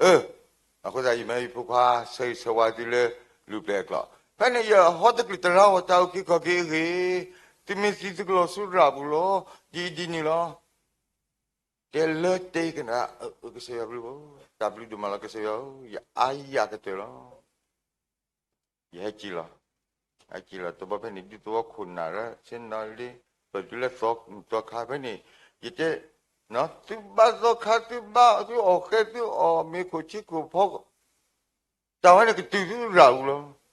အၢ, အဃိသတး ယမ့ၢ်ယဖိခွါ ဆၢဂ့ၤဆၢဝါသုလၢ လူၤပျဲၢ်အကျိာ်, ဖဲန့ၣ်ယဟီၣ်တကလုာ်တရၣ်ဝီၤ တၢ်အုၣ်က့ၤခီၣ်က့ၤအဂ့ၢ်, သုမ့ၢ်သံသုကလီၤဆူရၤပူၤလီၤ, ဒ်အံၤဒ်နုၤလီၤ. တဲလၢတဲကနၣ်, အၢ ကစၢ်ယွၤဘျုး, တၢ်ဘျုးဒိၣ်မးလီၤ ကစၢ်ယွၤဧၢ, ယအါယၤကတၢၢ်လီၤ. ယဟဲက့ၤလီၤ, ဟဲက့ၤလီၤ တဘျီဖဲန့ၣ် ဒူသဝီခိၣ်နၢ်ရၢ ဆ့နီၤလ့, ပတုၤလၢသီခါဖဲန့ၣ်, ယတဲ, သုဘၣ်သီခါ သုဘၣ် သုအီၣ်ဃဲ သုအီၣ်မ့ၤခိၣ်ဆ့ခိၣ်ဖီ, တၢ်ဝဲန့ၣ်ကတုၤသုရၤပူၤလီၤ.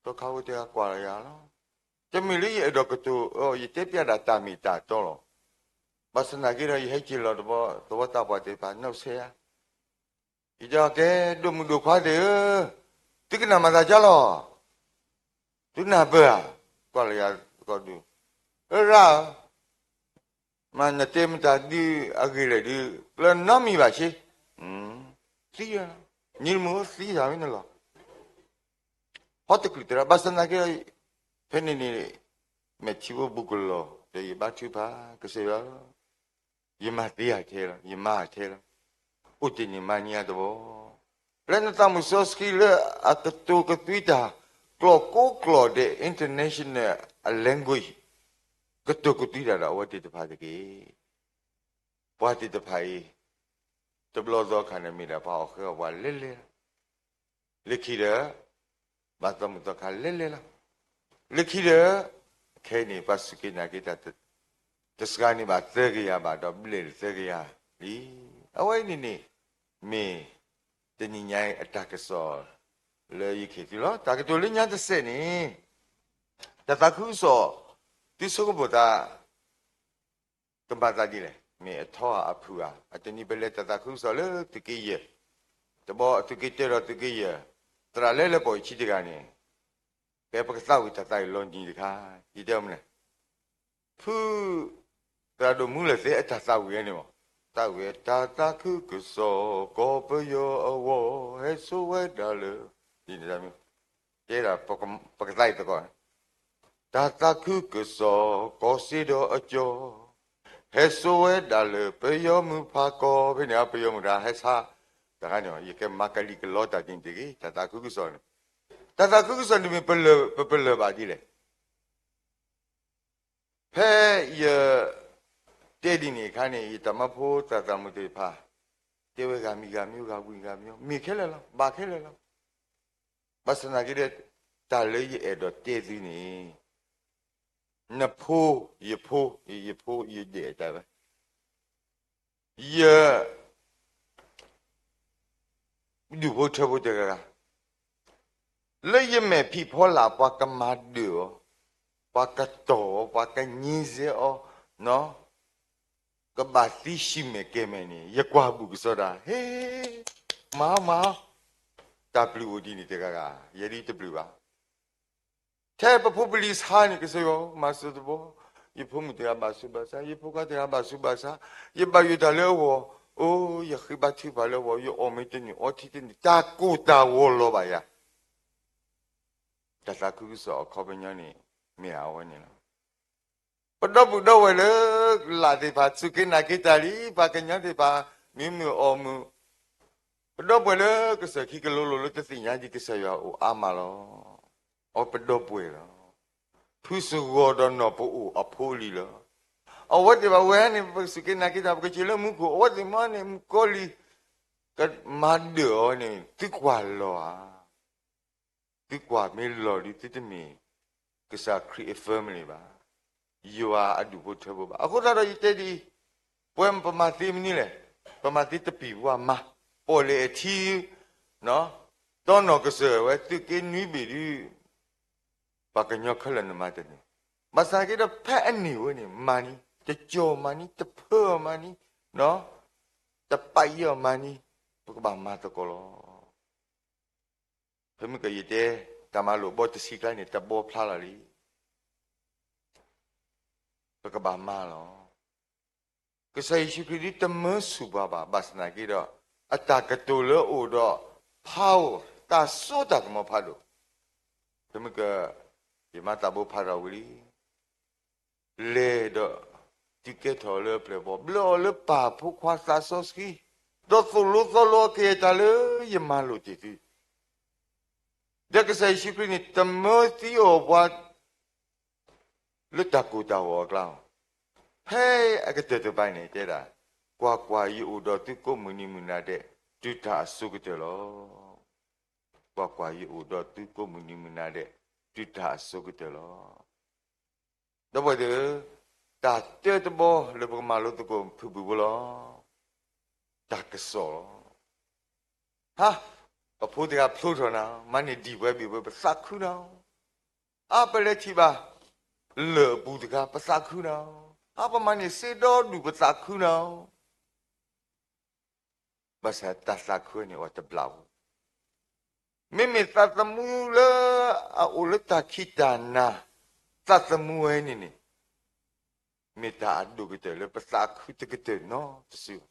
သီခါဖိတဲကွၢ်လီၤယၤလီၤ. တမ့ၢ်လၢယအဲၣ်ဒိးကတိၤအီၤ, ယတဲပျးဒၣ်တၢ်မ့ၢ်တၢ်တီလီၤ. ဘၣ်ဆၣ်သနာ်က့ဒီး ယဟဲက့ၤလီၤတဘျီ, သဝီသးပှၢ်သ့ၣ်တဖၣ် နီၢ်ဆဲးယၤ, ယတဲကဲ, ဒိၣ်မုၣ်ဒိၣ်ခွါသ့ၣ်ဧၢ, သုကနၣ်မၤသးဒ်လဲၣ်, သုနၢ်ပၢၢ်ဧါ, ကွၢ်လီၤယၤသကိးဒုး, အရၣ်ဧၢ, မ့ၢ်နတဲမတၤဒုးအဂ့ၢ်လဲၣ်ဒုး ကျၢၤနီတမံၤဘၣ်ဆ့, သံ, နံၤတမုၢ်သံသးမ့ၢ်နလီၤ. ဟီၣ်တကလုာ်တရၣ် ဘၣ်ဆၣ်သနာ်က့ဒီး ဖဲန့ၣ်န့ၣ် မဲာ်ထံဖိဘူးကလီၤ ဒီးယဘါထုကဖၣ် ကစၢ်ယွၤ, ယမၤသ့အထဲလီၤ, ယမၤအထဲလီၤ, အိၣ်တ့ၢ်န့ၣ်မၤန့ၢ်အတဘီ, လၢနသးမုၢ်စီဆှံလၢအကတိၤကသွံတၢ် ကျိာ်ကိးကျိာ်ဒဲး international language ကတိၤကသွံတၢ်ဒီးအဝဲသ့ၣ်တဖၣ်တက့ၢ်. ပှၤသ့ၣ်တဖၣ်အံၤ တဘျီသီခါန့ၣ်မ့ၢ်ဒၣ်ပှၤအီၣ်ဃဲအီၣ်ပှၤလဲၤလဲၤလီၤ. လၢခံဒီး ဘၣ်သီမုၢ်သီခါလဲၤလဲၤလီၤ. လၢခံဒီး ခဲအံၤန့ၣ် ပှၤစူၢ်က့ၤနာ်က့ၤတၢ် တစှၤန့ၢ်ဘၣ်သၢကယၤဘၣ်ဒီး ဘျဲၣ်သၢကယၤလံ. အဝဲအံၤန့ၣ်န့ၣ် မ့ၢ်တနံၤညါအံၤအတၢ်ကစီၣ်လၢယကဟ့ၣ်သုလီၤ. တၢ်ကတိၤလၢညါတစဲးန့ၣ် တၢ်သးခုကစီၣ် သုဆိကမိၣ်သး ကမၤသးဒ်လဲၣ်, မ့ၢ်အထီဧါအဖုၣ်ဧါ. အတနံၤပလဲၤတၢ်သးခုကစီၣ်လၢသုးက့ယဲၢ်, တဘျီအသုးက့တၢဒီးသုးက့ယဲၢ်, သရၣ်လဲၤလၢပှၤအံၤဆံတဂၤန့ၣ်, ဖဲပကသးဝံၣ်တၢ်သးအံၤလီၤနံၤတခါ, ယတဲမနုၤလဲၣ်, ဖု သရၣ်ဒိၣ်မူလၢၢ်သ့အတၢ်သးဝံၣ်ဝဲန့ၣ်မး, သးဝံၣ်ဝဲ တၢ်သးခုကစီၣ် ကီၢ်ပယီၤအဂီၢ် ဟဲဆိဝဲဒၣ်လၢ, ဒ်န့ၣ် တဲဒၣ်ပကသးအံၤသကိး, တၢ်သးခုကစီၣ် ကီၢ်စ့ဒီးအကၠီၤ, ဟဲဆိဝဲဒၣ်လၢပယီၤမုၢ်ဖးကီၢ်, ဖဲန့ၣ် ပယီၤမုၢ်တဂၤဟဲဆါ, တခါန့ၣ် ယကမၤကလံၤကလီတၢ်ဒ်န့ၣ်တဂ့ၤ, တၢ်သးခုကစီၣ်န့ၣ်, တၢ်သးခုကစီၣ်န့ၣ်မ့ၢ်ပလၢၢ်, ပပလၢၢ်ဘၣ်ဒ်လဲၣ်. ဖဲယတဲဒ်န့ၣ်အခါန့ၣ် ယတၢ်မၢဖိသရၣ်သရၣ်မုၣ်သ့ၣ်တဖၣ် တဲဝဲဂၤမံၤဂၤမံၤ ဂၤဝံၤဂၤမံၤ မ့ၢ်ခဲလၢာ်လီၤ, ဘၣ်ခဲလၢာ်လီၤ. ဘၣ်ဆၣ်သနာ်က့ဒီး တၢ်လၢယအဲၣ်ဒိးတဲသုန့ၣ် နဖိ, ယဖိ, ယဖိ, ယဒဲးတၢ်ဝဲ, ယ ဒူၣ်ဖိထၢဖိတဂၤဂၤ, လၢယမဲာ်ဖံးဖီလာ် ပှၤကမၤဒၢၣ်အီၤ, ပှၤကတီၢ်အီၤ, ပှၤကညံစဲအီၤ, ကဘၣ်သံဆံးမဲာ်ကဲၤမဲာ်န့ၣ် ယကွၢ်ဘူးကစီဒီ, ဟ့, မၤအီၤ မၤအီၤ, တၢ်ပျုၢ်အိၣ်ဒ်န့ၣ်တဂၤဂၤ, ယဲဒၣ်တပျုၢ်ဘၣ်. ထဲပဖိပလံၤဆါန့ၣ် ကစၢ်ယွၤ မၤစၢၤတဘျီ, ယဖိမုၣ်တဂၤဘၣ်ဆူးဘၣ်ဆါ, ယဖိခွါတဂၤဘၣ်ဆူးဘၣ်ဆါ, ယဘၣ်ယိၣ်တၢ်လၢအဂီၢ်, အိ, ယဃ့ဘါထုကဖၣ်လၢအဂီၢ်, ယအီၣ်မ့ၤတန့ၢ် အီထံတန့ၢ်, တၢ်ကိၢ်တၢ်ဂီၤလီၤဘၣ်ယၤ. တၢ်သးခုကစီၣ်အခီပညီန့ၣ် မ့ၢ်အဝဲန့ၣ်လီၤ. ပဒီပုၢ်ဒီဝဲၢ်လၢ လၢ်သ့ၣ်တဖၣ် စူၢ်က့ၤနာ်က့ၤတၢ်လံ, ပှၤကညီသ့ၣ်တဖၣ် မံမုာ်အီၣ်မုာ်, ပဒီပုၢ်ဝဲၢ်လၢကစၢၢ်ခံကလိလိၤလၢတသ့ၣ်ညါဒံးကစၢ်ယွၤအိၣ်အါမးလီၤ. အဝဲပဒီပုၢ်ဝဲၢ်လီၤ. ဖုစဂီၤဒီးနီၢ်ပအိၣ်အဖိလံၤလီၤ. အဝဲသ့ၣ်ဘၣ်ဝဲန့ၣ် ပစူၢ်က့ၤနာ်က့ၤတၢ် ပကစၢ်လၢမူခိၣ်, အဝဲသ့ၣ်မ့ၢ်န့ၣ် မုၣ်ကီၤလံၤ ကမၤဒၢၣ်အီၤန့ၣ် သုကွၢ်လီၤဧါ. သုကွၢ်မ့ၢ်လီၤဒုး သုတမ့ၢ်ကစၢ်ခရံာ်အ family ဘၣ်, ယွၤအဒူၣ်ဖိထၢဖိဘၣ်. အဃိသတးဒီးယတဲဒ်အံၤ, ပဝဲပမၤသ့မနုၤလဲၣ်, ပမၤသ့တပံၤပှၢ်မၤ, ပီၣ်လဲၣ်အထံ, တီနီၢ်ကစၢၢ်ဝဲသုးက့နွံဘ့ၣ်ဒုး, ပှၤကညီခဲလၢာ်နမၤတန့ၢ်, ဘၣ်ဆၣ်က့ဒီးဖဲအန့ၣ်ဝဲန့ၣ် မၤန့ၢ်, တကၠီၣ်မၤန့ၢ်, တဖၢအီၤမၤန့ၢ်, တပာ်အီၤမၤန့ၢ်, ပကဘၣ်မၤသကိးလီၤ. ဖဲမုၢ်ကယံာ်တဲ, တၢ်မၤလိာ်ဘီတဆံကျါန့ၣ် တဘီဖျါလီၤလံ. ပကဘၣ်မၤလီၤ. ကစၢ်ယ့ၣ်ၡူးခရံာ်ဒ်တမၢဆူၣ်ပှၤဘၣ်, ဘၣ်ဆၣ်သနာ်က့ဒီး အတၢ်ကတိၤလၢအအိၣ်ဒီး power တၢ်စိတၢ်ကမီၤဖးဒိၣ်. ဖဲမုၢ်က, ယမၤတၢ်ဘိဖးထီၣ်ဝံၤလံ. လဲၤဒီး တုၤကဲထီၣ်လၢအပျဲၢ်အဘီၣ် ဘျၢအီၤလၢပၢ်ဖိခွါသးစီဆှံ, ဒီးသိၣ်လိသီလိအက့ၤအတၢ်လၢယမၤလိာ်တ့ၢ်သု, ဒီးကစၢ်ယ့ၣ်ၡူးခရံာ်န့ၣ် တမၢသံအီၤပှၤ လၢတၢ်ကိၢ်တၢ်ဂီၤအကျါ, ဖဲအကတၢၢ်တဘၣ်န့ၣ်တဲဒၣ်, ကွၢ်ကွၢ်, ယအိၣ်ဒီးသုကိးမုၢ်နံၤမုၢ်နၤဒဲး တုၤတၢ်အစိၤကတၢၢ်လီၤ. ကွၢ်ကွၢ်, ယအိၣ်ဒီးသုကိးမုၢ်နံၤမုၢ်နၤဒဲး တုၤတၢ်အစိၤကတၢၢ်လီၤ. ဒီပုၢ်ဝဲၢ်သ့ၣ်ဧၢ, တၢ်တၢတဘီလၢပကမၤလိသကိးဖုၣ်ဘုၣ်ဖိလီၤ. တၢ်ကစီၣ်လီၤ. ဟါ, ပဖိတဂၤဖျိထီၣ်နၤ, မၤန့ၢ်ဒံၣ်ပှဲၤဘ့ၣ်ပှဲၤ ပသးခုနၤ, အါ ပလဲၤထံၣ်ဘၣ် လၢၢ်အပူၤတခါ ပသးခုနၤ, အါ ပမၤန့ၢ်စ့ဒီဒူၣ် ပသးခုနၤ. ဘၣ်ဆၣ်တၢ်သးခုန့ၣ် အိၣ်တဘျီဖိ, မ့မ့ၢ်သးသမူလၢအအိၣ်လၢတၢ်ခံးတၢ်နၤ, သးသမူဝဲန့ၣ်န့ၣ် မ့ၢ်တၢ်အဒိၣ်ကတၢၢ်လၢပသးခုတကတၢၢ်နီတစုဘၣ်.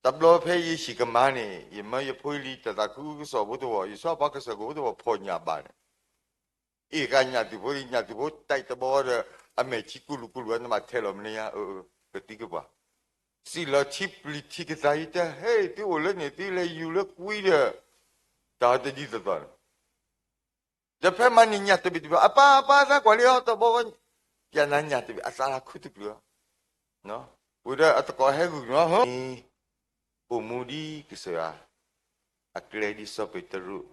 တဘျီဖဲယဟံၣ်ကမါန့ၣ် ယမၢယဖိယလံၤတၢ်သးခုကစီၣ်ဖိတဝီၢ်, ယဆီပှၤကစၢၢ်ခိၣ်ဖိတဝီၢ် ဖီၣ်ညၣ်ဘၣ်န့ၣ်, အ့ၣ်ဃာ်ညၣ်သုးဖိ, ညၣ်သုးဖိတၢ်တဘီဒီး အမဲာ်ထံကူလူၤကူလူၤ နဘၣ်ထဲးလီၤမနုၤညါ, ကသံကပှၢ်, စံးလီၤထံပျံၤထံကသါ, ယတဲ ဟဲ သုအိၣ်လၢန့ၣ် သုလဲၤယူၤလၢကွံဒီး တၢ်တဒ်သိးသိးန့ၣ်, ဒီးဖဲမၤန့ၢ်ညၣ်တဘ့ၣ်တဘ့ၣ်, အပၢ် အပၢ် သးကွၢ်လံအီၤတဘီ, ယနၤညၣ်တဘ့ၣ် အသးလၢခုတကလုာ်, ဝံၤဒီးအသကိးဟဲဂုာ်န့ၣ် အိၣ်မူဒ်ကစၢ်ယွၤအကျဲ ဒ်စီၤပ့းတရူး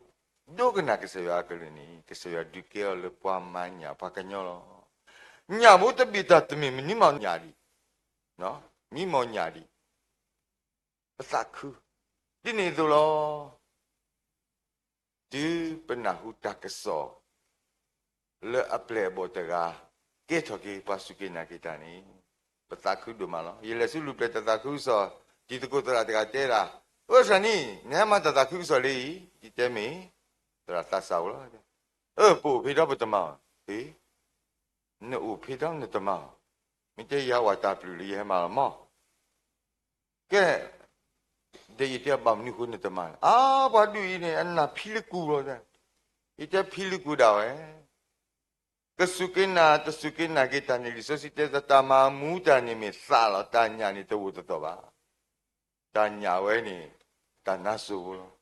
ဒိကနၣ်ကစၢ်ယွၤအကလုၢ်န့ၣ် ကစၢ်ယွၤဒုးကဲအီၤလၢပှၤမၤညၣ်ပှၤကညီလီၤ. ညၣ်ဖိတဘ့ၣ်တၢ်တမ့ၢ်မနုၤမၤညၣ်ဒံး, မံမီၢ်ညၣ်ဒံး, ပသးခု, ဒ်န့ၣ်အသိးလီၤ. တုၤပနၢ်ဟူတၢ်ကစီၣ် လၢအပျဲၢ်အဘီၣ်တဂၤ ကဲထီၣ်က့ၤပှၤစူၢ်က့ၤနာ်က့ၤတၢ်န့ၣ် ပသးခုဒိၣ်မးလီၤ. ယလဲၤဆူလူၤပျဲၢ်တၢ်သးခုကစီၣ် တံၤသကိးသရၣ်တဂၤတဲဒၣ်, အၢ သရၣ်နံၣ် နဟဲမၤတၢ်သးခုကစီၣ်လံအံၤ, ယတဲမ့ၢ်, သရၣ်သးစၢ်ဧိၤလီၤ. အၢ ပအိၣ်ဖဲဒီးပတမၤအီၤ, ဟ့ နအိၣ်ဖဲဒီးနတမၤအီၤ, မ့ၢ်တဲယၤဝဲတၢ်ပျုၢ်လၢယဟဲမၤလီၤမး ကဲ, ဒီးယတဲဘၣ်မနုၤဃိနတမၤ, အါ ပှၤဒုးအံၤန့ၣ် အနၢ်ဖံလၢကူၣ်လီၤ. ယတဲဖံလၢကူၣ်ဒၣ်ဝဲ, ကစူၢ်က့ၤနာ်တစူၢ်က့ၤနာ်က့ၤတၢ်န့ၣ် လံာ်စီဆှံတဲ တၢ်မၤမူတၢ်န့ၣ်မ့ၢ်သးလီၤ, တၢ်ညၣ်န့ၣ်တအိၣ်တသီၣ်ဘၣ်. တၢ်ညၣ်ဝဲန့ၣ် တၢ်နါစိၤဖိလီၤ.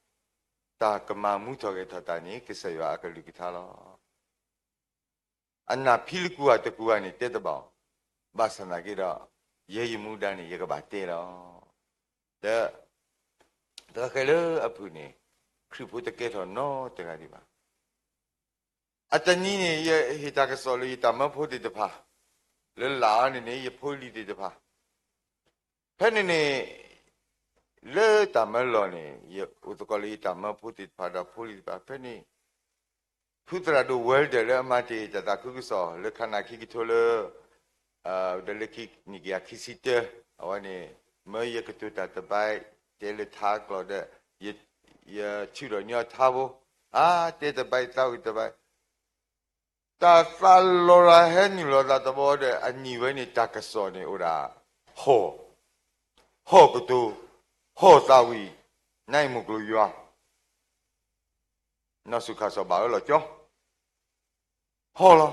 တၢ်ကမၤမူထီၣ်ဂဲၤထီၣ်တၢ်န့ၣ် ကစၢ်ယွၤအကလုၢ်ကထါလီၤ. အနၢ်ဖံလၢကူၣ်ဧါတကူၣ်ဧါန့ၣ် တဲတဘၣ်အီၤ, ဘၣ်ဆၣ်သနာ်က့ဒီး ယဲယမူဒါန့ၣ် ယကဘၣ်တဲလီၤ. ဒီး တၢ်ဃဲၤလၢအဖုၣ်န့ၣ် ခရံာ်ဖိတကဲထီၣ်နီတဂၤဒံးဘၣ်. အတနံၤန့ၣ် ယဟ့ၣ်တၢ်ကစီၣ်လၢယတၢ်မၢဖိသ့ၣ်တဖၣ်, လၢလာ်အီၤန့ၣ်န့ၣ် ယဖိလံၤသ့ၣ်တဖၣ်, ဖဲန့ၣ်န့ၣ် လၢတၢ်မၢလီၢ်န့ၣ် ယအိၣ်သကိးလၢယတၢ်မၢဖိသ့ၣ်တဖၣ်ဒီးဖိလံၤသ့ၣ်တဖၣ် ဖဲန့ၣ် ဖုသရၣ်ဒိၣ်ဝဲလ်ဒၢၣ်လၢအမၤတ့ၢ်တၢ်သးခုကစီၣ် လၢခါနၢ်ခံကထိလၢ ဒီးလၢခံနံၣ်ကယၤခံဆံတၢ အဝဲန့ၣ် မၢယကတိၤတၢ်တဘၣ် တဲလၢထါကျိာ်ဒီး ယထုးထီၣ်န့ၢ်အီၤထါဖိ, အါ တဲတဘၣ်သးဝံၣ်တဘၣ် တၢ်သးလီၤရၤဟဲနုာ်လီၤသးတဘီဒီး အနံၤဝဲန့ၣ် တၢ်ကစီၣ်န့ၣ်အိၣ်ဒၣ် ဟီၣ်, ဟီၣ်ကတိၤ, ဟီၣ်သးဝံၣ်, နအံၤမုၢ်ကျိၤယွၤ နီၢ်စူၢ်ခၣ်စီၣ်ဘၣ်အၢလီၤကၠီ ဟီၣ်လီ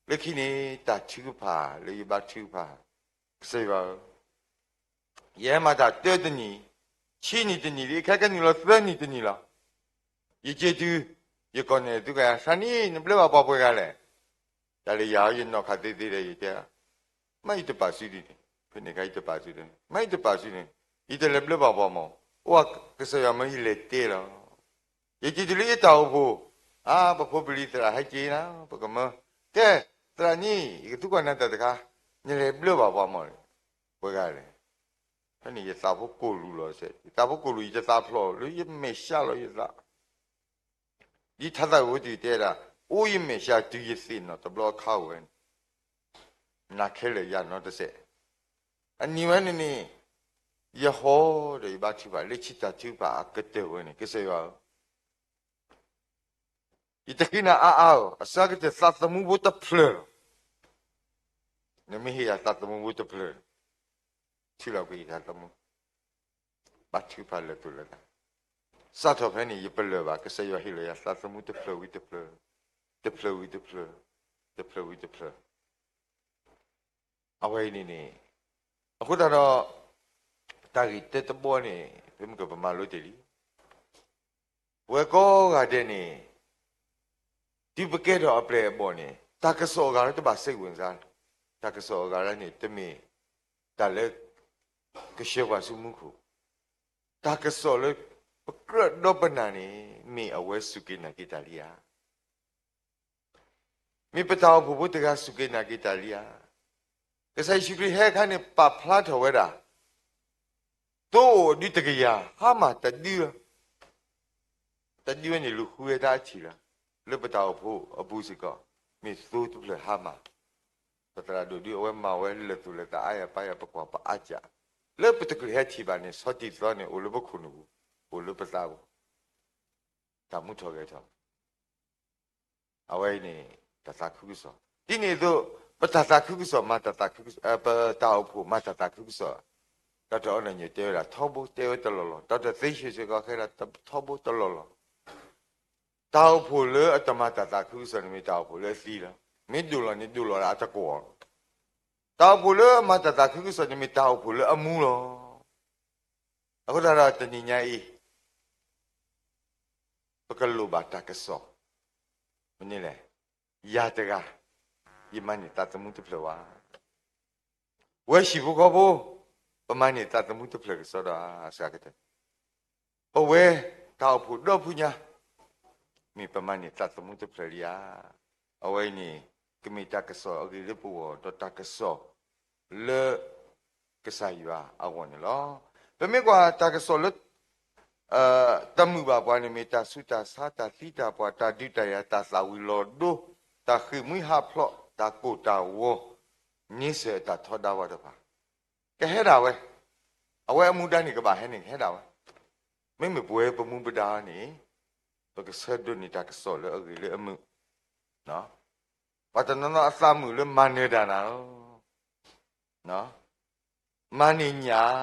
ၤ. လၢခံန့ၣ် တၢ်ထုကဖၣ်လၢယဘါထုကဖၣ်, ကစၢ်ယွၤဧၢ, ယဟဲမၤတၢ်တၢတနံၣ်, ဆံနံၣ်တနံၣ်လံ, ခဲကနုာ်လီၤသၢနံၣ်တနံၣ်လီၤ. ယစံးတုၤ ယကိးန့ၢ်သုကယၤ သရၣ်နံၣ် နဘျၢဘၣ်ပှၤပှဲၤဂၤလဲၣ်. တၢ်လၢယၤ ယနီၢ်ခးသ့သ့ဒီး ယတဲ မ့ၢ်ယတပာ်စုဒ်န့ၣ်, ဖဲန့ၣ်အခါယတပာ်စုဒ်န့ၣ်, မ့ၢ်ယတပာ်စုန့ၣ် ယတလဲၤဘျၢဘၣ်ပှၤမၢ်, အိၣ်ကစၢ်ယွၤမၢယလဲၤတဲလီၤ. ယစံးတုၤလၢယတၢ်အိၣ်ဖှိၣ်, အါ ပဖိပလံၤသရၣ်ဟဲက့ၤနၤ ပကမၢ, ကဲ, သရၣ်နံၣ် ယကသံကွၢ်နၤတၢ်တခါ, နလဲၤဘျၢဘၣ်ပှၤမၢ် ပှဲၤဂၤလဲၣ်. ဖဲန့ၣ်ယသးဖိကိၢ်လူၤလီၤစဲး, ယသးဖိကိၢ်လူၤ ယတသးဖျိးလၢယမဲာ်ဆှးလီၤယသး ဒ်ထါသးဝံၣ်ဖိတံၢ်တဲဒၣ်, အိၣ်ယမဲာ်ဆှးတုၤယသ့ၣ်နီၣ်တဘျီအခါဝဲန့ၣ်, နၤခဲလၢာ်ယၤနီတစဲး. အနံၤဝဲန့ၣ်န့ၣ်, ယဟီၣ်ဒီးယဘါထုကဖၣ် လၢဆံတၢ်ထုကဖၣ်အကတၢၢ်ဝဲန့ၣ် ကစၢ်ယွၤဧၢ, ယတဃ့နၤအါအါဧၢ, အစှၤကတၢၢ်သးသမူဖိတဖျၢၣ်လီၤ. နမ့ၢ်ဟ့ၣ်ယၤသးသမူဖိတဖျၢၣ်, ထံၣ်လီၤကွံာ်ယသးသမူ ဘါထုကဖၣ်လၢာ်သိၣ်လၢာ်သး, စးထီၣ်ဖဲန့ၣ် ယပလၢၢ်ဘၣ် ကစၢ်ယွၤဟ့ၣ်လီၤယၤသးသမူတဖျၢၣ်ဝံၤတဖျၢၣ်, တဖျၢၣ်ဝံၤတဖျၢၣ်, တဖျၢၣ်ဝံၤတဖျၢၣ်, အဝဲအံၤန့ၣ်န့ၣ်, အဃိသတးဒီး တၢ်ဂ့ၢ်တၢတဘီန့ၣ် ဖဲမုၢ်ကပမၤလိတ့ၢ်လံ. ပဝဲကိးဂၤဒဲးန့ၣ် တုၤပကဲထီၣ်အပျဲၢ်အဘီၣ်န့ၣ် တၢ်ကစီၣ်အဂၤလၢတဘၣ်စဲးဝံၤစါ, တၢ်ကစီၣ်အဂၤလၢန့ၣ် တမ့ၢ်တၢ်လၢ ကဆှၢပှၤဆူမူခိၣ်, တၢ်ကစီၣ်လၢ ပကြၢးဒီပနၢ်န့ၣ် မ့ၢ်အဝဲစူၢ်က့ၤနာ်က့ၤတၢ်လံဧါ. မ့ၢ်ပတၢ်အိၣ်ဖှိၣ်ဖိတဂၤစူၢ်က့ၤနာ်က့ၤတၢ်လံဧါ. ကစၢ်ယ့ၣ်ၡူးခရံာ်ဟဲအခါန့ၣ် ပာ်ဖျါထီၣ်ဝဲဒၣ် သိအိၣ်ဒုတကယၤ ဟါမၢ်တဒု, တဒုဝဲန့ၣ်လူၤဃုဝဲတၢ်အထံၣ်လီၤ. လၢပတၢ်အိၣ်ဖှိၣ်အပူၤစ့ၢ်ကီး မ့ၢ်သိတဖျၢၣ်ဟါမၢ်, ပသရၣ်ဒိၣ်ဒုအဝဲမၤဝဲလၢာ်သူၣ်လၢာ်သးအါယၤပါယၤ ပကွၢ်ပအါကၢ်, လၢပတချုးဟဲထံၣ်ဘၣ်န့ၣ် ဆီတံၢ်သီန့ၣ် အိၣ်လၢပခိၣ်နူာ်ပူၤ, အိၣ်လၢပသးပူၤ, တၢ်မူထီၣ်ဂဲၤထီၣ် အဝဲအံၤန့ၣ် တၢ်သးခုကစီၣ်, ဒ်န့ၣ်အသိး ပတၢ်သးခုကစီၣ်မၤတၢ်သးခုကစီၣ်, ပတၢ်အိၣ်ဖှိၣ်မၤတၢ်သးခုကစီၣ်, ဒီးတၢ်အီၣ်နၢ်ညိးတဲဝဲဒၣ်ထီဘိ တဲဝဲတလီၢ်လီၢ်, ဒီးတၢ်သ့ၣ်ဆၢစ့ၢ်ကီးခဲဒၣ်ထီဘိတလီၢ်လီၢ်, တၢ်အိၣ်ဖှိၣ်လၢအတမၤတၢ်သးခုကစီၣ်န့ၣ်မ့ၢ်တၢ်အိၣ်ဖှိၣ်လၢအသံလီၤ. မ့ၢ်ဒိၣ်လီၤန့ၣ် ဒိၣ်လီၤဒၣ်အတကွီၢ်လီၤ. တၢ်အိၣ်ဖှိၣ်လၢအမၤတၢ်သးခုကစီၣ်န့ၣ်မ့ၢ်တၢ်အိၣ်ဖှိၣ်လၢအမူလီၤ. အဃိသတးဒီးတနံၤညါအံၤ ပကလိၣ်ဘၣ်တၢ်ကစီၣ်, မနုၤလဲၣ်, ယၤတဂၤ ယမၤန့ၢ်သးသမူတဖျၢၣ်ဝဲ, ဝဲဟံၣ်ဖိဃီဖိ ပမၤန့ၢ်သးသမူတဖျၢၣ်ကစီဒီဧါ, အစှၤကတၢၢ် ပဝဲတၢ်အိၣ်ဖှိၣ်ဒီဖုညါ မ့ၢ်ပမၤန့ၢ်သးသမူတဖျၢၣ်လံဧါ. အဝဲအံၤန့ၣ် ကမ့ၢ်တၢ်ကစီၣ်အဂ့ၤလၢပဂီၢ် ဒီးတၢ်ကစီၣ်လၢ ကစၢ်ယွၤအဂီၢ်န့ၣ်လီၤ. ပမ့ၢ်ကွၢ်တၢ်ကစီၣ်လၢ တမုာ်ဘၣ်ပှၤန့ၣ် မ့ၢ်တၢ်ဆူးတၢ်ဆါ တၢ်သံတၢ်ပှၢ် တၢ်ဒုးတၢ်ယၤ တၢ်သၣ်ဝံၤလီၤဒိ တၢ်ဃ့ၢ်မှံဟးဖျိး တၢ်ကိၢ်တၢ်ဂီၤ န့ဆၢၣ်အတၢ်ထီဒါဝဲတဖၣ် ကဟဲဒၣ်ဝဲ, အဝဲအမူဒါန့ၣ်ကဘၣ်ဟဲန့ၣ် ကဟဲဒၣ်ဝဲ. မ့မ့ၢ်ပဝဲပမူပဒါန့ၣ် ပကဆၢဒိးန့ၢ်တၢ်ကစီၣ်လၢအဂ့ၤလၢအမုာ်, ပှၤတနီၤနီၤအသးမုာ်လၢမၤနၢၤတၢ်နၤဧၢ မၤန့ၢ်ညၣ်,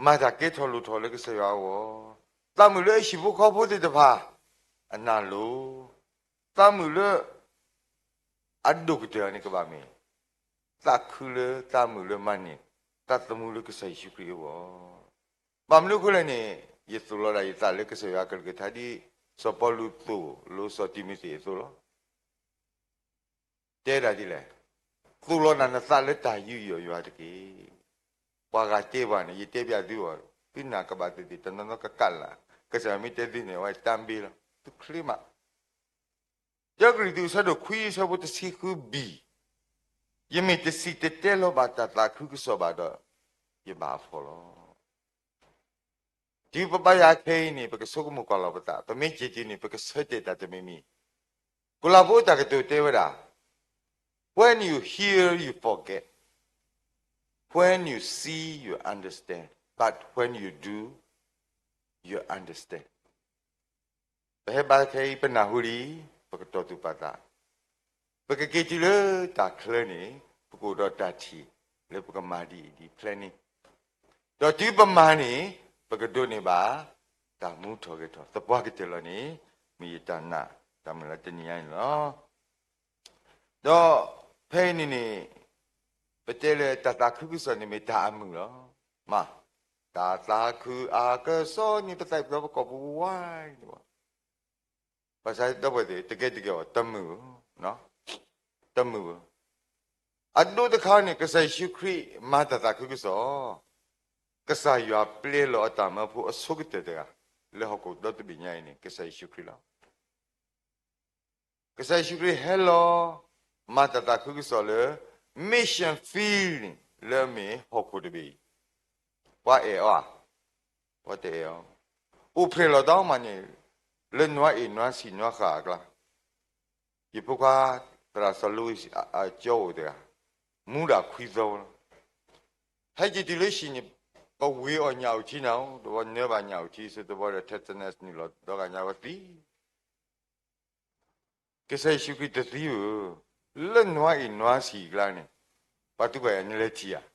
မၤတၢ်ကဲထီၣ်လိၣ်ထီၣ်လၢကစၢ်ယွၤအဂီၢ်, သးမုာ်လၢအဟံၣ်ဖိဃီဖိသ့ၣ်တဖၣ် အနၢ်လိၤ, သးမုာ်လၢ အဒိၣ်ကတၢၢ်န့ၣ်ကဘၣ်မ့ၢ် သးခုလၢသးမုာ်လၢမၤန့ၢ် သးသမူလၢကစၢ်ယ့ၣ်ၡူးခရံာ်အဂီၢ်, ဘၣ်မနုၤအဃိလဲၣ်န့ၣ် ယသိၣ်လီၤဒၣ်ယသးလၢကစၢ်ယွၤအကလုၢ်ကထါဒ် စီၤပီလူးသိၣ်လိစီၤတံၤမသ့းအသိးလီၤ. တဲဒၣ်ဒ်လဲၣ်, သိၣ်လီၤနၤနသးလၢတၢ်ယူးယီၣ်ယွၤတက့ၢ်. ပှၤဂၤတဲပှၤန့ၣ် ယတဲပျးသုအီၤ, သုနာ်ကဘၣ်သ့ၣ်သ့ၣ် တနီၤနီၤကကးလၢ်, ကစၢ်ယွၤမ့ၢ်တဲသုန့ၣ် အဝဲတၢ်ဘ့လီၤ, သုချ့မး. တၢကရံၣ်သူး အဆၢဒိၣ်ခွံ အဆၢဖိတဆံဃုဘံၣ်, ယမ့ၢ်တစံၣ်တဲၤတဲလီၤဘၣ်တၢ်သးခုကစီၣ်ဘၣ်ဒီး ယဘၣ်အဖှီၣ်လီၤ. တုၤပဘါယွၤခဲအံၤန့ၣ် ပကဆိကမိၣ်ကွၢ်လီၤပသး, ပမ့ၢ်စံးတ့ၢ်န့ၣ် ပကဆၢတဲာ်တၢ်တမံၤမံၤ, ကလၤဖိတၢ်ကတိၤတဲဝဲဒၣ်, When you hear, you forget. When you see, you understand. But when you do, you understand. ပဟဲဘါခဲအံၤ ပနၢ်ဟူလံ, ပကတီၢ်သူၣ်ပာ်သး, ပကက့ၤတုၤလၢတၢ်ချၢန့ၣ် ပကအိၣ်ဒီးတၢ်ထံၣ်လၢပကမၤဒ်အံၤဒ်ဖျဲန့ၣ်, ဒီးတုၤပမၤန့ၣ် ပကဒိးန့ၢ်ဘၣ် တၢ်မူထီၣ်ဂဲၤထီၣ်သပှၢ်ကတၢၢ်လီၤန့ၣ် မ့ၢ်ယတၢ်နာ်တၢ်မုၢ်လၢ်တနံၤညါန့ၣ်လီၤ. ဒီးဖဲအံၤန့ၣ်န့ၣ် ပတဲလၢတၢ်သးခုကစီၣ်န့ၣ်မ့ၢ်တၢ်အမုာ်လီၤ. မ့ၢ် တၢ်သးခုအကစီၣ်န့ၣ် ပသးပှၢ်ပကီၢ်ပူၤဝဲန့ၣ်ဘၣ်. ဘၣ်ဆၣ်ဒီပုၢ်ဝဲၢ်သ့ၣ် တကဲတကဲအီၤ တမုာ်ဧၢ, တမုာ်ဧၢ. အဒိတခါန့ၣ် ကစၢ်ယ့ၣ်ၡူးခရံာ်မၤတၢ်သးခုကစီၣ်, ကစၢ်ယွၤပျဲလီၤအတၢ်မၢဖိအဆိကတၢၢ်တဂၤ လၢဟီၣ်ခိၣ်ဒီတဘ့ၣ်ညါအံၤန့ၣ် ကစၢ်ယ့ၣ်ၡူးခရံာ်လီၤ. ကစၢ်ယ့ၣ်ၡူးခရံာ်ဟဲလီၤ မၤတၢ်သးခုကစီၣ်လၢ mission field န့ၣ် လၢအမ့ၢ်ဟီၣ်ခိၣ်တဘ့ၣ်အံၤ, ပှၤအဲၣ်အီၤဧါ, ပှၤတအဲၣ်အီၤ, အိၣ်ဖျဲၣ်လီၤတၢ်မၤန့ၣ် လၢနွါအ့ၣ်နွါဆံၣ်နွါဃၣ်အကျါ, ယဖိခွါ သရၣ်စီၤလူအံၤ အကၠီအိၣ်တဂၤ, မူဒၣ်ခွံသီလီၤ. ဟဲက့ၤတုၤလၢဟံၣ်န့ၣ် ပဝ့ၤအီၤညၣ်အုၣ်ထံနၤဧိၤ, တဘျီနၢဘၣ်ညၣ်အုၣ်ထံ စ့ၢ်တဘျီဒီး tetanus နုာ်လီၤဒီဂၤညါဝဲသံ ကစၢ်ယ့ၣ်ၡူးခရံာ်တသံဧၢ, လၢနွါအ့ၣ်နွါဆံၣ်အကျါန့ၣ် ပှၤတူၢ်ဘၣ်ယၤ နလဲၤထံၣ်ဧါ,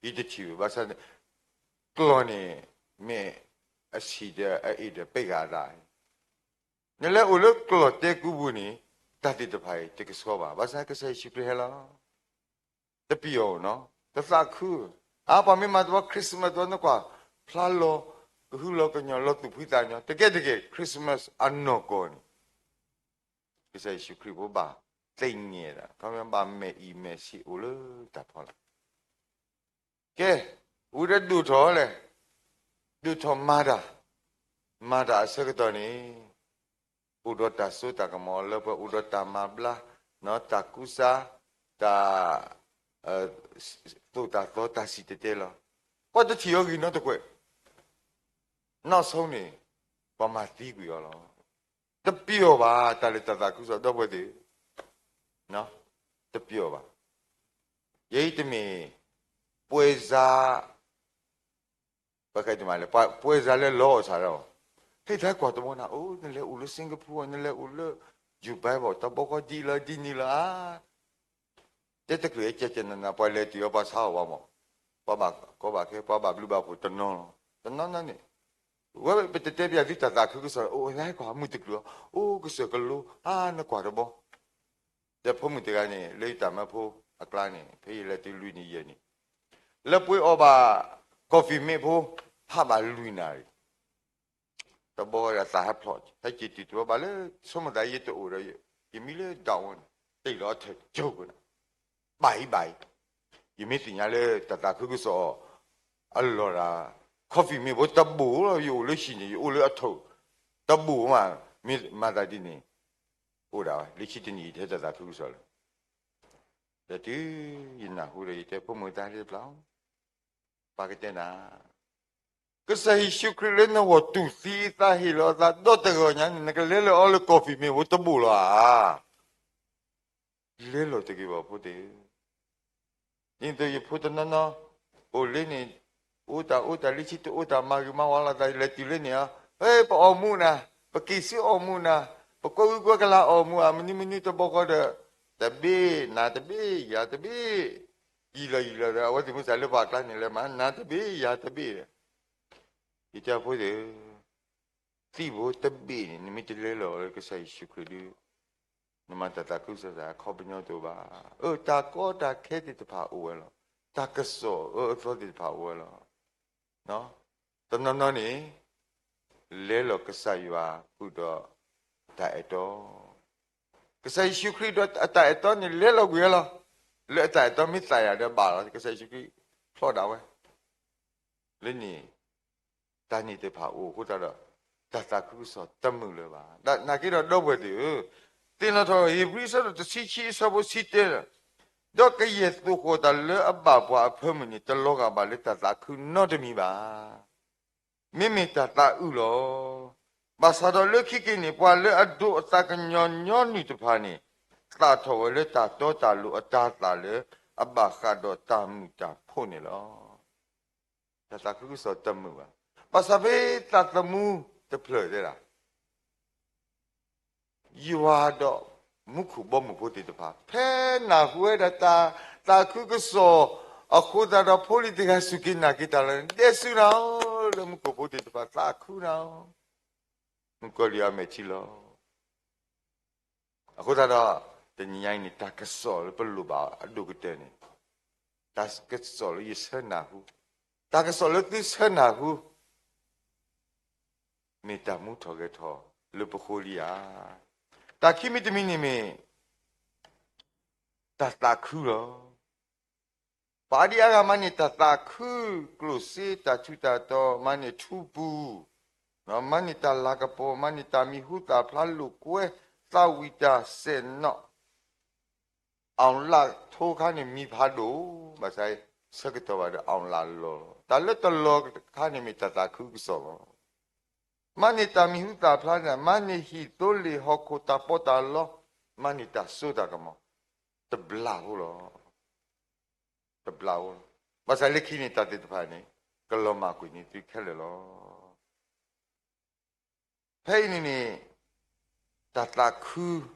ယတထံၣ်ဧိၤ, ဘၣ်ဆၣ် ကျီၢ်န့ၣ် မ့ၢ်အဆံၣ်ဒီးအအ့ၣ်ဒီးပ့းဂၤအသး, နလဲၤအိၣ်လၢကျီၢ်တဲကူပူၤန့ၣ် တၢ်သ့ၣ်တဖၣ်အံၤတကဆှီဘၣ်, ဘၣ်ဆၣ်ကစၢ်ယ့ၣ်ၡူးခရံာ်ဟဲလီၤ တပျံၤအီၤနီၤ, တသးခုဧိၤ, အါ ပှၤမ့ၢ်မၤတဘျီ Christmas တဘျီ နကွၢ် ဖျါလီၤကဟုလီၤကညီၤ လီၤသူၣ်ဖှံသးညီ တကဲတကဲ Christmas အနီၢ်ကီၢ်န့ၣ် ကစၢ်ယ့ၣ်ၡူးခရံာ်ဖိဘၣ်သ့ၣ်ညါဒၣ် ခီဖျိဘၣ်မဲာ်အံၤမဲာ်ဆံးအိၣ်လၢတၢ်ဖီလာ် ကဲ, ဝံၤဒီးဒိၣ်ထီၣ်လဲၣ်, ဒိၣ်ထီၣ်မၤတၢ်, မၤတၢ်အဆၢကတီၢ်န့ၣ် အိၣ်ဒီးတၢ်စိတၢ်ကမီၤလၢပှဲၤ အိၣ်ဒီးတၢ်မၤဘျါ, တၢ်ကူစါ, တၢ် သိၣ်တၢ်သီတၢ်စံၣ်တဲၤတဲလီၤ. ပှၤတထံၣ်အီၤဂ့ၤနီတကွဲး, နီၢ်ဆိန့ၣ် ပှၤမၤသံကွံာ်အီၤလီၤ. တပျီၢ်ဘၣ် တၢ်လၢတၢ်သးခုကစီၣ်ဒီပုၢ်ဝဲၢ်သ့ၣ်ဧၢ, တပျီၢ်ဘၣ်. ယဲအံၤတမ့ၢ် ပှဲၤစး ပှဲၤစးလၢလီၤအီၣ်ဆၣ်ဒီး ဟ့ၣ်တၢ်ကွၢ်တဘီနၤ အိၣ် နလဲၤအိၣ်လၢ Singapore နလဲၤအိၣ်လၢ Dubai ဘၣ် တဘီဃီဒ်လၢဒ်န့ၣ်လၢၤဧါ. တဲတချုးကဲကဲနနၤ ပှၤလဲၤတုၤအီၤ ပှၤဆါအီၣ်ဝဲမး, ပှၤဘၣ်ကီဘၣ်ခဲ ပှၤဘၣ်ဘျုးဘၣ်ဖှိၣ်တနီၤလီၤ. တနီၤနီၤန့ၣ် ဝဲပတတဲပျးသုတၢ်သးခုကစီၣ် အိၣ်ဟဲကွၢ်မုၢ်တကျိၤ အိၣ်ကစၢၢ်ကလိ အါနကွၢ်တဘီ ဒီးဖိမုၣ်တဂၤန့ၣ် လၢယတၢ်မၢဖိအကျါန့ၣ် ဖဲယလဲၤတုၤလွံၢ်နံၣ်ယဲၢ်နံၣ် လၢပှ့ၤအီၣ်ဘၣ် coffee mate ဖိ ဟးဘၣ်လွံၢ်နၣ်ရံၣ်, တဘီဒီးသးဟဲဖျိး ဟဲက့ၤတုၤတဘီဘၣ်လၢ ဆိကမိၣ်သးယတအိၣ်ဒီး ယမံလၢ ဒၣ်ဝဲန့ၣ် တ့ၢ်လီၤအထၢၣ်ကၠိကနၣ် ဘၣ်အံၤဘၣ်အံၤ, ယမ့ၢ်သ့ၣ်ညါလၢတၢ်သးခုကစီၣ်အလီၢ်တၢ် coffee mate ဖိတဘိၣ်လီၤ ယအိၣ်လၢဟံၣ်န့ၣ် ယအိၣ်လၢအထၢၣ် တဘိၣ်မး မ့ၢ်မၤသးဒ်န့ၣ် အိၣ်ဒၣ်ဝဲ လၢခံတနံၣ်အံၤ တဟဲတၢ်သးခုကစီၣ်လၢၤ ဒီးတုၤယနၢ်ဟူဒီး ယတဲဖိမုၣ်တၢ်ဟဲတပျၢ်, ပၢ်ကတဲနၤ, ကစၢ်ယ့ၣ်ၡူးခရံာ်လၢနဂီၢ်တူၢ်သံအသးဟ့ၣ်လီၤအသးဒီတဂၤညါန့ၣ် နကလဲၤလၢအီၤလၢ coffee mate ဖိတဘိၣ်လီၤဧါ. လဲၤလီၤတဂ့ၤဘၣ်ဖိသ့ၣ်ဧၢ, ဒ်သိးယဖိတနီၤနီၤ အိၣ်လၢန့ၣ် အိၣ်တၢ်အိၣ်တၢ်လၢခံတအိၣ်တၢ်မၤဂ့ၤမၤဝါလိာ်သး လဲၤတုၤလၢန့ၣ်ဧါ, ဟဲ ပအီၣ်မူနၤ, ပက့ၤဆူအီၣ်မူနၤ, ပကွဲဝံကွဲကလၤအီၣ်မူဧါ, မနုၤမနုၤတဘီဃီဒီး တဘ့ၣ်နၤတဘ့ၣ် ယၤတဘ့ၣ်, ယံာ်လီၤယံာ်လီၤဒီး အဝဲသ့ၣ်မုၢ်စၢ်လၢပှၤကျါန့ၣ် လဲၤမၤနၤတဘ့ၣ်ယၤတဘ့ၣ်ဒီး ယတဲဖိသ့ၣ်ဧၢ, သံၣ်ဖိတဘ့ၣ်န့ၣ် နမ့ၢ်တလဲၤလီၤလၢကစၢ်ယ့ၣ်ၡူးခရံာ်ဒီး နမၤတၢ်သးခုကစီၣ်အခီပညီတအိၣ်ဘၣ်. အၢ တၢ်ကီတၢ်ခဲသ့ၣ်တဖၣ်အိၣ်ဝဲလီၤ. တၢ်ကစီၣ်အၢအသီသ့ၣ်တဖၣ်အိၣ်ဝဲလီၤ. တနီၤနီၤန့ၣ် လဲၤလီၤကစၢ်ယွၤဃုာ်ဒီးတၢ်အဲၣ်တီ, ကစၢ်ယ့ၣ်ၡူးခရံာ်ဒီးအတၢ်အဲၣ်တီန့ၣ် လဲၤလီၤကွံာ်ဝဲလီၤ. လၢအတၢ်အဲၣ်တီမ့ၢ်သးယၤဒီးဘၣ်လီၤ ကစၢ်ယ့ၣ်ၡူးခရံာ်ဖျီဒၣ်ဝဲ လၢန့ၣ် တၢ်န့ၣ်တဖၣ်အိၣ်အဃိသတးဒီး တၢ်သးခုကစီၣ်တမုာ်လၢၤဘၣ်. နာ်က့ဒီးဒီပုၢ်ဝဲၢ်သ့ၣ်ဧၢ, သ့ၣ်နီၣ်ထီၣ်ဧ့ၤဘြံၤအဆၢဒိၣ်တဆံခံအဆၢဖိဆံတၢ, ဒီးကယဲၢ်သိၣ်ဃီၣ်တၢ်လၢအဘၣ်ပှၤအဖၢမုၢ်န့ၣ် တလီၤဂာ်ဘၣ်လၢတၢ်သးခုနီတမံၤဘၣ်. မ့မ့ၢ်တၢ်သးအုးလီၤ. ဘၣ်ဆၣ်ဒီးလၢခံက့ၤန့ၣ် ပှၤလၢအဒိးအသးကညီၤညီနုၢ်တဖၣ်န့ၣ် သၣ်ထီၣ်ဝဲလၢတၢ်တီတၢ်လိၤအတၤသၣ်လၢအဘၣ်ဃးဒီးတၢ်မုာ်တၢ်ဖိးန့ၣ်လီၤ. တၢ်သးခုကစီၣ်တမုာ်ဘၣ်. ဘၣ်ဆၣ်ဖဲသးသမူတဖျၢၣ်တဲဒၣ် ယွၤဒီးမူခိၣ်ဘီမုၢ်ဖိသ့ၣ်တဖၣ် ဖဲနၢ်ဟူဝဲဒၣ်တၢ်သးခုကစီၣ်အဃိသတးဒီး ဖိလံၤတဂၤစူၢ်က့ၤနာ်က့ၤတၢ်လီၤန့ၣ် ဒဲးစူနၤဧၢ, လၢမူခိၣ်ဖိသ့ၣ်တဖၣ်သးခုနၤဧၢ, မုၣ်ကီၤလံၢ်အမဲာ်ထံလီၤ. အဃိသတးဒီး တနံၤညါအံၤန့ၣ် တၢ်ကစီၣ်လၢပလိၣ်ဘၣ်အဒိၣ်ကတၢၢ်န့ၣ် တၢ်ကစီၣ်လၢယဆၢနၢ်ဟူ, တၢ်ကစီၣ်လၢသုဆၢနၢ်ဟူ မ့ၢ်တၢ်မူထီၣ်ဂဲၤထီၣ်လၢပဃိလံဧါ. တၢ်ခံမံၤတမံၤန့ၣ်မ့ၢ် တၢ်သးခုလီၤ. ပှၤအါဒံအါဂၤမၤန့ၢ်တၢ်သးခု, ကျိၣ်စ့တၢ်ထူးတၢ်တီၤ, မၤန့ၢ်ထူပူၤ, မၤန့ၢ်တၢ်လၤကပီၤ, မၤန့ၢ်တၢ်မံၤဟူသၣ်ဖျါလိာ်ကွဲ, သးဝံၣ်တၢ်စဲးနီၣ် အီၣ်လၣ်ထိခါန့ၣ်မံၤဖးဒိၣ်, ဘၣ်ဆၣ်ဆၢကတီၢ်ဘၣ်ဒီးအီၣ်လၣ်လီၤလီၤ. တၢ်လၢတလီၤခါန့ၣ်မ့ၢ်တၢ်သးခုကစီၣ်လီၤ. မၤန့ၢ်တၢ်မံၤဟူသၣ်ဖျါန့ၣ်, မၤန့ၢ်ဟံၣ်သိလ့ၣ်ဟီၣ်ခိၣ်တၢ်ပီးတၢ်လီ, မၤန့ၢ်တၢ်စိတၢ်ကမီၤ, တဘျီဖိလီၤ. တဘျီဖိလီၤ. ဘၣ်ဆၣ်လၢခံန့ၣ်တၢ်သ့ၣ်တဖၣ်န့ၣ် ကလီၤမၢ်ကွံာ်န့ၢ်သုခဲလၢာ်လီၤ. ဖဲအံၤန့ၣ်န့ၣ် တၢ်သးခု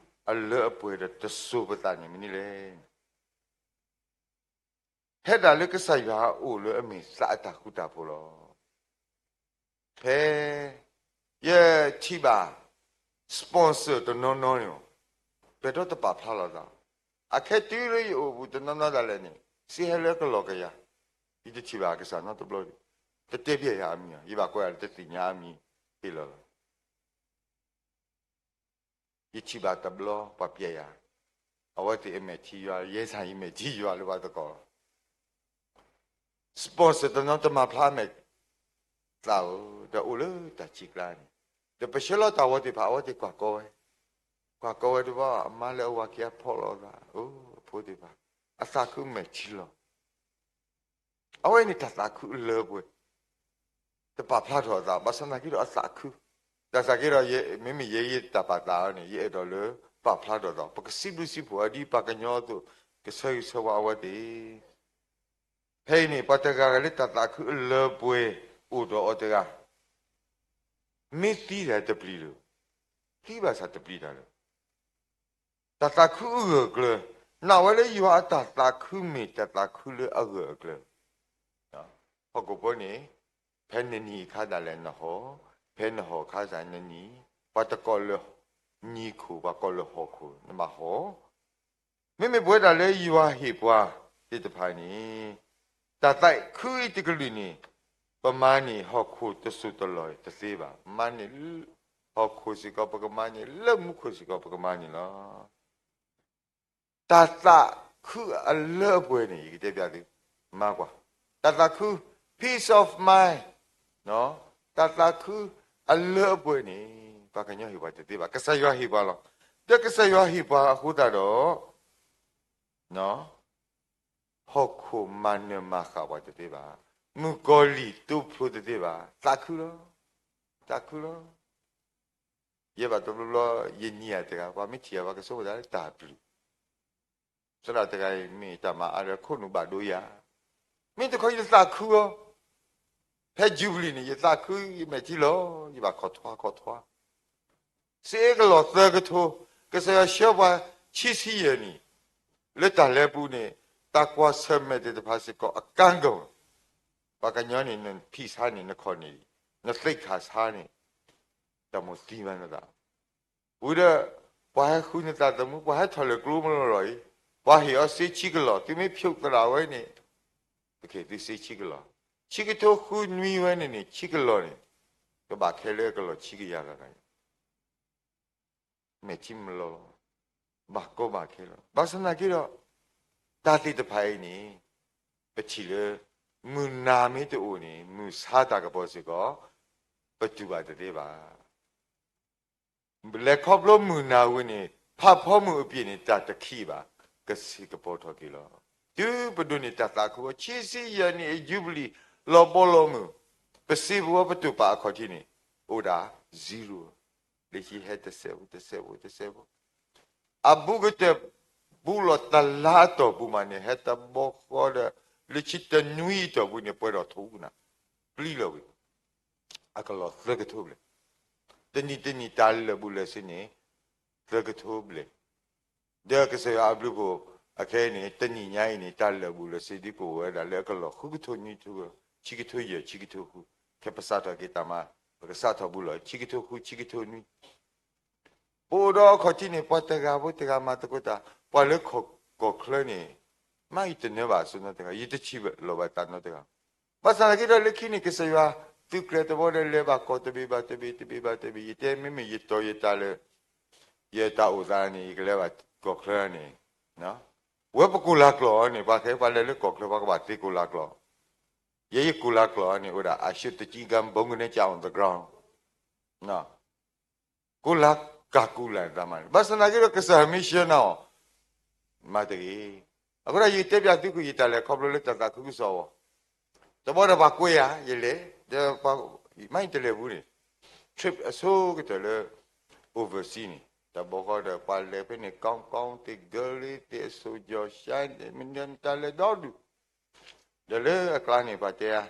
အလၢအပှဲၤဒီးတစိၤပသးန့ၣ်မနုၤလဲၣ်. ဟဲဒၣ်လၢကစၢ်ယွၤအအိၣ်လၢအမ့ၢ်သးအတၢ်ဃူတၢ်ဖိးလီၤ. ဖဲယထံၣ်ဘၣ် sponsor တနီၤနီၤန့ၣ် ပှဲၤဒီးတပာ်ဖျါလီၤသး, အခဲတုၤလၢယအိၣ်ပူၤတနီၤနီၤဒၣ်လဲာ်န့ၣ် စ့ဟဲလၢကလီၤကယၤ, ယတထံၣ်ဘၣ်အကစၢ်နီတဘျီဒံး တတဲဘၣ်ယၤအမံၤ, ယဘၣ်ကွဲးယၤလၢတသ့ၣ်ညါအမံၤဟ့ၣ်လီၤလီၤ. ယထံၣ်ဘၣ်တဘျီ ပှၤပျဲယၤ, အဝဲသ့ၣ်အမဲာ်ထံယွၤ, ယဲစ့ၢ်ယမဲာ်ထံယွၤလၢပှၤသကိးလီၤ. sponsor တနီၤတမၤဖျါအမဲာ်သးဧိၤ, ဒီးအိၣ်လၢတၢ်ခံးကျါန့ၣ်, ဒီးပဆှၢလီၤတၢ်ဝီသ့ၣ်တဖၣ် အဝဲသ့ၣ်ကွၢ်ကီဝဲ, ကွၢ်ကီဝဲတဘျီ အမါလၢအဝၤခံဂၤဖီၣ်လီၤအသး, အိၣ်အဖိသ့ၣ်တဖၣ်, အသးခုမဲာ်ထံလီၤ. အဝဲန့ၣ်တၢ်သးခုအလၢအပှဲၤ, တပာ်ဖျါထီၣ်အသး, ဘၣ်ဆၣ်သနာ်က့ဒီးအသးခု, တၢ်သးက့ဒီး မ့မ့ၢ်ယဲယတၢ်ပာ်သးအီၤန့ၣ် ယအဲၣ်ဒိးလၢပာ်ဖျါထီၣ်အသး, ပကစံးဘျုးစံးဖှိၣ်အီၤဒ်ပှၤကညီအသိး, ကဆၢဂ့ၤဆၢဝါအဝဲသ့ၣ်. ဖဲအံၤန့ၣ် ပှၤတဂၤဂၤလၢတၢ်သးခုအလၢအပှဲၤအိၣ်ဒီးအီၤတဂၤ, မ့ၢ်သံတၢ်တပျံၤလၢၤ, သံဘၣ်ဆၣ်တပျံၤတၢ်လၢၤ တၢ်သးခုအဂၢၢ်အကျၢၤ, နာ်ဝဲလၢယွၤအတၢ်သးခုမ့ၢ်တၢ်သးခုလၢအဂၢၢ်အကျၢၤ. ဟီၣ်ခိၣ်ဖိန့ၣ်, ဖဲနနံၤအခါဒၣ်လဲာ်နဟီၣ်, ဖဲနဟီၣ်အခါစ့ၢ်နနံၤ, ပှၤတကိးလၢနံၤခိၣ်, ပှၤကိးလၢဟီၣ်ခိၣ်, နဘၣ်ဟီၣ် မ့မ့ၢ်ပဝဲဒၣ်လၢယွၤဟ့ၣ်ပှၤသ့ၣ်တဖၣ်န့ၣ်, တၢ်သးခုအံၤတကလုာ်န့ၣ်, ပမၤန့ၢ်ဟီၣ်ခိၣ်တစိၢ်တလီၢ်တသ့ဘၣ်. မၤန့ၢ်လၢဟီၣ်ခိၣ်စ့ၢ်ကီးပကမၤန့ၢ်, လၢမူခိၣ်စ့ၢ်ကီးပကမၤန့ၢ်လီၤ. တၢ်သးခုအလၢအပှဲၤန့ၣ် ယကတဲပျးသု, မၤကွၢ်, တၢ်သးခု, peace of mind, တၢ်သးခုအလၢအပှဲၤန့ၣ်, ပှၤကညီဟ့ၣ်ပှၤတသ့ဘၣ်, ကစၢ်ယွၤဟ့ၣ်ပှၤလီၤ. ဒီးကစၢ်ယွၤဟ့ၣ်ပှၤအဃိသတးဒီး ဟီၣ်ခိၣ်မၤနၢၤမၤဃၣ်ပှၤတသ့ဘၣ်, မုၣ်ကီၤလံၢ်တိဖျိတသ့ဘၣ်, သးခုလီၤ, သးခုလီၤ. ယဲဘၣ်တဘျီဘျီ ယနံၤဧါတဂၤ ပှၤမ့ၢ်ထံၣ်ဧါ ပှၤကဆိကမိၣ်သးလၢတၢ်ပျုၤ, သရၣ်တဂၤအံၤမ့ၢ်တၢ်မၤအါဒီးခိၣ်နူာ်ဘၣ်ဒိယၤ, မ့ၢ်တခီယသးခုအီၤ, ဖဲယူဘလံၤန့ၣ် ယသးခုယမဲာ်ထံလီၤ, ယဘၣ်ခိးထွါခိးထွါ စ့အကလီၢ်သၢကထိ, ကစၢ်ယွၤဆှၢပှၤဆံဆံယဲၢ်နံၣ်, လၢတၢ်လဲၤပူၤန့ၣ်, တၢ်ကွၢ်ဆၢၣ်မဲာ်သ့ၣ်တဖၣ်စ့ၢ်ကီးအကါကီၤ, ပှၤကညီန့ၣ် နဖံးဆါန့ၣ် နခီၣ်န့ၣ်, နသ့ၣ်ခါဆါန့ၣ်, တၢ်မိၣ်သံမးနသး, ဝံၤဒီး, ပှၤဟဲဃုနသးသမူ ပှၤဟဲထီၣ်လၢကျိမလီၤလီၤအံၤ, ပှၤဟ့ၣ်အီၤစ့ဆံကလီၢ် သုမ့ၢ်ဖျိးသရၣ်ဝဲန့ၣ်, သုစ့ဆံကလီၢ်, ဆံကထိဃုနွံဝဲန့ၣ်န့ၣ် ဆံကလီၢ်န့ၣ်, ကဘၣ်ခဲလၢအကလီၢ်ဆံကယၤဂၤဂၤ မဲာ်ထံမလီၤလီၤ, ဘၣ်ကီဘၣ်ခဲလီၤ. ဘၣ်ဆၣ်သနာ်က့ဒီး, တၢ်သ့ၣ်တဖၣ်အံၤန့ၣ်, ပထံၣ်လၢ, မုၢ်နၤမ့ၢ်တအိၣ်န့ၣ် မုၢ်ဆါတၢ်ကပီၤစ့ၢ်ကီး, ပတူၢ်ဘၣ်တသ့ဘၣ်. လဲၤခီဖျိမုၢ်နၤဝံၤန့ၣ် ဖးဖီမုၢ်အပျ့ၤန့ၣ် တၢ်တခံးဘၣ်, ကဆ့ၣ်ကပီၤထီၣ်က့ၤလီၤ. တုၤပဒိးန့ၢ်တၢ်သးခုအီၤ ဆံဆံယဲၢ်နံၣ်အယူဘလံၤ လီၤဘီလီၤမုၢ်, ပစံးပဝဲပတူၢ်ပာ်အခီၣ်ထံးန့ၣ်, အိၣ်ဒၣ်, zero, လၢခံဟဲတစဲးဖိ တစဲးဖိ တစဲးဖိ, အဘူးကတၢၢ်ဘူးလီၤတလါအတီၢ်ပူၤမးန့ၣ် ဟဲတဘီဃီဒီး, လၢခံတနွံအတီၢ်ပူၤန့ၣ် ပှဲၤထီၣ်ထူနၤ, ပျံၤလီၤဝံၤ, အကလီၢ်သၢကထိဘျဲၣ် တနံၣ်တနံၣ်တၢ်လၢာ်ဘူးလၢာ်စ့န့ၣ်, သၢကထိဘျဲၣ်, ဒီးကစၢ်ယွၤအဘျုးအဖှိၣ်, အခဲအံၤန့ၣ် တနံၣ်ညါအံၤန့ၣ် တၢ်လၢာ်ဘူးလၢာ်စ့ဒ်ကအိၣ်ဝဲဒၣ်လၢအကလီၢ်ဃုကထိနွံကထိ, ဆံကထိယဲၢ် ဆံကထိဃု, ခဲပစးထီၣ်က့ၤတၢ်မၤ, ပကစးထီၣ်ဘူးလီၤ ဆံကထိဃု ဆံကထိနွံ ပအိၣ်ဒီးအခီၣ်ထံးန့ၣ် ပှၤတဂၤဖိတဂၤမၤသကိးတၢ်, ပှၤလၢကီၢ်ချၢန့ၣ်, မ့ၢ်ယတနၢၤဘၣ်အစိၤနီတဂၤ, ယတထံၣ်လီၤဘၣ်တၢ်နီတဂၤ, ဘၣ်ဆၣ်သနာ်က့ဒီးလၢခံန့ၣ် ကစၢ်ယွၤသုးကျဲၤတဘီဒီး လဲၤဘၣ်ကီၢ်တဘ့ၣ်ဘၣ်တဘ့ၣ် တဘ့ၣ်ဘၣ်တဘ့ၣ်, ယတဲမ့မ့ၢ်ယတီၤယတၢ်လၢ ယတၢ်အိၣ်သးန့ၣ် ယကလဲၤဘၣ်ကီၢ်ချၢန့ၣ်, ဝဲပကိးလၤကျိာ်အီၤန့ၣ် ပှၤခဲအံၤပှၤလဲၤလၢကီၢ်ချၢ ပှၤကဘၣ်သ့ကိးလၤကျိာ်, ယဲယကိးလၤကျိာ်အီၤန့ၣ် အိၣ်ဒၣ် အရှုံးတကြီးကမ်း ဗုံးကနဲကျ on the ground, ကိးလၤကၤကူလၤသးမးန့ၣ် ဘၣ်ဆၣ်သနာ်က့ဒီး ကစၢ်မ့ၢ်ဆှၢနၤအီၤ, မၤတဂ့ၤ, အဃိဒီးယတဲပျးသုကွံာ်ယတၢ်လဲၤခီဖျိလၢတၢ်သးခုကစီၣ်အဂီၢ်, တဘျီဒီးပှၤကွဲယၤ ယလဲၤ, ဒီးပှၤ, မ့ၢ်ယတလဲၤဘူးန့ၣ်, trip အဆိကတၢၢ်လၢ overseas န့ၣ် တဘျီဃီဒီးပှၤလဲၤဖဲန့ၣ် ကီကီသ့ၣ် ကလ့သ့ၣ် အစိၣ်ကၠီၣ်ၡါသ့ၣ် မ့ၢ်တၢ်လဲၤဒီဒူၣ်, ဒီးလၢအကျါန့ၣ် ပှၤတဲယၤ,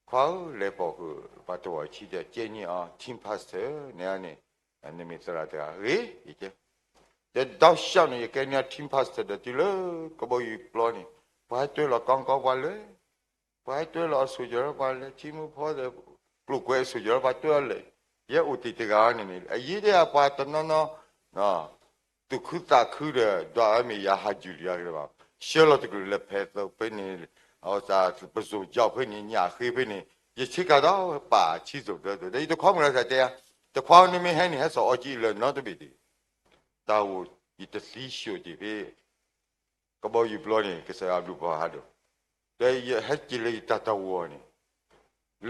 ခွါဧၢ လဲၤပိာ်ဃုာ် ပှၤတဝီၤဆံဒီး ကဲန့ၢ်အီၤ team pastor န့ၣ်န့ၣ်, နမ့ၢ်သရၣ်တဂၤဂ့ၤ, ယတဲ, ဒီးဒီးစၢ်န့ၣ် ယကဲန့ၢ်အီၤ team pastor ဒီးတုၤလၢကဘီယူၤပျီန့ၣ်, ပှၤဟဲတွဲလီၤကီကီပှၤလဲၤ, ပှၤဟဲတွဲလီၤအစိၣ်ကၠီၣ်လၢပှၤလဲၤ ထံမူဖိဒီး ကျိၣ်ကွဲးအစိၣ်ကၠီၣ်လၢပှၤတွဲအီၤလဲၤ, ယဲအိၣ်တ့ၢ်တဂၤန့ၣ်န့ၣ် အယံၤဒၣ်ပှၤတနီၤနီၤ သူၣ်ခုသးခုဒီး ဒွးအမ့ၢ်ယၤဟးယူၤလံအဂ့ၤဘၣ်, ဆှၢလီၤတကလုာ်လၢဖဲသိးဖဲန့ၣ်, အဝဲသးပစိၢ်ကၠီၣ်ဖဲန့ၣ် ညၣ်ဃ့ဖဲန့ၣ်, ယဆ့ကၤဒီးပာ်ဆံသိးသၢသိး ဒီးယတခွါမုၣ်လီၤစၢ်တဲယၤ, တခွါန့ၣ်မ့ၢ်ဟဲန့ၣ် ဟဲစိာ်အီကံလၢာ်နီတဘ့ၣ်ဒံး, တၢ်အိၣ်ယတသံဆှိးတ့ၢ်ဖဲ ကဘီယူၤပျီန့ၣ် ကစၢ်ယွၤဘျုးဖှိၣ်ဟးဒိၣ်, ဒီးယဟဲက့ၤလၢယတၢ်တဝီၤန့ၣ်,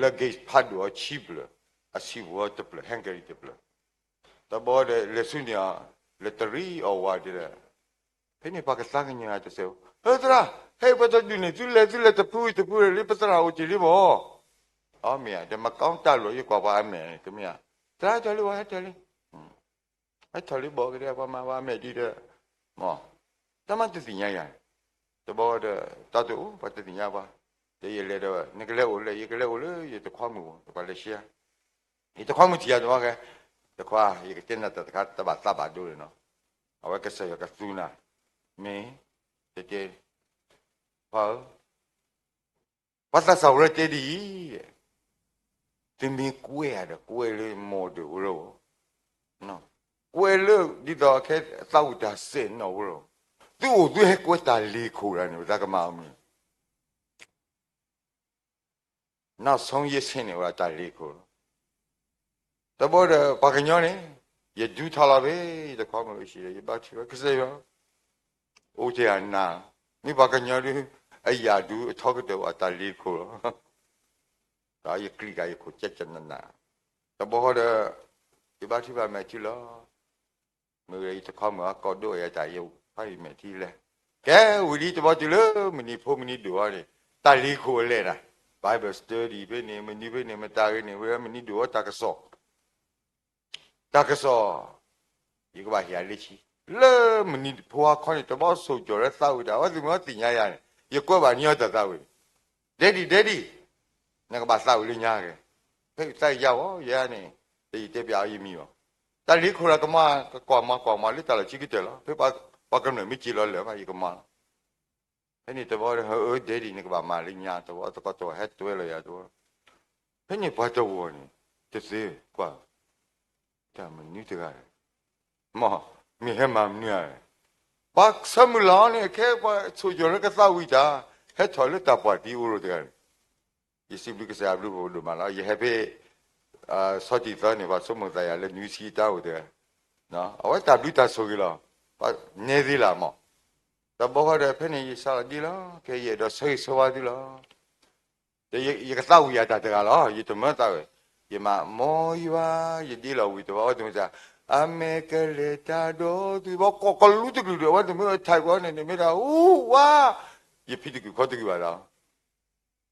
luggage ဖးဒိၣ်အီၤဆံဖျၢၣ်, အဆံးဖိတဖျၢၣ် hand carry တဖျၢၣ်, တဘီဒီးလဲၤဆူန့ၣ်အီၤ, လဲၤတရံးအီၣ်ဝၤဒ်လဲၣ်, ဖဲန့ၣ်ပှၤကသးကညီၤယၤတစဲးဖိ, ဟဲသရၣ်, ဟဲပတဒူၣ်န့ၣ် သုလဲၤသုလဲၤတဖုတဖုလၢပသရၣ်အိၣ်တ့ၢ်လံမၢ်, အမ့ၢ်ဧါ, ဒီးမကီတၢ်လိၤ ယကွၢ်ပှၤအမဲာ်န့ၣ် တမ့ၢ်ဧါ, သရၣ်ဟဲထီၣ်လံဝဲ ဟဲထီၣ်လံ ဟဲထီၣ်လံဘီကဒဲ ပှၤမၤဝဲအမဲာ်ဒ်ဒီး, မ့ၢ်, တၢ်မၤတသ့ၣ်ညါယၤ, တဘီဒီး, တၢ်တအိၣ် ပှၤတသ့ၣ်ညါပှၤ, ဒီးယလဲၤဒီး နကလဲၤအိၣ်လဲၣ် ယကလဲၤအိၣ်လၢယတခွါမုၣ်အအိၣ် ပှၤလဲၤရှဲ, ယတခွါမုၣ်ထံၣ်ယၤတဘီကဲ, တခွါ ယကတဲနၤတၢ်တခါ တဘၣ်သးဘၣ်ဒိလၢၤနီၤ, အဝဲကစၢ်ယွၤကသူနၤ, မ့ၢ်, တတဲ, ခွါဧၢ ပှၤသးစၢ်ဝဲတဲဒ်အံၤ, သုမ့ၢ်ကွဲးဧါဒီး ကွဲးလၢမိၢ်ဒၢးအိၣ်လီၤ, ကွဲးလၢဒ်သိးခဲသးဝံၣ်တၢ်စဲးနီၣ်အိၣ်လီၤ, သုအိၣ်သုဟဲကွဲးတၢ်လ့ၤခိၣ်တဂၤန့ၣ် ပသးကမၤအီၤမနုၤ, နီၢ်ဆိယ့ဆ့န့ၣ် အိၣ်ဒီးတၢ်လ့ၤခိၣ်လီၤ တဘီဒီးပှၤကညီန့ၣ်, ယဒူထီၣ်လီၤဖဲ ယတခွါမုၣ်အဟံၣ်ဒီး ယဘါထုကဖၣ် ကစၢ်ယွၤ, အိၣ်တ့ၢ်အနၤ, မ့ၢ်ပှၤကညီဒုး, အယၣ်ဒုးအထီကတၢၢ်အတၢ်လ့ၤခိၣ်လီၤ, ဒီးယကျံးကၤယခိၣ်ကၠဲကၠဲနးနး, တဘီဃီဒီး, ယဘါထုကဖၣ်မဲာ်ထံလီၤ မ့ၢ်ဂ့ၤ ယတခွါမုၣ်အကိးဒိၣ်အယၤတၢ် ယဖးယမဲာ်ထံလဲၣ်, ကဲဝံၤလံတဘီတုၤလၢမုၢ်နံၤဖိမုၢ်နံၤဒိၣ်အီၤန့ၣ်, တၢ်လ့ၤခိၣ်အလဲၣ်ဒၣ်, Bible study ဖဲန့ၣ် မနုၤဖဲန့ၣ် မတၤဂ့ၤန့ၣ် ဝဲမုၢ်နံၤဒိၣ်အီၤတၢ်ကစီၣ်, တၢ်ကစီၣ်, ယကဘၣ်ဟ့ၣ်အလၢဆံ, လၢမုၢ်နံၤဖိဟါခီန့ၣ် တဘီဆိၣ်ကၠီၤလၢသးဝံၣ်တၢ် အဝဲသ့ၣ်မ့ၢ်သ့ၣ်ညါယၤန့ၣ် ယကွဲးဘၣ်န့ၢ်အီၤတၢ်သးဝံၣ်န့ၣ်, Daddy, Daddy, နကဘၣ်သးဝံၣ်လၢညါက့ၤ, ဖဲယသးဝံၣ်ယၤဝဲ ယဲန့ၣ်, ဒီးယတဲပျးအီၤယမံၤဘၣ်, တၢ်လ့ၤခိၣ်ဒီးကမၤ, ကကွၢ်မၤကွၢ်မၤလၢတၢ်လီၢ်ခံကတၢၢ်လီၤ, ဖဲပှၤကမျၢၢ်မ့ၢ်စ့လီၤလၢာ်မး ယကမၤလီၤ ဖဲန့ၣ်တဘီဒီး ဟၢအၢ Daddy နကဘၣ်မၤလၢညါတဘီ သကိးတဝီၤဟဲတွဲလီၤယၤတဘီ, ဖဲန့ၣ်ပှၤတဝီၤန့ၣ်, တသ့ကွၢ်, တၢ်မနုၤတဂၤလဲၣ်, မ့ၢ်ဟဲမၤမနုၤဧါ, ပှၤဆၢမုၢ်လၢ်အီၤန့ၣ် ခဲပှၤဆိၣ်ကၠီၤလၢကသးဝံၣ်တၢ်, ဟဲထီၣ်လၢတၢ်ပှၢ်တံၢ်အိၣ်လိာ်တဂၤန့ၣ်, ယစံးဘျုးကစၢ်ယွၤဘျုးဖှိၣ်ဒိၣ်မးလီၤ, ယဟဲဖဲ ဆီတံၢ်သီန့ၣ် ပှၤဆိကမိၣ်သးယၤလၢနွံဆံတၢ်အိၣ်တဂၤ, အဝဲတၢ်ဘျုးတၢ်ဆိၣ်ဂ့ၤလီၤ, ပှၤနဲသ့လၢမး, တဘီဃီဒီးဖဲန့ၣ် ယစးလီၤဒ့လီၤ, ခဲယအဲၣ်ဒိးဆၢဂ့ၤဆၢဝါသုလီၤ, ဒီးယကသးဝံၣ်ယၤတၢ်တဂၤလီၤ, ယတမၢသးဝဲ, ယမၤမိၢ်ယွၤ, ယဒ့လီၤဝံၤတဘီ အဝဲတမ့ၢ်စၢ်, အမဲာ်ကလဲၤတၢ်ဒီးသုဘီ ကိးကလူတကလုာ်ဒီး အဝဲတမ့ၢ် ထးကီန့ၣ် မ့ၢ်ဒၣ်အူဝါ, ယဖံးတကုာ်ခီတကုာ်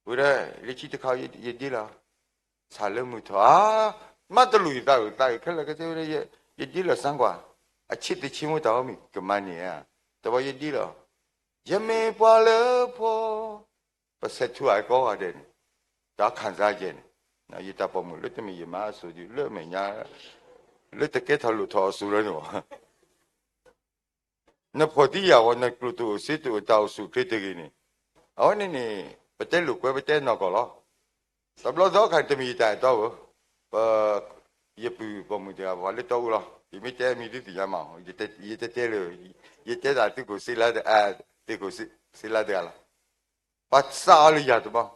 ဘၣ်ဒီး ဝံၤဒီး လၢခံတခါ ယဒ့လီၤ, ဆၣ်လၢမုၢ်ထီၣ်ဧါ, မၤတလူၤယသးဝံၣ်သးဝံၣ်ခဲလၢာ်ခဲဆ့ဝဲဒီး ယဒ့လီၤစၢ်ကွၢ်, အဆံးတဆံမိၢ်တၢ်အီၣ်မ့ၢ်ကမၤန့ၢ်ဧါ, တဘီယဒ့လီၤ, ယမ့ၢ်ပှၤလၢဖှီၣ်, ပဆဲးထူအကီဂၤဒဲးန့ၣ်, တၢ်ခၣ်စါယဲၢ်န့ၣ်, ယတၢ်ပိာ်မုၣ်လၢတမ့ၢ်ယမါအစိၤဒုး လၢအမဲာ်ညါ လၢတကဲထီၣ်လိၣ်ထီၣ်အစိၤလၢန့ၣ်ဘၣ် နဖှီၣ်သံယာ်ဝဲ နကျိၣ်တအိၣ်စ့တအိၣ် တၢ်အိၣ်ဆူၣ်အိၣ်ချ့တဂ့ၤန့ၣ်, အဝဲန့ၣ်န့ၣ် ပတဲလိာ်ကွဲ ပတဲနီၢ်ကီၢ်လီၤ. တဘျီသီခါန့ၣ် တမ့ၢ်ယတၢ်အဲၣ်တီဧၢ, ပ, ယပုၢ်ပိာ်မုၣ်တဂၤ ပှၤလၢတီအူလီၤ. ယမ့ၢ်တဲမံၤဒုးသ့ၣ်ညါမး, ယတတဲလၢ, ယတဲတၢ်သုးခိၣ်စ့လါ, သုးခိၣ်စ့လါတဂၤလီၤ. ပှၤစးအီၤလၢယၤတဘျီ,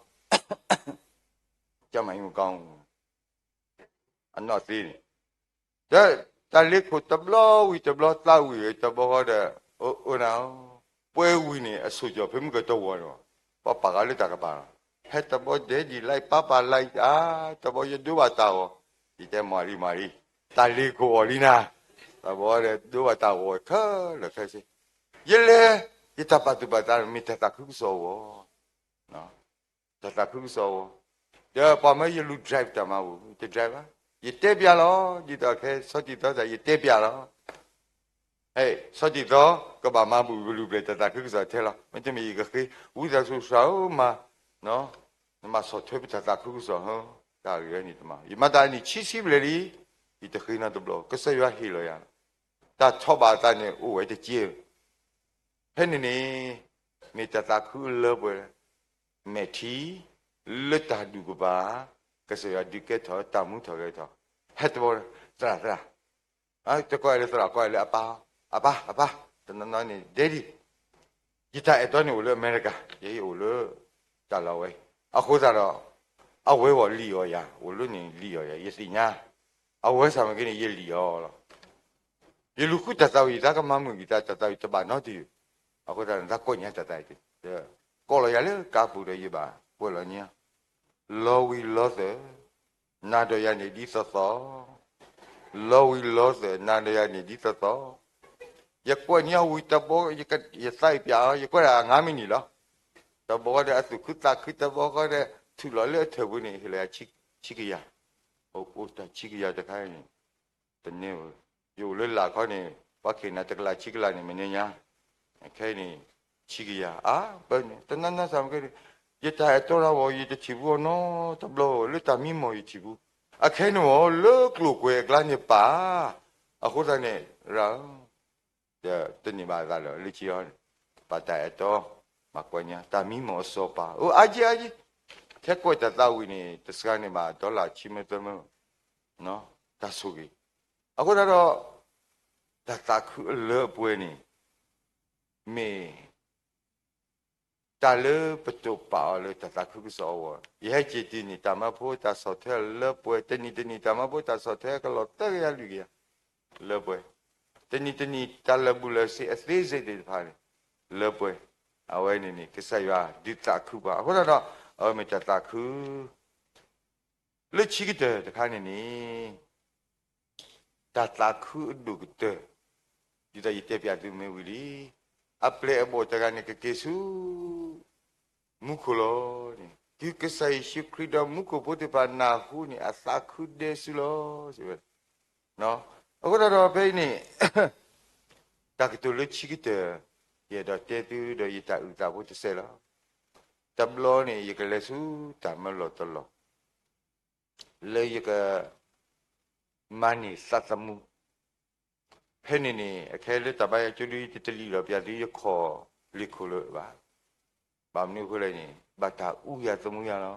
ကမၤအံၤမကီ အနီၢ်သ့န့ၣ်, တၢ်လ့ခိၣ်တဘျီဝံၤတဘျီ သးဝံၣ်တဘျီဃီဒီး, အိၣ်နၤ, ပှဲၤဝံၤန့ၣ် အဆိၣ်ကၠီၣ်ဖဲမုၢ်ကတဝီၤန့ၣ်, ပှၤပာ်ဃာ်လၢတၢ်ကပၤလီၤ. ဟဲတဘျီဒဲးဒ်လဲၣ် ပၢ်ပာ်လဲၣ်အါ, တဘျီယဒိဘၣ်တၢ်ဂီၤ, ယတဲမၤလံမၤလံ, တၢ်လ့ခိၣ်အီၤလံနၤ, တဘျီဒီးဒိဘၣ်တၢ်ဂီၤခဲလၢာ်ခဲဆ့, ယလဲၤ, ယတၢ်ပာ်သူၣ်ပာ်သးမ့ၢ်တၢ်သးခုကစီၣ်အဂီၢ် တၢ်သးခုကစီၣ်အဂီၢ်, ဒီးပှၤမၢယလူၤ drive တၢ်မၤပူၤ ယတ drive ဘၣ်, ယတဲပျးလီၤ, ဒ်သိးခဲဆီတံၢ်သီတၢ် ယတဲပျးလီၤ. ဆီတံၢ်သီ ကဘၣ်မၤဘူၣ်ကလူၤဘျဲၣ်တၢ်သးခုကစီၣ်ထဲလီၤ. မ့တမ့ၢ်ယကဃ့, ဝံသးစူၤစှၤဧၢမၤ, နမၤဆီၣ်ထွဲပတၢ်သးခုကစီၣ်ဧၢ, တၢ်ဂ့ၢ်ဝဲန့ၣ်တမၤ, ယမၤတၢ်အနံၣ်ခံဆံဘျဲၣ်လံ, ယတဃ့နီတဘျီ, ကစၢ်ယွၤဟ့ၣ်လီၤယၤ, တၢ်ထီၣ်ဘၣ်အသးန့ၣ်အိၣ်ဝဲတက့ၢ်. ဖဲန့ၣ်န့ၣ်, မ့ၢ်တၢ်သးခုအလၢပှဲၤ, မဲာ်ထံ, လၢတၢ်ဒူၣ်ကပၤ, ကစၢ်ယွၤဒုးကဲထီၣ်တၢ်မူထီၣ်ဂဲၤထီၣ်, ဟဲတဘျီ, သရၣ်သရၣ်, တကိးလၢသရၣ် ကိးလၢအပၢ်, အပၢ်, အပၢ်, တနီၤနီၤန့ၣ် Daddy, ယတၢ်အဲၣ်တီန့ၣ်အိၣ်လၢအမဲရကၤ, ယအိၣ်လၢတၢ်လီၢ်ဝဲ, အဃိသတးဒီး အဝဲအီၤလံၣ်အီၤယၤ, အိၣ်လၢန့ၣ်လံၣ်အီၤယၤ, ယသ့ၣ်ညါ, အဝဲဆၢမ့ၢ်က့န့ၣ် ယလံၣ်အီၤလီၤ. ယလူၤဃုတၢ်သးဝံၣ် ယသးကမၤမုာ်က့ၤတၢ်, တၢ်သးဝံၣ်တဘၣ်နီတယုၢ်, အဃိသတးန့ၣ် သးကွဲးန့ၢ်တၢ်သးဝံၣ်, ကိးလီၤယၤလၢကါပူၤဒီးယဘၣ်ကွဲးလီၤန့ၢ်, လီၤဝံၤလီၤသၢၣ်, နၤဒီးယၤန့ၣ်ဒ်သိးသိး, လီၤဝံၤလီၤသၢၣ်, နၤဒီးယၤန့ၣ်ဒ်သိးသိး, ယကွဲးန့ၢ်အီၤဝံၤတဘျီ, ယသးဝံၣ်ပၠးအီၤ, ယကွဲးဒၣ်အငါမံးနံးလီၤ. တဘျီဃီဒီးအသူၣ်ခုသးခု, တဘျီဃီဒီး ထုးလီၤလၢအထၢၣ်ပူၤန့ၣ် ဟ့ၣ်လီၤယၤဆံကယၤ, အိၣ်တၢ်ဆံကယၤတခါန့ၣ်, တန့ၢ်ဝဲ, ယအိၣ်လၢလာ်ခီန့ၣ် ပှၤက့ၤနၤတကလးဆံကလးန့ၣ် မနုၤညါ, ခဲအံၤန့ၣ် ဆံကယၤ, အါ, ပန့ၣ် တနၢ်နၢ်ဆၢမ့ၢ်က့န့ၣ်, ယတၢ်အဲၣ်တီတၢ်ဝီ ယတထံၣ်ဘူးအီၤနီတဘျီ, လၢတၢ်မံမီၢ်ယထံၣ်ဘူး, အခဲအံၤန့ၣ်မ့ၢ် လၢကျိၤကွဲၤအကျါန့ၣ်ပာ်, အဃိသတးန့ၣ် ရၢ်ဧၢ, တန့ၢ်ဘၣ်အသးလၢာ်လၢခံအီၤန့ၣ်, ပာ်တၢ်အဲၣ်တီ, မၤကွၢ်ညါ တၢ်မံမီၢ်အစီၤပၤ, အၢ အါယံၤအါယံၤ, ထဲကွဲးတၢ်သးဝံၣ်န့ၣ် တစှၤန့ၢ်ဘၣ် dollar ဆံမၢသၢမၢ, တၢ်ဆိၣ်ဂ့ၤ, အဃိသတးဒီး တၢ်သးခုအလၢအပှဲၤန့ၣ် မ့ၢ် တၢ်လၢပတိာ်ပာ်အီၤလၢတၢ်သးခုကစီၣ်အဂီၢ်, ယဟဲက့ၤတုၤန့ၣ် တၢ်မၢဖိတၢ်ဆီၣ်ထွဲလၢပှဲၤ, တနံၤတနံၤ တၢ်မၢဖိတၢ်ဆီၣ်ထွဲကလီၤသၢကယၤလွံၢ်ကယၤ လၢပှဲၤ, တနံၤတနံၤ တၢ်လၢာ်ဘူၣ်လၢာ်စ့အသေးစိတ်သ့ၣ်တဖၣ်န့ၣ် လၢပှဲၤ, အဝဲန့ၣ်န့ၣ် ကစၢ်ယွၤဒုးသးခုပှၤ, အဃိသတးဒီး အဝဲမ့ၢ်တၢ်သးခု လၢခံကတၢၢ်တခါန့ၣ်န့ၣ် တၢ်သးခုအဒိၣ်ကတၢၢ်, ဒ်သိးယတဲပၠးသုမ့ၢ်ဝံၤလံ, အပျဲၢ်အဘီၣ်တဂၤန့ၣ် ကက့ၤဆူ မူခိၣ်လီၤန့ၣ်, တုၤကစၢ်ယ့ၣ်ၡူးခရံာ်ဒီးမူခိၣ်ဖိသ့ၣ်တဖၣ်နၢ်ဟူန့ၣ် အသးခုဒဲစုလီၤ, စံးဝဲ. အဃိသတးဒီးဖဲအံၤန့ၣ် တၢ်ကတိၤလၢခံကတၢၢ် ယအဲၣ်ဒိးတဲသုဒီးယတၢ်အုၣ်သးဖိတစဲးလီၤ. တဘျီန့ၣ် ယကလဲၤဆူတၢ်မၢလီၢ်တလီၢ် လၢယက မၤန့ၢ်သးသမူ, ဖဲန့ၣ်န့ၣ် အခဲလၢတၢ်ဘါယွၤကၠိဒု ယတတလံၤလီၤပၠးသု ယခီၣ်လ့ၢ်ခိၣ်လၢၤဘၣ်. ဘၣ်မနုၤအဃိလဲၣ်န့ၣ် ဘၣ်တၢ်အူယၤသမူယၤလီၤ.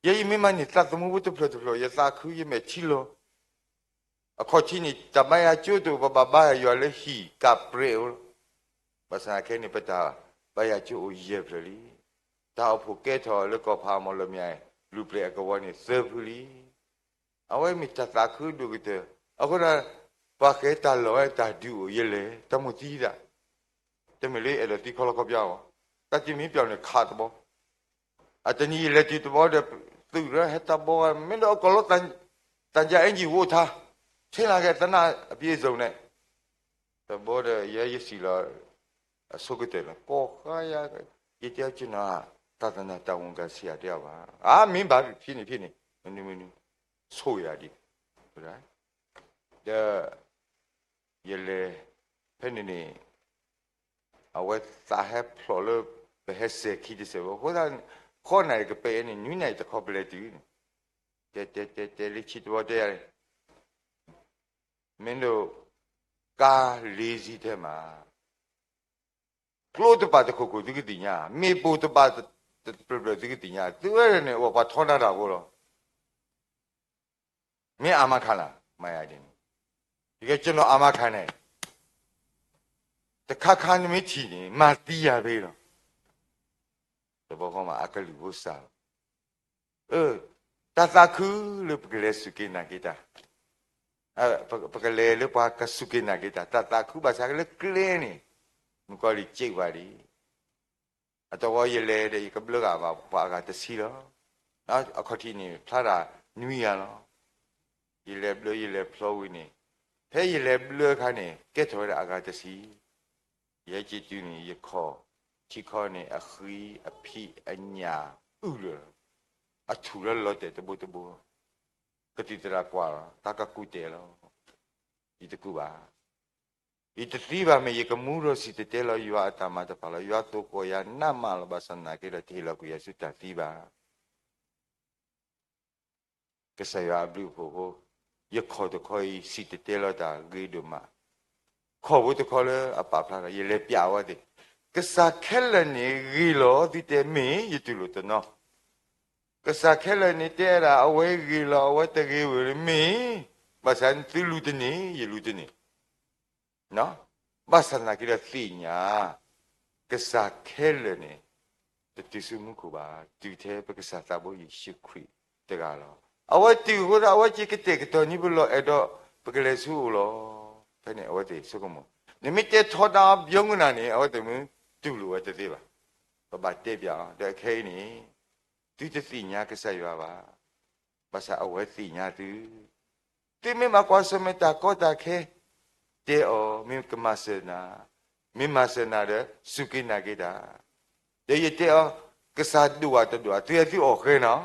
ယဲယမ့ၢ်မၤန့ၢ်သးသမူဖိတဖျၢၣ်တဖျၢၣ် ယသးခုယမဲာ်ထံလီၤ. အခီၣ်ထံးန့ၣ် တၢ်ဘါယွၤကၠိတအိၣ် ပဘၣ်ဘါယွၤလၢဟံၣ်ကးပြဲးအိၣ်လီၤ. ဘၣ်ဆၣ်ခဲအံၤန့ၣ် ပတၢ်ဘါယွၤကၠိအိၣ်ယဲၢ်ဖျၢၣ်လံ. တၢ်အိၣ်ဖှိၣ်ကဲထီၣ်လၢကီၢ်ဖးအမီၤလီၤမၠဲၣ် လူၤပျဲၢ်အကဝီၤန့ၣ်သၢဖုလံ. အဝဲမ့ၢ်တၢ်သးခုဒိၣ်ကတၢၢ်. အဃိဒီး ပှၤဃဲၤတၢ်လီၢ်ဝဲတၢ်ဒုးအိၣ်ယဲလဲၣ် တၢ်မိၣ်သံဒၣ်, တမ့ၢ်လၢအဲၣ်ဒိးသံခီလီခီပီအဂီၢ်, တၢ်တမံၤပၠီန့ၣ်ခးတဘီ, အတနံၤယလဲၤတုၤတဘီဒီး သုးရၢဟဲတၢ်ဘီဂၤ မ့ၢ်လၢအကီၢ်လီၤ တၢ်ယါအဲၣ်ကၠံၣ်ဝိၣ်ထါ, ဆ့လၢကဲသနၢ်အပျ့ၤစုံန့ၣ် တဘီဒီး ယဲယစံးလီၤ အဆိကတၢၢ်လီၤ ကီၢ်ဃါယၤ, ယတဲအီၤကနီၤ သာသနာတာဝန်ခံဆရာတယောက်ပါ, အမ့ၢ်ဘၣ်ဖဲန့ၣ်ဖဲန့ၣ် မနုၤမနုၤ ဆိၣ်ယၤဒံး, ဒီး ယလဲၤ ဖဲန့ၣ်န့ၣ် အဝဲသးဟဲဖျိးလၢ ပဟဲစဲၤခံတစဲးဘၣ်, အဃိသတး ဃိးနၣ်ရံၣ်ကပဲၢ်န့ၣ် နွံနၣ်ရံၣ်တခီပလဲၤတုၤန့ၣ်, တဲတဲတဲတဲလၢခံတဘီတဲယၤန့ၣ် မ့ၢ်ဒိး ကါလ့ၤစံထဲမး ကျိတပာ်တခိၣ်ခိၣ်သုကသ့ၣ်ညါ, မ့ၣ်ပိၢ်တပာ်တဖျၢၣ်ဖျၢၣ်သုကသ့ၣ်ညါ, သုဝဲဒၣ်န့ၣ် အိၣ်ပှၤထီဒါတၢ်ဖိလီၤ. မ့ၢ်အါမးခါနၤ မၤယၤဒ်န့ၣ်, ယကဲကနီၤအါမးခါန့ၣ်, တခါခါနမ့ၢ်ထံၣ်န့ၣ် မၤသံယၤဖဲလီၤ. တဘီဃီမး အကလုၢ်ဖိစၢ်လီၤ. အၢ တၢ်သးခုလၢပကလဲၤစူၢ်က့ၤနာ်က့ၤတၢ်, ပကလဲၤလၢပှၤကစူၢ်က့ၤနာ်က့ၤတၢ်, တၢ်သးခုဘၣ်ဆၣ်ကလၢကျဲန့ၣ်, မုၣ်ကီၤလံၢ်စံးဘၣ်ဒံး, အတဝီယလဲၤဒီး ယကဘျၢဂၤဘၣ်ပှၤအဂၤတဆံလီၤ. အခီၣ်ထံးန့ၣ် ဖျါဒၣ်နွံဂၤလီၤ. ယလဲၤဘျၢယလဲၤဖျီဝံၤန့ၣ်, ဖဲယလဲၤဘျၢအခါန့ၣ် ကဲထီၣ်ဝဲဒၣ်အဂၤတဆံ, ယဟဲက့ၤတုၤန့ၣ် ယခီၣ်ထံခီန့ၣ် အဃံအဖံးအညၣ်အုၣ်လၢာ်, အထူၣ်လၢလီၤတဲာ်တဘိတဘိ, ကသံၣ်သရၣ်ကွၢ်လီၤ တၢ်ကကူၣ်တဲာ်လီၤ. ယတကူၣ်ဘၣ်. ယတသံဘၣ်မ့ၢ် ယကမူဒီးစံၣ်တဲၤတဲလီၤ ယွၤအတၢ်မၤတဖၣ်လီၤ. ယွၤသကိးယၤနးမးလီၤ. ဘၣ်ဆၣ်သနာ်က့ဒီး တဟ့ၣ်လီၤကွံာ်ယၤဆူတၢ်သံဘၣ်. ကစၢ်ယွၤအဘျုးအဖှိၣ်အဃိ, ယခီၣ်တခီအံၤ စံၣ်တဲၤတဲလီၤတၢ်ဂ့ၤဒိၣ်မး. ခီၣ်ဖိတခီလၢအပာ်ဖျါထီၣ် ယလဲၤပျးဝဲသ့ၣ်, ကစၢ်ခဲလၢာ်န့ၣ်ဂ့ၤလီၤ သုတဲမ့ၢ် ယတူၢ်လိာ်တနီၤ. ကစၢ်ခဲလၢာ်န့ၣ်တဲဒၣ် အဝဲဂ့ၤလီၤ အဝဲတဂ့ၤဝဲမ့ၢ်, ဘၣ်ဆၣ်သုလူၤတန့ၢ် ယလူၤတန့ၢ်. ဘၣ်ဆၣ်သနာ်က့ဒီးသ့ၣ်ညါ, ကစၢ်ခဲလၢာ်န့ၣ် ပတတုၤဆူမူခိၣ်ဘၣ်, တုၤထဲပကစၢ်သးဘိယ့ၣ်ၡူးခရံာ်တဂၤလီၤ. အဝဲတုၤအဃိသတး အဝဲက့ၤကတဲာ်ကတီၤန့ၢ်ပလီၢ်အဲၣ်ဒိး ပကလဲၤဆူအအိၣ်လီၤ. ဖဲန့ၣ်အဝဲသ့ၣ်ဆိကမိၣ်, နမ့ၢ်တဲထီဒါပယီၤမုၢ်နၤန့ၣ် အဝဲသ့ၣ်မ့ၢ်တူၢ်လိာ်ဝဲတသ့ဘၣ်. ပဘၣ်တဲပၠးအီၤ ဒီးခဲအံၤန့ၣ် သုတသ့ၣ်ညါကစၢ်ယွၤဘၣ်. ဘၣ်ဆၣ်အဝဲသ့ၣ်ညါသု, သုမ့ၢ်ဘၣ်ကွၢ်ဆၢၣ်မဲာ်တၢ်ကီတၢ်ခဲ, တဲအီၤ, မ့ၢ်ကမၤစၢၤနၤ, မ့ၢ်မၤစၢၤနၤဒီး စူၢ်က့ၤနာ်က့ၤတၢ်, ဒီးယတဲအီၤ, ကစၢ်ဒိၣ်ဧါတဒိၣ်ဧါ, သုဟဲသုအီၣ်ဃဲနီၤ,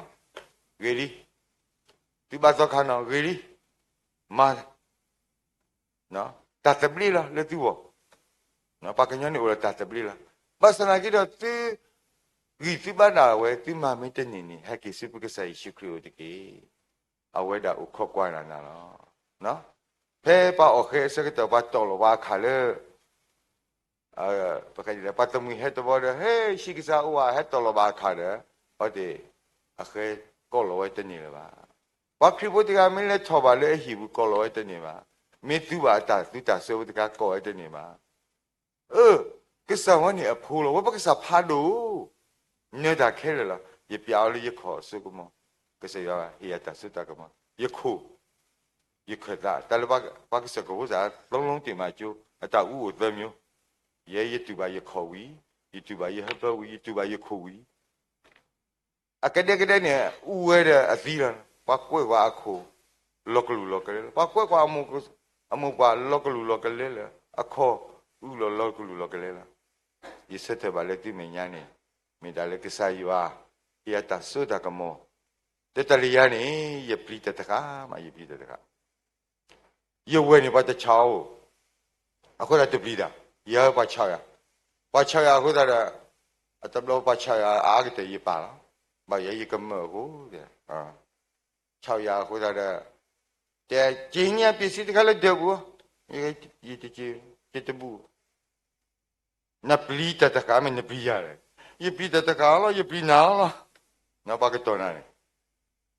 ဂ့ၤလံ, သုဘၣ်သီခါနီၤ, ဂ့ၤလံ, မၤ တၢ်သဘျ့လီၤလၢသုဂီၢ်, ပှၤကညီန့ၣ်အိၣ်ဒီးတၢ်သဘျ့လီၤ. ဘၣ်ဆၣ်သနာ်က့ဒီး သုဂံၢ်သုဘါဒၣ်ဝဲ သုမၤမ့ၢ်တန့ၢ်န့ၣ် ဟဲက့ၤဆူပကစၢ်ယ့ၣ်ၡူးခရံာ်အအိၣ်တက့ၢ်. အဝဲဒၣ်အိၣ်ခိးကွၢ်နၤနၤလီၤ. ဖဲပှၤအီၣ်ဃဲအဆၢကတီၢ် ပှၤတီၢ်လီၤပှၤအခၣ်လၢ ပှၤသမံၤဟဲတဘီဒီး ဟဲဆံးကစၢ်အိၣ်ဧါ ဟဲတီၢ်လီၤဘၣ်အခၣ်ဒီး အဝဲသ့ၣ် အဃဲကိးလီၤဝဲတန့ၢ်လၢၤဘၣ်. ပှၤခရံာ်ဖိတဂၤမ့ၢ်လဲၤထီၣ်ဘၣ်လၢအဟံၣ်ပူၤ ကိးလီၤဝဲတန့ၢ်ဘၣ်. မ့ၢ်သူဘၣ်အတၢ်သူတၢ်စၢဝဲတခါ ကိးဝဲတန့ၢ်ဘၣ်. အၢ ကစၢ်ဝဲန့ၣ်အဖိလီၤ. ဝဲပကစၢ်ဖးဒိၣ် နၢၤတၢ်ခဲလၢာ်လီၤ. ယပျးအီၤလၢယခီၣ်အစိကမီၤ, ကစၢ်ယွၤဟ့ၣ်ယၤတၢ်စိတၢ်ကမီၤ, ယခိၣ်, ယခၢၣ်သး, တၢ်လၢပှၤကစၢၢ်ကဖိသၣ် သုံးလုံးတင့်မှန်ကျိ, အတၢ်အူအိၣ်သၢမျိုး, ယဲယတူၢ်ဘၣ်ယခီၣ်ဝံၤ, ယတူၢ်ဘၣ်ယဟၢဖၢဝံၤ, ယတူၢ်ဘၣ်ယခိၣ်ဝံၤ အကဒဲကဒဲန့ၣ် အူဝဲဒီးအသံလီၤ. ပှၤကွဲးကွၢ်အခိၣ် လီၤကလူးလီၤကလဲလီၤ. ပှၤကွဲးကွၢ် အမိၢ်ပှၢ်လီၤကလူးလီၤကလဲလၢ အခီၣ်အူလီၤလီၤကလူးလီၤကလဲလီၤ. ယဆၢထၢၣ်ဘၣ်လၢသုမဲာ်ညါန့ၣ် မ့ၢ်ဒၣ်လၢကစၢ်ယွၤ ဟ့ၣ်ယၤတၢ်စိတၢ်ကမီၤ, တတၢ်လၢယၤန့ၣ် ယပျံၤတၢ်တဃၣ်မး ယပျံၤတၢ်တဃၣ် ယဝဲၢ်န့ၣ် ပှၤတဆါအီၤ, အဃိသတးတပျံၤတၢ်, ယၤပှၤဆါယၤ, ပှၤဆါယၤအဃိသတးဒီး အတဘျီပှၤဆါယၤအါကတၢၢ်ယပၢ်လီၤ, ဘၣ်ယၤယကမၢၢ်အဃိ, ဆါယၤအဃိသတးဒီး တဲက့ၤညါပ့ၤစံတခါလၢဒၢးပူၤ, ယတဘူၣ်, နပျံၤတၢ်တဃၣ်မ့ၢ်နပျံၤယၤလဲၣ်, ယပျံၤတၢ်တဃၣ်လီၤ ယပျံၤနၤလီၤ, ပှၤကတီၢ်နၤန့ၣ်,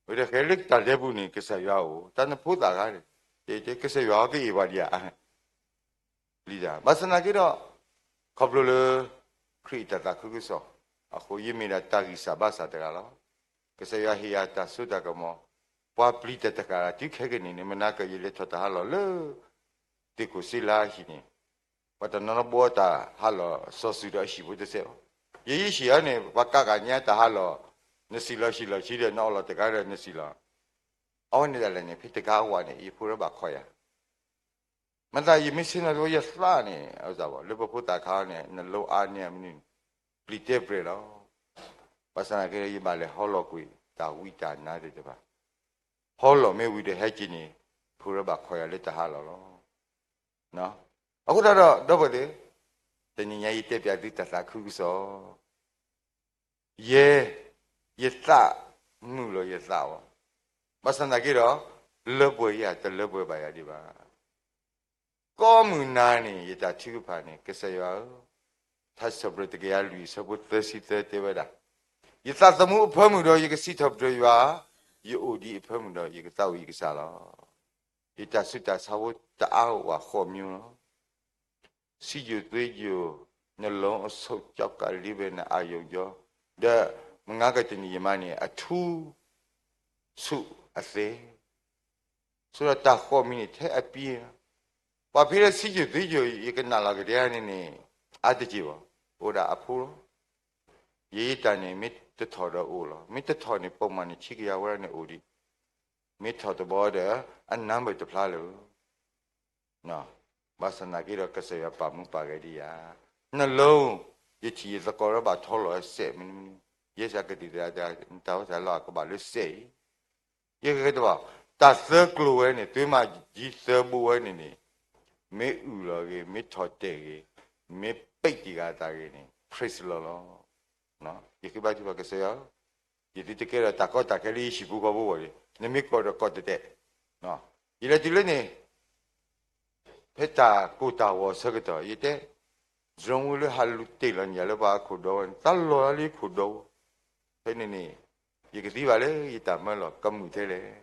ဝဲဒီးဃဲလၢတၢ်ဒဲးပူၤန့ၣ် ကစၢ်ယွၤအိၣ်, တၢ်နဖိသၣ်ခါန့ၣ်, ကစၢ်ယွၤအီၤက့ၤအ့ၣ်ပှၤဒံးဧါ ပျံၤတၢ်, ဘၣ်ဆၣ်သနာ်က့ဒီး ခီဖျိလၢ ခရံာ်အတၢ်သးခုကစီၣ်အဃိ ယမ့ၢ်ဒၣ်တၢ်ဂံၢ်စၢ်ဘါစၢ်တဂၤလီၤ. ကစၢ်ယွၤဟ့ၣ်ယၤတၢ်စိတၢ်ကမီၤ, ပှၤပျံၤတၢ်တဃၣ်လၢ တုၤခဲကနံၣ်န့ၣ် မနၤကယလဲၤထီၣ်တၢ်ဟးလီၢ်လၢ သ့ၣ်ခိၣ်စ့လါအဟံၣ်န့ၣ်, ပှၤတနီၤနီၤဘှီတၢ်ဟးလီၢ်စီၤစုၤဒီးအဟံၣ်ဖိတစဲးဘၣ်. ယယဟံၣ်အံၤန့ၣ် ပှၤကးကးညါတၢ်ဟးလီၢ်, နစံၣ်လီၤစံၣ်လီၤဆံဒီး နအီလီၤတဂၤဒီးနစံၣ်လီၤ, အဝဲန့ၣ်ဒၣ်လဲာ်န့ၣ် ဖဲတဂၤအဝဲန့ၣ် ယဖိရၢဘၣ်ခီယၤ မၤသးယမ့ၢ်ဆ့ၣ်နီၤသဝီယသးန့ၣ် လၢပဖိသၣ်ခါန့ၣ် နလိအါန့ၢ်မနုၤန့ၣ် ပျံၤတဲပျဲၢ်လီၤ. ဘၣ်ဆၣ်သနာ်က့ ယဘၣ်လဲၤဟီလီၤကွံာ်တၢ်ဝံတၢ်နါသ့ၣ်တဖၣ်, ဟီလီၤမ့ၢ်ဝံၤဒီးဟဲက့ၤန့ၣ် ဖိရၢဘၣ်ခီယၤလၢတၢ်ဟးလီၢ်လီၤ. အဃိသတးဒီး ဒီပုၢ်ဝဲၢ်သ့ၣ်, တနံၤညါယတဲပျးသုတၢ်သးခုကစီၣ် ယဲ, ယသးမုာ်လီၤယသးဝဲ, ဘၣ်ဆၣ်သနာ်က့ဒီး လၢပှဲၤယၤ တလၢပှဲၤဘၣ်ယၤဒံးဘၣ်. ကိးမုၢ်နၤန့ၣ် ယတၢ်ထုကဖၣ်န့ၣ် ကစၢ်ယွၤဧၢ, ထါစံးထီၣ်ပတြၢၤတကယၤလွံၢ် အဆၢဖိသၢဆံသၢတဲဝဲဒၣ်, ယသးသမူအဖၢမုၢ်ဒီး ယကစံးထီၣ်ပတြၢၤယွၤ, ယအိၣ်ဒံးအဖၢမုၢ်ဒီး ယကသးဝံၣ်ယကစၢ်လီၤ. ယတၢ်ဆူးတၢ်ဆါဖိတအါအိၣ်ဝဲဃိးမျိုးလီၤ. စံယိၣ်သွ့ယိၣ်, နလီအဆိကၠီကးလံဘဲနအယိာ်ယီ, ဒီးမုၢ်ငါကတနံၣ်ယမါန့ၣ် အထူဆူၣ်အသဲ, ဆိဒီးတၢ်ဃိးမံၤန့ၣ်ထဲအပံၤလီၤ. ပှၤဖဲလၢစံယိၣ်သွ့ယိၣ် ယကနၣ်လီၤကဒါန့ၣ်န့ၣ် အါတက့ၢ်ဘၣ်, အိၣ်ဒၣ်အဖိလီၤ. ယဲယတၢ်န့ၣ် မ့ၢ်တထီၣ်ဒီးအိၣ်လီၤ. မ့ၢ်တထီၣ်န့ၣ် ပိာ်မုၣ်န့ၣ် ဆံကယၤဝဲဒၣ်န့ၣ်အိၣ်ဒံး, မ့ၢ်ထီၣ်တဘျီဒီး အနါဘၢၣ်တဖျါလၢၤ ဘၣ်ဆၣ်သနာ်က့ဒီး ကစၢ်ယွၤပာ်မူပာ်ဂဲၤဒံးယၤ, နလီ, ယထံၣ်ယသကိးဒီးဘၣ်ထီလီၤစဲးမနုၤမနုၤ, ယဲစ့ၢ်ကီးကသံၣ်သရၣ်တဲ နတၢ်အိၣ်သးလီၤကဘၣ်လၢစဲးအံၤ, ယကတဲဘၣ်, တၢ်သၢကျိၤဝဲန့ၣ် သွ့မၤကၠံသၢဘိဝဲန့ၣ်န့ၣ်, မ့ၢ်အုၣ်လီၤဂ့ၤ, မ့ၢ်ထီၣ်တဲာ်ဂ့ၤ, မ့ၢ်ပဲာ်တံၢ်ဂၤအသးဂ့ၤန့ၣ် praise the Lord လီၤ. ယဃ့ဘါထုကဖၣ်ကစၢ်ယွၤ, ယသုတကဲဒီးတၢ်ကီတၢ်ခဲလၢယဟံၣ်ပူၤဃီဖိအဂီၢ်န့ၣ်, နမ့ၢ်ကိးဒီးကိးတတဲာ်, ယလဲၤတုၤလၢန့ၣ် ဖဲတၢ်ကိၢ်တၢ်ဂီၤအဆၢကတီၢ် ယတဲ, drone ဝဲလၢဟးလူၤတ့ၢ်လီၤန့ၣ် လၢပှၤအခိၣ်ဒီဝဲန့ၣ် တၢ်လီၤလၢယခိၣ်ဒီဝဲ, ဖဲန့ၣ်န့ၣ် ယကသံဘၣ်လၢယတၢ်မၢလီၤကမုာ်ထဲလဲၣ်.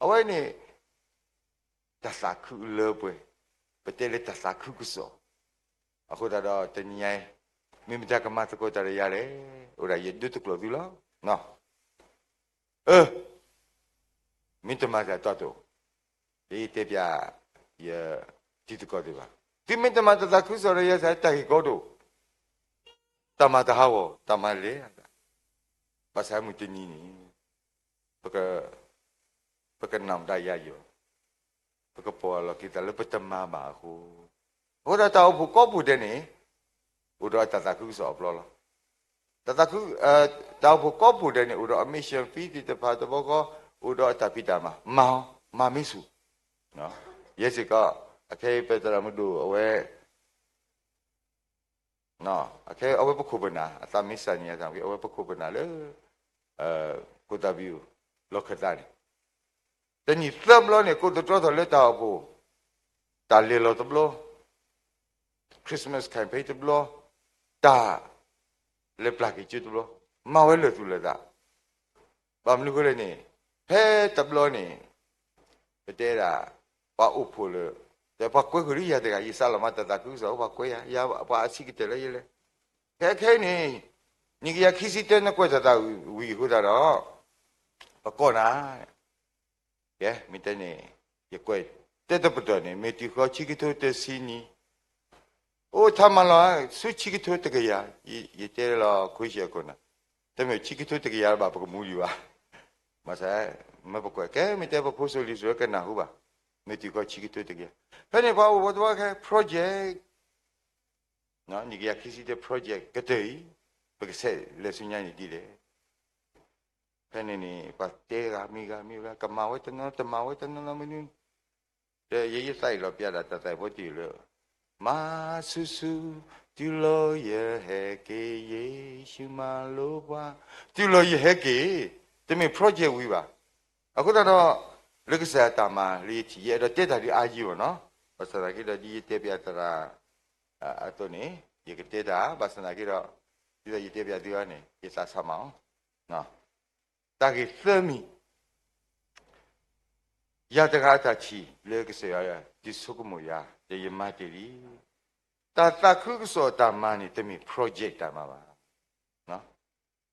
အဝဲန့ၣ် တၢ်သးခုလၢပှဲၤ, ပတဲလၢတၢ်သးခုကစီၣ်, အဃိသတးဒီးတနံၤညါအံၤ မ့ၢ်မတၤကမၤသကိးတၢ်ဒီးယၤလဲၣ်. အိၣ်ဒၣ်ယဒိတကျိာ်သုလီၤ. အၢ မ့ၢ်တမၤတၢ်တီတီ, ယတဲပျး ယတံၤသကိးသ့ၣ်တဖၣ်, သုမ့ၢ်တမၤတၢ်သးခုကစီၣ်ဒီးယၤ တၢ်ဂ့ၢ်ကီဒိၣ်, တၢ်မၤတဟးဂီၤ, တၢ်မၤလဲၤ, ဘၣ်ဆၣ်မုၢ်တနံၤန့ၣ် ပကနၣ်မတၤယၤယီၤ, ပကပိာ်အလီၢ်က့ၤသးလၢပတမၤဘၣ်အဃိ, အဃိဒီးတၢ်အိၣ်ဖှိၣ်ကိးပူၤဒဲးန့ၣ် အိၣ်ဒီးအတၢ်သးခုကစီၣ်အပျီလီၤ. တၢ်သးခု, တၢ်အိၣ်ဖှိၣ်ကိးပူၤဒဲးန့ၣ် အိၣ်ဒီးအ mission field သ့ၣ်တဖၣ်တဘျီဃီ, အိၣ်ဒီးအတၢ်ဖံးတၢ်မၤ, မၤအီၤ, မၤမ့ၢ်ဆူၣ်. ယဲစ့ၢ်ကီး အခဲအံၤပသရၣ်မုၣ်ဒိၣ်အဝဲ အခဲအံၤအဝဲပခိၣ်ပနၢ်, အသးမ့ၢ်စၢ်န့ၣ် အသးမ့ၢ် အဝဲပခိၣ်ပနၢ်လၢ ကိသးဘံၣ်အိၣ် လီၢ်ခၢၣ်သးန့ၣ်, တနံၣ်သၢဘျီန့ၣ် ကိးသတြီထီၣ်လၢတၢ်အိၣ်ဖှိၣ်, တၢ်လဲၤလီၤတဘျီ, Christmas campaign တဘျီ, တၢ်လဲၤပျၢ်က့ၤကၠိတဘျီ, မၤဝဲလၢာ်သူၣ်လၢာ်သး ဘၣ်မနုၤအဃိလဲၣ်န့ၣ်, ဖဲတဘျီန့ၣ် ပတဲဒၣ် ပှၤအိၣ်ဖှိၣ်လၢ ဒီးပှၤကွဲဃုာ်လၢယၤတဂၤ, ယစးလီၤမၤတၢ်သးခုကစီၣ် ပှၤကွဲယၤ, ယၤပှၤအဆံးကတၢၢ်လၢယလဲၤ. ခဲခဲအံၤန့ၣ် နံၣ်ကယၤခံဆံတၢ နကွဲးတၢ်သးဝံၣ်အဃိသတးဒီး ပကိးနၤ, ကဲ မ့ၢ်တဲန့ၣ် ယကွဲးတဲတပတီၢ်န့ၣ် မ့ၢ်တုၤဃီဆံကထိတဆံနံၣ်, အိၣ်ထါမၤလီၤ ဆူဆံကထိတကယၤ, ယတဲလီၤခွ့ဆံအခိၣ်နၢ်, တမ့ၢ်ဆံကထိတကယၤဘၣ် ပကမူလံဘၣ်. ဘၣ်ဆၣ် မ့ၢ်ပကွဲး ကဲမ့ၢ်တဲပဖိစိၤလံၤစိၤကနၢ်ဟူဘၣ်, မ့ၢ်တုၤဃီဆံကထိတကယၤ, ဖဲန့ၣ်ပှၤအိၣ်ဝဲတဝီခဲ project နံၣ်ကယၤခံဆံတၢ project ကတၢၢ်အံၤ ပကဆဲးလဲၤဆူညါန့ၣ်ဒ်လဲၣ်. ဖဲန့ၣ်န့ၣ် ပှၤတဲဂၤမံၤဂၤမံၤဂၤ ကမၤဝဲတနီၤ တမၤဝဲတနီၤနီၤမနုၤ, ဒီးယဲယသးအံၤလီၤပျးဒၣ်တၢ်သးဖိတံၢ်လၢ မၤဆူၣ်ဆူၣ် တုၤလီၤယဟဲက့ၤ ယ့ၣ်ၡူးမၤလိပှၤ, တုၤလီၤယဟဲက့ၤ, တမ့ၢ် project ဝံၤဘၣ်. အဃိသတးဒီး လၢကစၢ်ယွၤတၢ်မၤလၢယထံၣ် ယအဲၣ်ဒိးတဲတၢ်ဒ်အါယံၤမ့ၢ်နီၤ, ဘၣ်ဆၣ်သနာ်က့ဒီး ဒ်ယတဲပျးသရၣ်အသိးန့ၣ် ယကတဲတၢ်, ဘၣ်ဆၣ်သနာ်က့ဒီး ဒ်သိးယတဲပျးသုအံၤန့ၣ် ယသးဆးမးအီၤ တၢ်ဂ့ၢ်သၢမံၤ, ယၤတဂၤအတၢ်ထံၣ်လၢကစၢ်ယွၤဒုးဆိကမိၣ်ယၤ ဒီးယမၤတ့ၢ်လံ. တၢ်သးခုကစီၣ်တၢ်မၤန့ၣ် တမ့ၢ် project တၢ်မၤဘၣ်.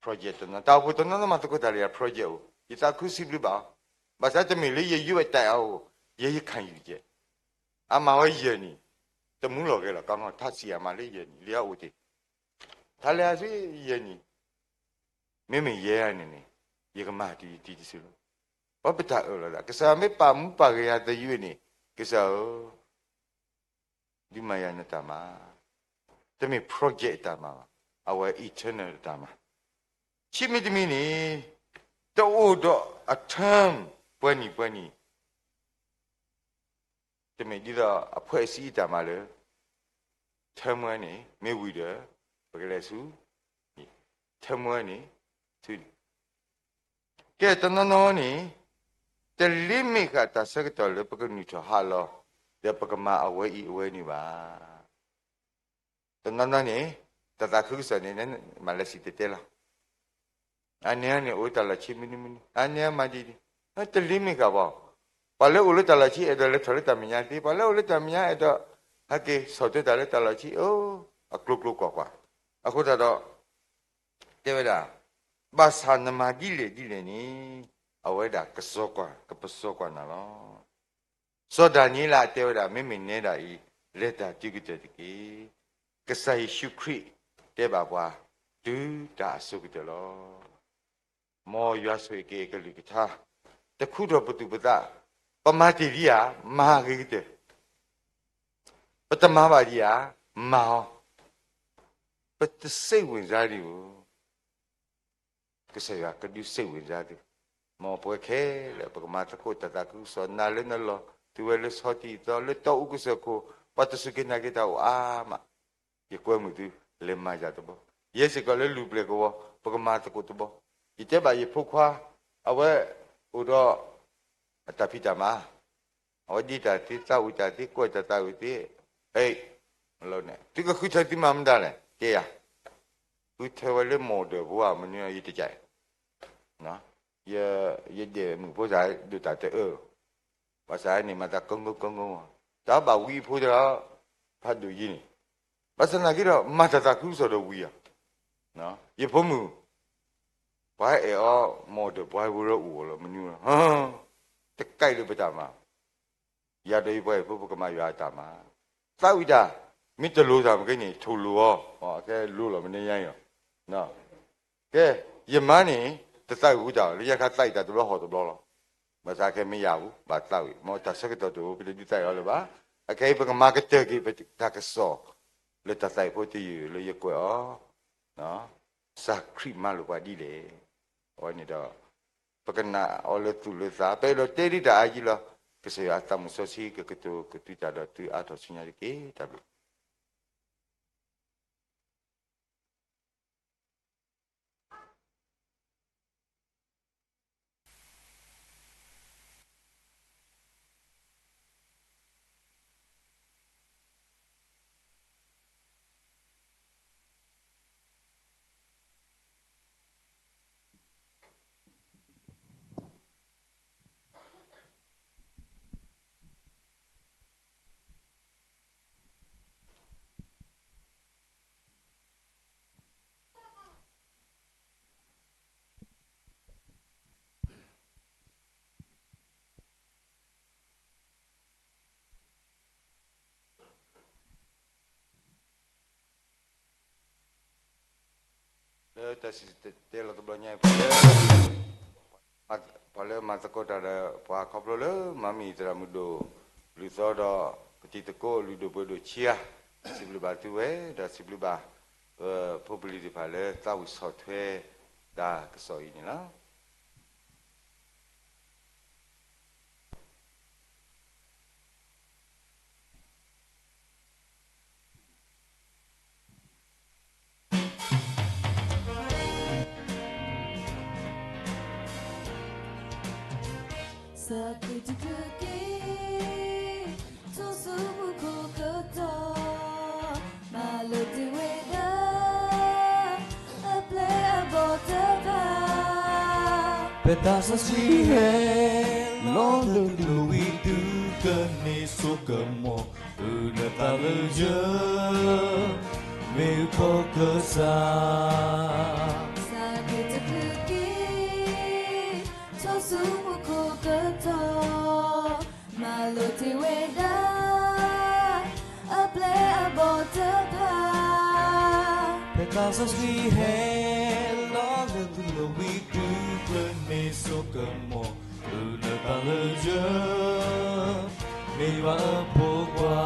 project တနီၤ, တၢ်အိၣ်ဖှိၣ်တနီၤနီၤမၤသကိးတၢ်လၢယၤ project အိၣ်, ယသးခုစံးဘျုးဘၣ်အီၤ, ဘၣ်ဆၣ်တမ့ၢ်လၢယယိအတၢ်အအိၣ်, ယဲယခါယုၢ်ကဲ, အမၤဝဲယဲၢ်နံၣ်, တမူလီၤဂဲၤလီၤကီးနီၤ, ထါစံးအမၤလၢယဲၢ်နံၣ် လၢအအိၣ်တ့ၢ်, ထါလဲၤအဆူယဲၢ်နံၣ်, မ့မ့ၢ်ယဲၢ်န့ၣ်န့ၣ် ယကမၤတုၤယတံၤတစုလီၤ. ပှၤပတၢ်အၢၣ်လီၤသး ကစၢ်မ့ၢ်ပာ်မူပာ်ဂဲၤယၤသယုၢ်န့ၣ် ကစၢ်ဧၢ ဒုးမၤယၤနတၢ်မၤ, တမ့ၢ် project တၢ်မၤဘၣ်, အဝဲ eternal တၢ်မၤ, ခံမံၤတမံၤန့ၣ် တအိၣ်ဒီးအ term ပှဲၤနံၣ်ပှဲၤနံၣ်, တမ့ၢ်ဒ်သိးအ ဖွဲ့စည်း တၢ်မၤလၢ term ဝဲန့ၣ် မ့ၢ်ဝံၤဒီး ပကလဲၤဆူ term ဝဲန့ၣ် ဆူ ကဲတနီၤနီၤန့ၣ် တ limit ဃာ်တၢ်ဆၢကတီၢ်လၢပကနုာ်ထီၣ်ဟးလီၤ ဒီးပကမၤအဝဲအံၤအဝဲန့ၣ်ဘၣ်. တနီၤနီၤန့ၣ် တၢ်သးခုကစီၣ်န့ၣ် မၤလၢစံၣ်တဲၤတဲလီၤ. အန့ၣ်န့ၣ် အိၣ်တၢ်လီၢ်ဆံမနုၤမနုၤ, အန့ၣ်မၤဒ်န့ၣ်, တ limit ဃာ်ဘၣ်. ပှၤလၢအိၣ်လၢတၢ်လီၢ်ဆံ အဲၣ်ဒိးလဲၤထီၣ်လၢတၢ်မဲာ်ညါသ့, ပှၤလၢအိၣ်လၢတၢ်မဲာ်ညါ အဲၣ်ဒိးဟဲက့ၤဆီၣ်ထွဲတၢ်လၢတၢ်လီၢ်ဆံ, အိၣ် အကျိၤကျိၤကွၢ်ကွၢ်. အဃိသတးဒီး တဲဝဲဒၣ် ဘၣ်ဆၣ်နမၤဒ်လဲၣ်ဒ်လဲၣ်န့ၣ် အဝဲဒၣ်ကစီကွၢ် ကပစီကွၢ်နၤလီၤ. စီၤဒၤနံးယ့လးတဲဝဲဒၣ် မ့မ့ၢ်နဲဒၣ်အံၤ လဲၤတၢ်တုၤကတၢၢ်တက့ၢ်. ကစၢ်ယ့ၣ်ၡူးခရံာ်တဲဘၣ်ပှၤ တုၤတၢ်အစိၤကတၢၢ်လီၤ. မ်ယွၤဆိၣ်ဂ့ၤက့ၤအကလုၢ်ကထါ, တခူထီၣ်ပသူၣ်ပသး, ပမၤတ့ၢ်ဒံးဧါ, မၤဂ့ၤကတၢၢ်, ပတမၤဘၣ်ဒံးဧါ, မၤအီၤ, ပတစိတ်ဝင်စားဒံးဧိၤ ကစၢ်ယွၤကဒုးစိတ်ဝင်စားသု, မ်ပဝဲခဲလၢာ် ပကမၤသကိးတၢ်သးခုကစီၣ် နၤလၢနလီၢ်, သုဝဲလၢဆီတံၢ်သီ, လၢတီအူကစၢၢ်ခိၣ်, ပှၤတစူၢ်က့ၤနာ်က့ၤတၢ်အိၣ်အါမး, ယကွဲမုာ်သု လဲၤမၤယၤတဘျီ, ယဲစ့ၢ်ကီးလၢလူၤပျဲၢ်ကဝီၤ ပကမၤသကိးတဘျီ, ယတဲဘၣ်ယဖိခွါ, အဝဲအိၣ်ဒီး အတၢ်ဖံးတၢ်မၤ, အဝဲဒ့တၢ်သ့ သးဝံၣ်တၢ်သ့ ကွဲးတၢ်သးဝံၣ်သ့, ဟဲ, သုကဃုထၢသုမၤမတၤလဲၣ် တဲယၤ, ဃုထၢဝဲလၢ model ဖိဧါ မနုၤ ယတကး, ယဒဲးမုၣ်ဖိသၣ်ဒိၣ်တၢ်တအၢ, ဘၣ်ဆၣ်န့ၣ် မၤသးကိကိကိကိ, တၢ်ဘၣ်ဝံဖိဒီး ဖးဒိၣ်ယံၤန့ၣ်, ဘၣ်ဆၣ်သနာ်က့ဒီး မၤတၢ်သးခုကစီၣ်ဒီးဝံၤဧါ. ယဖိမုၣ် ပှၤအဲၣ်အီၤ မ့ၢ်ဒီးပှၤဝဲရၢအူအီၤလီၤ မနုၤလီၤ. တကဲလၢပတၢ်မၤ ယၤဒီးယပှၤဟံၣ်ဖိ ပကမၤယွၤအတၢ်မၤ, သးဝံၣ်တၢ်, မ့ၢ်တလိၤတၢ်မ့ၢ်ကဲန့ၣ် ထိၣ်လိၣ်အီၤ, အကဲလိၤလီၤ မနုၤညါအံၤလီၤ. ကဲ, ယမါန့ၣ် တသးဝံၣ်ဘူးတၢ်လၢညါခါ သးဝံၣ်တၢ်တဘျီဟီၣ်တဘျီလီၤ. ဘၣ်ဆၣ်ခဲမ့ၢ်ယၤဘူး ဘၣ်သးဝံၣ်, မ့ၢ်တၢ်ဆၢကတီၢ်တအိၣ် ပတဒုးသးဝံၣ်အီၤလၢၤဘၣ်. အခဲအံၤ ပကမၤကတၢၢ်က့ၤ ပတၢ်ကစီၣ် လၢတၢ်သးဝံၣ်ဖိတယုၢ်လၢယကွဲးအီၤ စၢ်ခရံာ်မၤလိာ်ပှၤဒ်လဲၣ်. အဝဲန့ၣ်ဒီး ပကနၣ်အီၤလၢသူၣ်လၢသး ပအဲၣ်ဒိးတဲဒ်တၢ်အါယံၤလီၤ. ကစၢ်ယွၤအသးမုၢ်စီဆှံ ကကတိၤကတုၤတၢ်ဒီးသုအါထီၣ်ဆူညါတက့ၢ်. တၢ်ဘျုးလၢတၢ်စံၣ်တဲၤတဲလီၤတဘျီညါအံၤ ပှၤလၢ ပှၤလၢမၤသကိးတၢ်ဒီးပှၤခီဖျိလၢမၤမံၤသရၣ်မုၣ်ဒိၣ် လုၢ်သီဒီး ကတံၤသကိးလုၢ်ဒိၣ်ပှ့ၤဒိၣ်ဆံးဧါ, စံးဘျုးဘၣ်သုဝဲ ဒီးစံးဘျုးဘၣ် ပဖိပလံၤသ့ၣ်တဖၣ်လၢသးဝံၣ်ဆီၣ်ထွဲတၢ်ကစီၣ်အံၤန့ၣ်လီၤ. စးကွံာ်တချုးက့ၤ ဆိဆူမူခိၣ်ကတီၢ် မၤလိာ်တ့ၢ်ဝဲဒၣ် အပျဲၢ်အဘီၣ်တဖၣ် ပသးစီဆှံဟဲ လီၤလၢသုလိၤဝံၤ သုကန့ၢ်စိကမီၤ အုၣ်နသးလၢယ မ့ၢ်အုၣ်ခီၣ်ကစၢ် စးကွံာ်တချုးက့ၤ ဆိဆူမူခိၣ်ကတီၢ် မၤလိာ်တ့ၢ်ဝဲဒၣ် အပျဲၢ်အဘီၣ်တဖၣ် ပသးစီဆှံဟဲ လီၤလၢသုလိၤဝံၤ သုကန့ၢ်စိကမီၤ အုၣ်နသးလၢယ မ့ၢ်ယွၤအဖိခွါ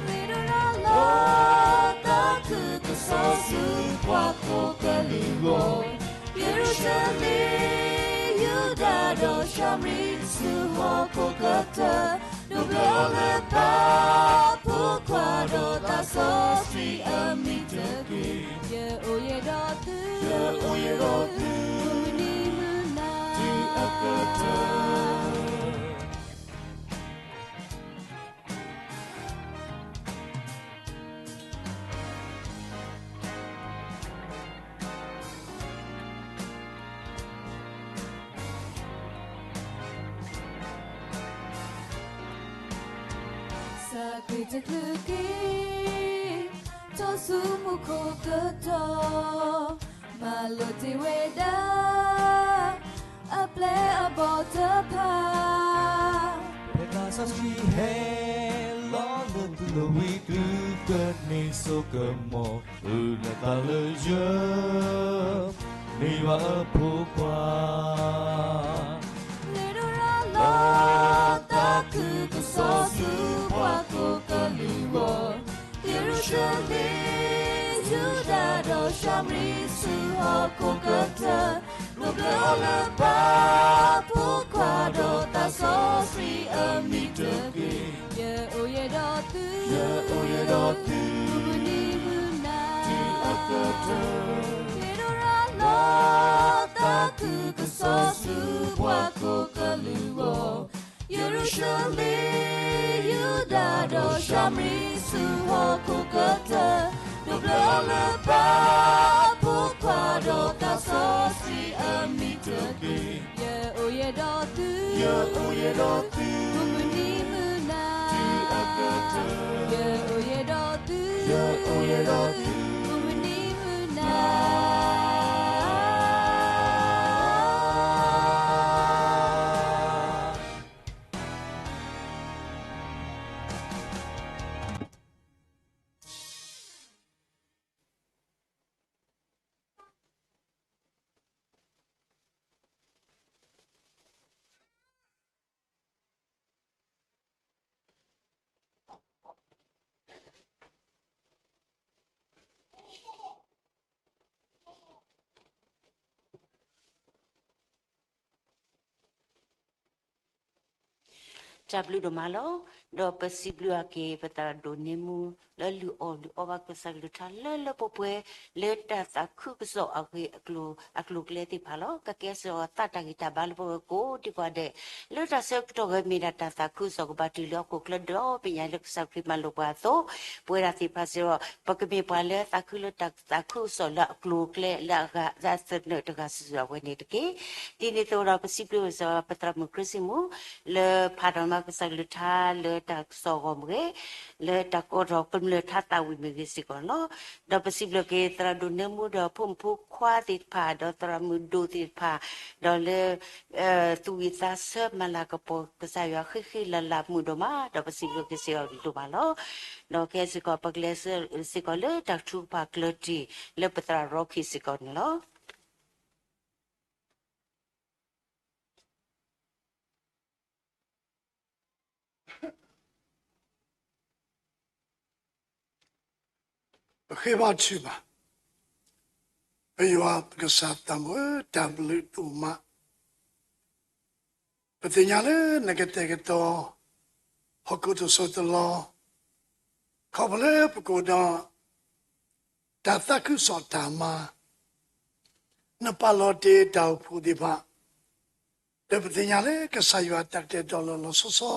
မ့ၢ်ဒိရၤလီၤ သးခုကစီၣ်ဆူပှၤကိးကလုာ်အဂီၢ်, ယရူၤၡလ့ၣ်, ယူဒၤဒီးၡၤမရံ ဆူဟီၣ်ခိၣ်ကတၢၢ်, ဒိးဘျၢအီၤလၢပၢ် ဖိခွါဒီးသးစီဆှံအမံၤတက့ၢ်. ယအိၣ်ယဲဒီးသု, ယအိၣ်ယဲဒီးသု, မုၢ်နံၤမုၢ်နၤ တုၤအကတၢၢ် စးကွံာ်တချုးက့ၤ ဆိဆူမူခိၣ်ကတီၢ်, မၤလိာ်တ့ၢ်ဝဲဒၣ် အပျဲၢ်အဘီၣ်တဖၣ်, ဖဲသးစီဆှံဟဲ လီၤလၢသုလိၤဝံၤ သုကန့ၢ်စိကမီၤ, အုၣ်နသးလၢယ မ့ၢ်ယွၤအဖိခွါ မ့ၢ်ဒိရၤလီၤ သးခုကစီၣ်ဆူပှၤကိးကလုာ်အဂီၢ်, ယရူၤၡလ့ၣ်, ယူဒၤဒီးၡၤမရံ ဆူဟီၣ်ခိၣ်ကတၢၢ်, ဒိးဘျၢအီၤလၢပၢ် ဖိခွါဒီးသးစီဆှံအမံၤတက့ၢ်. ယအိၣ်ယဲဒီးသု, ယအိၣ်ယဲဒီးသု, မုၢ်နံၤမုၢ်နၤ တုၤအကတၢၢ် မ့ၢ်ဒိရၤလီၤ သးခုကစီၣ်ဆူပှၤကိးကလုာ်အဂီၢ်, ယရူၤၡလ့ၣ်, ယူဒၤဒီးၡၤမရံ ဆူဟီၣ်ခိၣ်ကတၢၢ်, ဒိးဘျၢအီၤလၢပၢ် ဖိခွါဒီးသးစီဆှံအမံၤတက့ၢ်. ယအိၣ်ယဲဒီးသု, ယအိၣ်ယဲဒီးသု, မုၢ်နံၤမုၢ်နၤ တုၤအကတၢၢ် ယအိၣ်ယဲဒီး တၢ်ဘျုးဒိၣ်မးလီၤ. ဒီးပစံးဘျုးအက့ၤ ပသရၣ်ဒိၣ်န့ၢ်မူ လၢလုၢ်အီၣ်လုၢ်အီဘၣ်ကစၢ်ကလုၢ်ကထါလၢလၢပှဲၤပှဲၤ လၢတၢ်သးခုကစီၣ်အဂ့ၢ်အကျိၤ အကျိၤအကျဲသ့ၣ်တဖၣ်လီၤ. ကကဲစ့ၢ်ကီးသးတၢ်ဂံၢ်တၢ်ဘါလၢပဝဲကိးဒံကိးဂၤဒဲး လၢတၢ်ဆၢကတီၢ်ဂ့ၤ မ့ၢ်ဒၣ်တၢ်သးခုကစီၣ်ကဘၣ်တုၤလၢဟီၣ်ခိၣ်ချၢဒီဘ့ၣ်ညါ လၢကစၢ်ခရံာ်မၤလိာ်ပှၤအသိး, ပဝဲဒၣ်သ့ၣ်တဖၣ်စ့ၢ်ကီး ပကမ့ၢ်ပှၤလၢသးခုလၢတၢ်သးခုကစီၣ်လၢအကျိၤအကျဲလၢအဂၤသနၢၣ်တဂၤစုာ်စုာ်အဝဲန့ၣ်တက့ၢ်. ဒ်န့ၣ်အသိးဒီး ပစံးဘျုးစ့ၢ်ကီး ပသရၣ်မုၣ်ခရံစံမူ လၢဖးထီၣ်မၤကစၢ်ကလုၢ်ကထါလၢတၢ်ကစီၣ်အဂီၢ်မ့ၢ်ဂ့ၤ, လၢတၢ်ကိးထီၣ်ကမျၢၢ်ထါသးဝံၣ်မ့ၢ်ဂ့ၤစ့ၢ်ကီးန့ၣ်လီၤ. ဒီးပစံးဘျုးက့ၤ သရၣ်ဒိၣ်န့ၢ်မူဒီးဖိမုၣ်ဖိခွါသ့ၣ်တဖၣ် ဒီးသရၣ်မုၣ်ဒိၣ်သ့ၣ်တဖၣ်, ဒီးလၢ သူၣ်ဝံၣ်သးဆၢမၤလၤကပီၤကစၢ်ယွၤဃံဃံလၤလၤမုာ်ဒိၣ်မး, ဒီးပစံးဘျုးက့ၤစ့ၢ်ကီးဒိၣ်မးလီၤ. ဒီးကဲစ့ၢ်ကီး ပကလဲၤစ့ၢ်ကီးလၢတၢ်ထုကဖၣ်ကျၢၤတံၢ် လၢပသရၣ်ရီခံစ့ၢ်ကီးန့ၣ်လီၤ. ပဃ့ဘါထုကဖၣ်. ပယွၤပကစၢ်သးဘိ, တၢ်ဘျုးဒိၣ်မး, ပသ့ၣ်ညါလၢနကတဲာ်ကတီၤ ဟီၣ်ခိၣ်တစိၢ်တလီၢ်, ခီဖျိလၢပကအိၣ်ဒီး တၢ်သးခုကစီၣ်တၢ်မၤ, နပာ်လီၤတ့ၢ်တၢ်အိၣ်ဖှိၣ်သ့ၣ်တဖၣ်, ဒီးပသ့ၣ်ညါလၢကစၢ်ယွၤတၢ်ကတဲာ်ကတီၤလီၤလီၤဆီဆီ,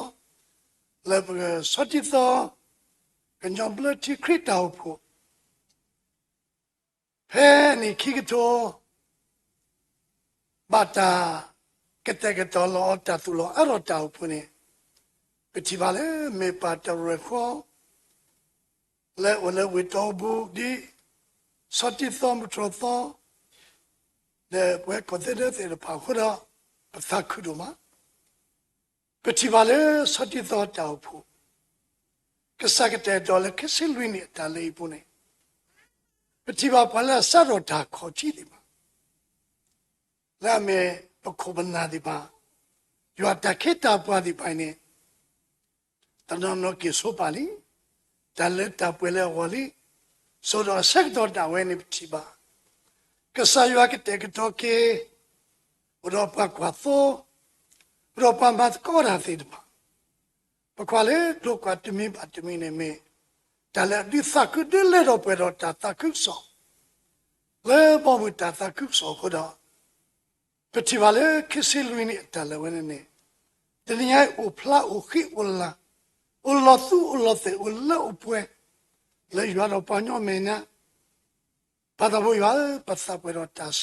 လၢပကဆီၣ်တံၢ်သီ ကညီဘျၢထံခရံာ်တၢ်အိၣ်ဖှိၣ် ဖဲအနံၣ်ခံကထိ ဘၣ်တၢ်ကတဲာ်ကတီၤလီၤအီၤ တၢ်သူၣ်လီၤအါထီၣ်တၢ်အိၣ်ဖှိၣ်န့ၣ်, ပထံၣ်ဘၣ်လၢမ့ၢ်ပှၤတရဲၣ်ဃီ လၢအိၣ်လၢဝ့ၢ်တီၢ်ပူၤ ဒ်ဆီၣ်တံၢ်သီမုၢ်တြီၢ်သီ ဒီးပဝဲကီၢ်သဲဒၢသ့ၣ်တဖၣ်အဃိဒီး ပသးခုဒိၣ်မး. ပထံၣ်ဘၣ်လၢဆီၣ်တံၢ်သီတၢ်အိၣ်ဖှိၣ်, ကစၢ်ကတဲာ်ကတီၤလၢခံဆံလွံၢ်နံၣ်အတၢ်လၢအံၤအပူၤန့ၣ်, ပထံၣ်ဘၣ်ပှၤလၢအစးထီၣ်တၢ်ခီၣ်ထံးသ့ၣ်တဖၣ် လၢအမ့ၢ်ပခိၣ်ပနၢ်သ့ၣ်တဖၣ်, ယွၤတၢ်ခ့တၢ်ပှၤသ့ၣ်တဖၣ်အံၤန့ၣ်, တနီၤနီၤက့ၤဆိပာ်လံ, တၢ်လၢတၢ်ပှဲၤလၢအဂီၢ်လံ, စိၤဒီးအဆၢကတီၢ်ဒၣ်ဝဲန့ၣ်ပထံၣ်ဘၣ်, ကစၢ်ယွၤကတဲာ်ကတီၤက့ၤ, အိၣ်ဒီးပှၤကွၢ်သိ, အိၣ်ဒီးပှၤမၤသကိးတၢ်သ့ၣ်တဖၣ်, ပကွၢ်လၢကျိၤကွၢ်တမံၤဘၣ်တမံၤန့ၣ်မ့ၢ်, တၢ်လၢအဒုးသးခုဒုးလဲၤထီၣ်ပှဲၤဒီးတၢ်သးခုကစီၣ်, လၢဘီမုၢ်တၢ်သးခုကစီၣ်အဃိဒီး, ပထံၣ်ဘၣ်လၢခံဆံလွံၢ်နံၣ်အတၢ်လၢာ်ဝဲန့ၣ်န့ၣ်, တနံၤညါအံၤအိၣ်ဖျါအိၣ်ဃံအိၣ်လၤ, အိၣ်လီၤသူအိၣ်လီၤသးအိၣ်လၢအိၣ်ပှဲၤ, လၢယွၤဒီးပှၤကညီမဲာ်ညါ, ပၢ်သးဘိယွၤဧၢ, ပသးပှဲၤဒီး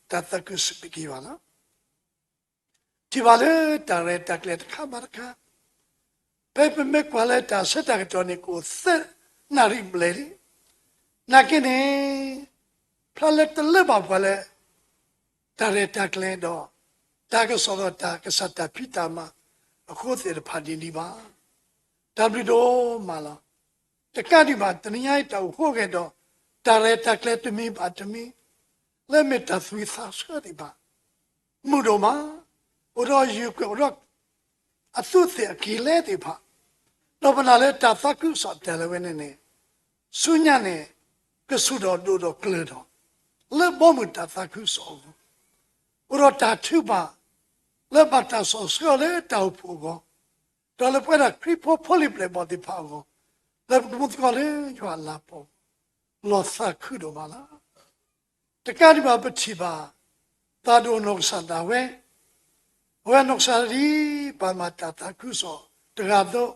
တၢ်သးခုစံးဘျုးက့ၤယွၤလီၤ. ထံၣ်ဘၣ်လၢတၢ်ရဲၣ်တၢ်ကျဲၤတခါဘၣ်တခါ, ဖဲပမ့ၢ်ကွၢ်လၢတၢ်ဆၢတၢ်ကတီၢ်န့ၣ် ကအိၣ်သၢနၣ်ရံၣ်ဘျဲၣ်လံ, နာ်က့န့ၣ်, ဖျါလၢတလၢဘၣ်ပှၤလၢ တၢ်ရဲၣ်တၢ်ကျဲၤဒီး တၢ်ကစီၣ်ဒီးတၢ်ကစၢ်တၢ်ဖံးတၢ်မၤအဃိသ့ၣ်တဖၣ်ဒ်န့ၣ်ဘၣ်. တၢ်ဘျုးဒိၣ်မးလီၤ. တကးဒံးဘၣ် တနံၤညါအံၤတၢ်အိၣ်ဃိဂဲၤဒီး တၢ်ရဲၣ်တၢ်ကျဲၤတမံၤဘၣ်တမံၤ, လၢမ့ၢ်တၢ်သူၣ်ဝံၣ်သးဆၢသ့ၣ်တဖၣ် မုာ်ဒိၣ်မး, အိၣ်ဒီးယုၢ်ကွဲး အိၣ်ဒီးအသူးသ့ၣ်အက့ၤလဲသ့ၣ်တဖၣ်, ဒီးပနာ်လၢတၢ်သးခုကစီၣ်တၢ်လၢာ်ဝဲန့ၣ်န့ၣ်, ဆူညါန့ၣ် ကဆူၣ်ထီၣ်ဒိၣ်ထီၣ်ကျၢၤထီၣ်, လၢဘီမုၢ်တၢ်သးခုကစီၣ်အဂီၢ်, အိၣ်ဒီးတၢ်ထုကဖၣ် လၢဘၣ်တၢ်စီဆှံအီၤလၢတၢ်အိၣ်ဖှိၣ်အဂီၢ်, ဒီးလၢပဝဲဒၣ်ခရံာ်ဖိဖိလံၤပျဲၢ်ဘီၣ်သ့ၣ်တဖၣ်အဂီၢ်, လၢပကမူသကိးလၢယွၤအလၤကပီၤ, လီၤသးခုဒိၣ်မးလီၤ. တကးဒံးဘၣ်ပထံၣ်ဘၣ် သးဒိၣ်နီၢ်ကစၢ်ဒၣ်ဝဲ, အဝဲနီၢ်ကစၢ်ဒၣ်ဒ်ပှၤမၤတၢ်သးခုကစီၣ်တဂၤအသိး,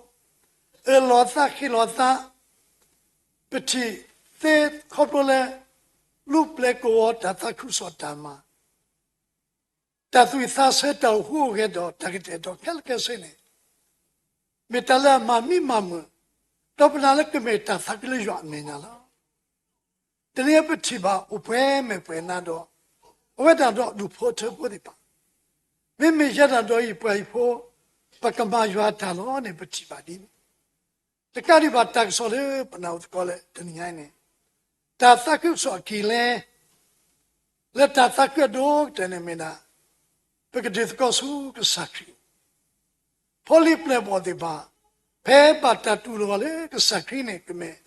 အၢၣ်လီၤသးဃ့ၢ်လီၤသး, ပထံၣ်သ့ခီဖျိလၢ လူၤပျဲၢ်ကဝီၤတၢ်သးခုကစီၣ်တၢ်မၤ တၢ်သူၣ်ဝံၣ်သးဆၢတၢ်အိၣ်ဃိအိၣ်ဂဲၤဒီးတၢ်ကတဲာ်ကတီၤခဲလၢာ်ခဲဆ့န့ၣ်, မ့ၢ်တၢ်လၢအမၤမံမၤမုာ်, ဒီးပနာ်လၢကမ့ၢ်တၢ်သးခုလၢယွၤအမဲာ်ညါလီၤ. တနံၤအံၤပထံၣ်ဘၣ်အိၣ်ပှဲၤမဲာ်ပှဲၤနါဒီး အဝဲဒၣ်ဒီးဒူၣ်ဖိထၢဖိသ့ၣ်တဖၣ်, မ့မ့ၢ်ယဲဒၣ်ဒီးယပှၤဟံၣ်ဖိ ပကမၤယွၤတၢ်လီၤန့ၣ် ပထံၣ်ဘၣ်ဒ်န့ၣ် တကးဒံးဘၣ်တၢ်ကစီၣ်လၢပနၢ်ဟူသကိးလၢတနံၤညါအံၤန့ၣ်, တၢ်သးခုကစီၣ်အက့ၤလဲၢ် လၢတၢ်သးခုအဒိၣ်ကတၢၢ်န့ၣ်မ့ၢ်ဒၣ် ပကဒုးသကိးဆူကစၢ်ခရံာ် ဖိလံၤပျဲၢ်ဘီၣ်သ့ၣ်တဖၣ် ဖဲဘၣ်တၢ်တူၢ်လိာ်အီၤလၢကစၢ်ခရံာ်န့ၣ် ကမ့ၢ်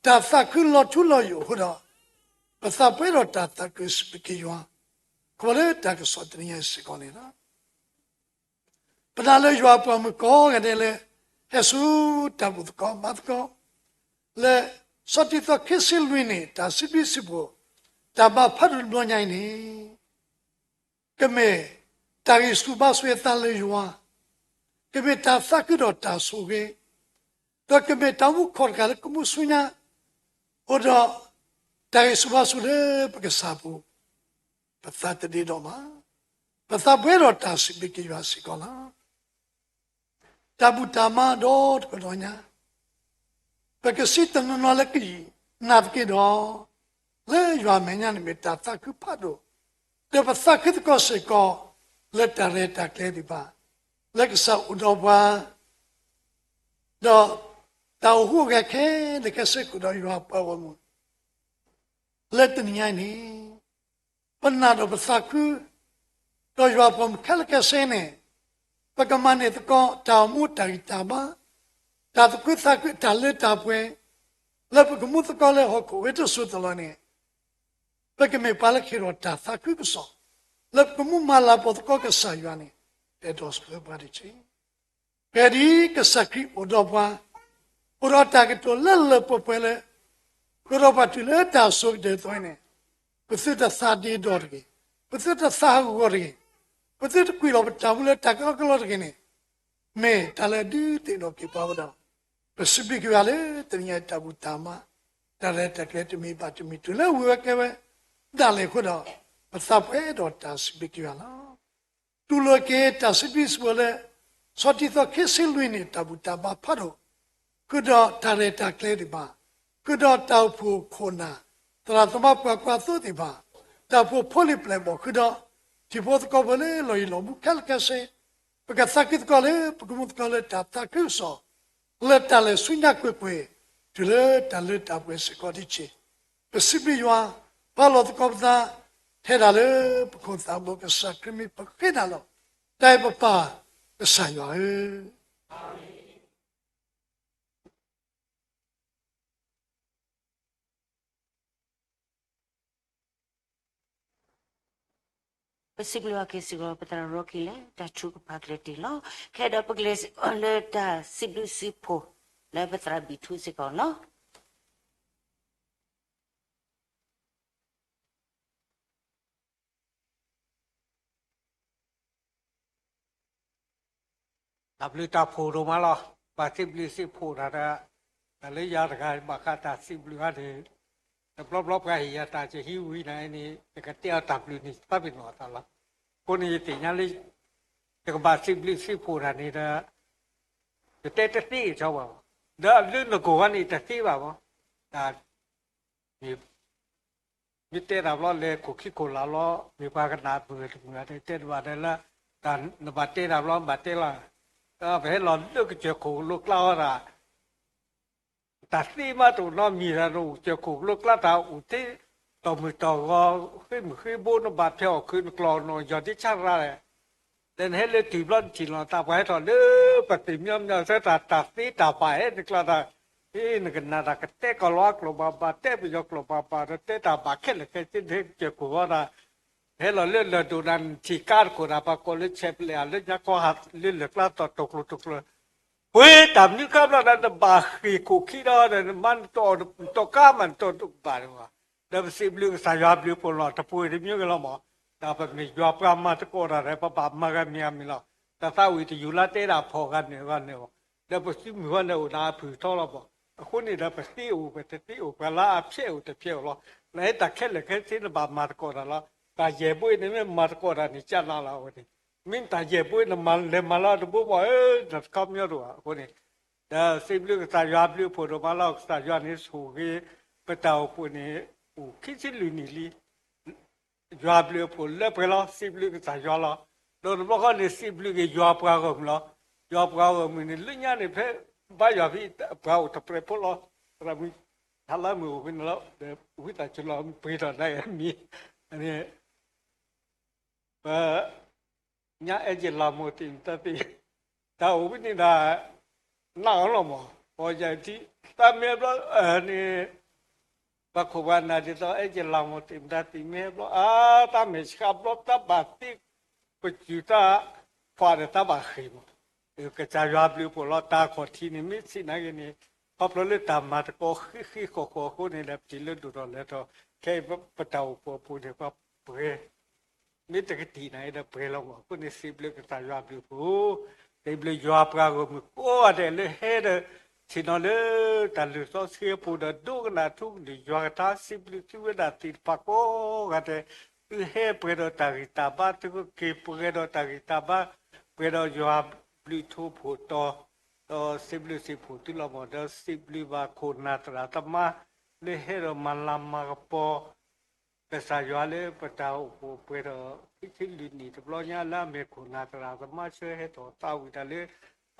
တၢ်သးခုလီၤထူလီၤယိာ်အဃိဒီး ပသးပှဲၤဒီးတၢ်သးခုစံးဘျုးက့ၤယွၤ ခီဖျိလၢတၢ်ကစီၣ်တနံၤညါအံၤစ့ၢ်ကီးန့ၣ်လီၤ. ပနာ်လၢယွၤအပှၤမုၣ်ကိးဂၤဒဲးလၢ ဟဲဆူတၢ်ဘူၣ်သကိးမၤသကိး လၢဆီတံသီခံဆံလွံၢ်န့ၣ် တၢ်စံးဘျုးစံးဖှိၣ် တၢ်ဘါဖးဒိၣ်တဘျီညါအံၤန့ၣ် ကမ့ၢ်တၢ်ဂံၢ်ဆူၣ်ဘါဆူၣ်အသးလၢယွၤ, ကမ့ၢ်တၢ်သးခုဒီးတၢ်ဆိၣ်ဂ့ၤ, ဒီးကမ့ၢ်တၢ်မူခိၣ်တဂၤလၢကမူဆူညါ အိၣ်ဒီးတၢ်ဂံၢ်ဆူၣ်ဘါဆူၣ်လၢပကစၢ်ပူၤ, ပသးတဒ့ဒီးဘၣ်, ပသးပှဲၤဒီးတၢ်စံးဘျုးက့ၤယွၤစ့ၢ်ကီးလီၤ. တၢ်ဘူၣ်တၢ်မၤဒီတကတီၢ်ညါ ပကစံးတနီၤနီၤလၢကယံာ်နာ်သက့ဒီး, လၢယွၤအမဲာ်ညါန့ၣ်မ့ၢ်တၢ်သးခုဖးဒိၣ်, ဒီးပသးခုသကိးစ့ၢ်ကီး လၢတၢ်ရဲၣ်တၢ်ကျဲၤသ့ၣ်တဖၣ် လၢကစၢ်အိၣ်ဒီးပှၤ ဒီးတၢ်အိၣ်ဃူအိၣ်ဂဲၤခဲလၢာ်ခဲဆ့ဃုာ်ဒီးယွၤအပှၤဂီၢ်မုၢ် လၢတနံၤညါအံၤန့ၣ် ပနာ်ဒီးပသးခု ဒီးယွၤအပှၤမုၣ်ခဲလၢာ်ခဲဆ့န့ၣ် ပကမၤန့ၢ်သကိးတၢ်အိၣ်မူတၢ်ဂံၢ်တၢ်ဘါ, တၢ်သူၣ်ခုသးခုတၢ်လၢတၢ်ပှဲၤ လၢပကမူသကိးလၢဟီၣ်ခိၣ်ဝဲတစိၤတလီၢ်န့ၣ် ပကမ့ၢ်ပှၤလၢကဟ့ၣ်ဒီးတၢ်သးခုကစီၣ် လၢပကမူမၤလၤကပီၤသကိးကစၢ်ယွၤန့ၣ် တဲဒီးစၢၤပှၤတက့ၢ်. ဖဲဒ်ကစၢ်ခရံာ်အိၣ်ဒီးပှၤ, အိၣ်ဒီးတၢ်ကတိၤလၢလၢပှဲၤပှဲၤလၢ ဃုာ်ဒီးပှၤတုၤလၢတၢ်ဆိကတၢၢ်အသိးန့ၣ်, ပသုတသးဒ့ဒီတဂ့ၤ, ပသုတသးဟးဂီၤတဂ့ၤ, ပသုတကွံာ်လီၤပတၢ်မူလၢတၢ်ကလီကလီတဂ့ၤန့ၣ်, မ့ၢ်တၢ်လၢအဒုးသ့ၣ်နီၣ်က့ၤပှၤဝဲဒၣ်, ပစံးဘျုးက့ၤယွၤလၢတနံၤညါအံၤတၢ်ဘူၣ်တၢ်မၤ, တၢ်ရဲၣ်တၢ်ကျဲၤတမံၤဘၣ်တမံၤတုၤလၢဝံၤဝဲကဲဝဲ, ဒၣ်လဲာ်အဃိဒီး, ပသးပှဲၤဒီးတၢ်စံးဘျုးက့ၤယွၤလီၤ. တူၢ်လိာ်က့ၤတၢ်စံးဘျုးစံးဖှိၣ်လၢ ဆီတံသီခံဆံလွံၢ်န့ၣ် တၢ်ဘူၣ်တၢ်ဘါဖးဒိၣ်, ဃုာ်ဒီးတၢ်ရဲၣ်တၢ်ကျဲၤသ့ၣ်တဖၣ်, ဃုာ်ဒီးတၢ်အိၣ်ဖှိၣ်ခိၣ်နၢ်, သရၣ်သမါပှၤကွၢ်သိသ့ၣ်တဖၣ်, တၢ်အိၣ်ဖှိၣ်ဖိလံၤပျဲၢ်ဘီၣ်ဃုာ်ဒီး, ထံဖိသကိးဖိလၢလီၢ်ယံၤလီၢ်ဘူးခဲလၢာ်ခဲဆ့, ပကသးခုသကိးလၢပကမူသကိးလၢတၢ်သးခုကစီၣ်, လၢတၢ်လဲၤဆူညါကွ့ၢ်ကွ့ၢ်, တုၤလၢတၢ်လၢတၢ်ပှဲၤစ့ၢ်ကီးတက့ၢ်. ပစံးဘျုးယွၤ, ပာ်လီၤသကိးပသး, ထဲဒၣ်လၢပခိၣ်သးဘိကစၢ်ခရံာ်မံၤပဃ့နၤလီၤ. တၢ်အဲၣ်ပပၢ်ကစၢ်ယွၤဧၢ. ပစံးဘျုးအက့ၤစ့ၢ်ကီး ပသရၣ်ရီကံလၢ တၢ်ထုကဖၣ်ကျဲၤတ့ၢ်လီၤ. ခဲဒီးပကလဲၤစ့ၢ်ကီးလၢတၢ်စံးဘျုးစံးဖှိၣ် လၢပသရၣ်ဘံၣ်ထူစ့ၢ်ကီးလီၤ. တၢ်ဘျုးတၢ်ဖှိၣ်ဒိၣ်မးလီၤ. ပှၤစံးဘျုးစံးဖှိၣ်တၢ်ဒီး, တၢ်လၢယၤတဂၤဘၣ်ဃးတၢ်စံးဘျုးအါန့ၣ်, တဘျီဘျီပှၤဟ့ၣ်ယၤတၢ်ကဟံးဝံၤန့ၣ်န့ၣ် ယကတဲအီၤတၢ်ဘျုးန့ၣ် သးပ့ၤနီၣ်အသးလီၤ. အဃိန့ၣ်ယသ့ၣ်ညါလၢ ယကဘၣ်စံးဘျုးစံးဖှိၣ်တၢ်န့ၣ်ဒီး, ယတဲတသ့ကဆီဘၣ်, ဒီးအလၢနကိၢ်ဝဲန့ၣ်တသ့ဘၣ်ဘၣ်. တၢ် မ့ၢ်တဲတၢ်ဘျီလဲၤခိၣ်ခံခိၣ်လၢ်လီၤ, မ့ၢ်ပှၤကနၣ်မုာ်တမုာ်န့ၣ် တဲတဘၣ်ဒီးလၢ, နဘၣ်တဲတၢ်ဘျီဘၣ်တဲလီၤ. ပဟဲလီၤလၢကစၢၢ်ခိၣ်လိၤကျါဝဲဒၣ်, တၢ်သ့မးတအိၣ်နီတမံၤဒီး နအိၣ်ကစၢၢ်ခိၣ်လိၤကျါတၢ်အိၣ်သ့, တီၢ်မုၢ်တီၢ်ဂီၤ, ဃ့မုၢ်ဃ့ဘိ နဘၣ်ဖဲအီၣ်ခုးနကျီၢ်နယီၢ်ဒ့ဆါရၤလဲၣ် ဒီးနဟဲလၢတုၤဘျီနထံၣ်လီၤသးပှၤဟဲထီၣ်လၢပသ့ၣ်မညီမညီဆၢတၢ်သ့တၢ်ဘၣ်ဟဲနကျါတၢ်, နကနၣ်တၢ်ကတဲကီၢ်လီၤအကျိာ်ဘၣ်ဘၣ် တဲပယီၤကျိာ်ဘၣ်ဘၣ် ဒီးတဲတၢ်ဘၣ်ခဲလၢာ်ခဲဆ့ နဟဲကစၢၢ်ခိၣ်ဂီၤတၢ်, ဟဲလီၤလၢလၢၢ်ဒိၣ်တၢ် နထံၣ်ကါတခိၣ်တၢ် ပှၤကိးလၢဆဲးပလဲၣ် လၢညါကီၢ်ဟးလၢလၢၢ်ကျါတီၢ်တိာ်ကျိၤတိာ်ကျိၤ, ပှ့ၤတၢ်မနုၤခါဘျီဒီး နဘၣ်ဃ့ၢ်ခိၣ်ခံဒီး နမါနတီၢ်ကါမးနတီၢ်တဘၣ်န့ၣ်ဘၣ်. ဒီးပစံးဘျုးကစၢ်ယွၤဘျုးဖှိၣ်လီၤ တပှ့ၤတမံၤဂ့ၤလီၤမး, ဒီးပမ့ၢ်ယွၤပှၤမၤသကိးတၢ်ဒီး ပဘၣ်မၤဂၤမံၤဂၤမံၤလီၤ. တၢ်သးဝံၣ်တယူၤလၢတဲဒၣ်ဖီၣ်ဂၤန့ၣ်ဂၤန့ၣ်, ဒီးပစုမုၢ်ဂီၢ်န့ၣ်အိၣ်ဒၣ်အဖုၣ်ထီလီၤဘၣ်. အဃိန့ၣ်ဒီးပသ့အိၣ်ပတသ့အိၣ် ပှၤလၢအဖျဲၣ်အိၣ်တဖျဲၣ်အိၣ်လီၤ. နဟဲတၢ်ခဲလၢာ်ခဲဆ့နဘၣ်မၤသကိးတၢ်လီၤ. တၢ်ယဲၢ်ဘိအံၤန့ၣ်မ့ၢ်မၤသကိးတၢ်န့ၣ် ကၢ်နးလီၤအဝဲန့ၣ်, မ့ၢ်တၢ်ယဲၢ်ဘိအံၤနမၤလဲၤမၤလၢတဘိဘၣ်ဧၢ, တၢ်တခီပညီတအိၣ်ဘၣ်. အဃိန့ၣ် ဒီးစံးဘျုးကစၢ်ယွၤဘျုးအဖှိၣ်ဒိၣ်မးလီၤ. ကစၢ်ယွၤန့ၣ်ဆိၣ်ဂ့ၤ ပတၢ်အိၣ်ဖှိၣ်န့ၣ် အိၣ်ခံဆံလွံၢ်နံၣ်လံ. ယွၤဘျုးအဖှိၣ်လၢပှဲၤလီၤ. စံးဘျုးကစၢ်ယွၤလီၤ. ဒီးတဘျီဃီန့ၣ် စံးဘျုးက့ၤယွၤပှၤဂီၢ်မုၢ်လီၤ. ယွၤပှၤဂီၢ်မုၢ်န့ၣ် လၢညါန့ၣ် ဖဲဘါယွၤဖဲပှၤအိၣ်တပြဲးဖိလီၤ. သရၣ်မုၣ် ဟါလၢမုၢ်အိၣ်ဖဲန့ၣ်လီၤ. ဒီးဝံသးစူၤလီၤ ပှ့ၤထီၣ်နၤအမံၤ ပ ညါအဲၣ်က့ၤလီၤမိၢ်တံၢ်မတၤသံ, တၢ်အိၣ်ဖဲန့ၣ်ဒီး နၢ်အီၤလီၤမး, ပီယၤထံ တၢ်မ့ၢ်ဘျီန့ၣ် ပှၤခိၣ်ပှၤနၢ်ဒ်သိး အဲၣ်က့ၤလီၤမိၢ်တံၢ်မတၤသံမ့ၢ်ဘျီ အါ တၢ်မဲာ်ဆှးဘျီ တၢ်ဘၣ်သ့ ပစုၤတၢ် ဖှးဒီးတၢ်ဘၣ်ဃ့ၢ်မး, ကစၢ်ယွၤဘျုးဖှိၣ်လီၤ. တၢ်ခီၣ်ထံးန့ၣ် မ့ၢ်ဆံးနာ်က့န့ၣ် ခီဖျိလၢတၢ်မၤသကိးဃံဃံဃီဃီအဃိန့ၣ်ဒီး ပထံၣ်လၢဒိၣ်ထီၣ်လဲၤထီၣ် ခဲအံၤပတၢ်အိၣ်ဖှိၣ်အပူၤန့ၣ် ပှၤပှဲၤ မ့ၢ်တကတံာ်နာ်က့ဒီးပှဲၤလီၤမး. အဃိန့ၣ် စံးဘျုးကစၢ်ယွၤဘျုးဖှိၣ်, စံးဘျုးယွၤပှၤဂီၢ်မုၢ်ကိးဂၤဒဲးလၢဟဲဒီး ဆ့ၣ်နီၤလၢတၢ်လုၢ်စီဆှံအပူၤဒီး ဒိကနၣ်ထူကလုၢ်ယွၤကထါ စံးဘျုးသုဝဲဒၣ်သ့ၣ်တဖၣ်ကိးဂၤဒဲး, သုဟဲပှဲၤဒီးတၢ်ဂံၢ်တၢ်ဘါ, သုက့ၤပှဲၤဒီးတၢ်ဂံၢ်တၢ်ဘါ, ပှဲၤဒီးယွၤဘျုးထူဖှိၣ်တီၤ, ဒီးစံးဘျုးစံးဖှိၣ်သုလီၤမး, ဒီးစံးဘျုးဘၣ်ခိၣ်နၢ်သရၣ်သမါ လၢဟဲဒီးမၤလၤမၤကပီၤ ကစၢ်ယွၤလၢပတၢ်အိၣ်ဖှိၣ်ပှဲၤထီၣ် ခံဆံလွံၢ်နံၣ်တဘျီညါ လၢအမ့ၢ်ခိၣ်နၢ်သရၣ်သမါဆၢဟဲထီၣ်သးဝံၣ်တၢ်လၢ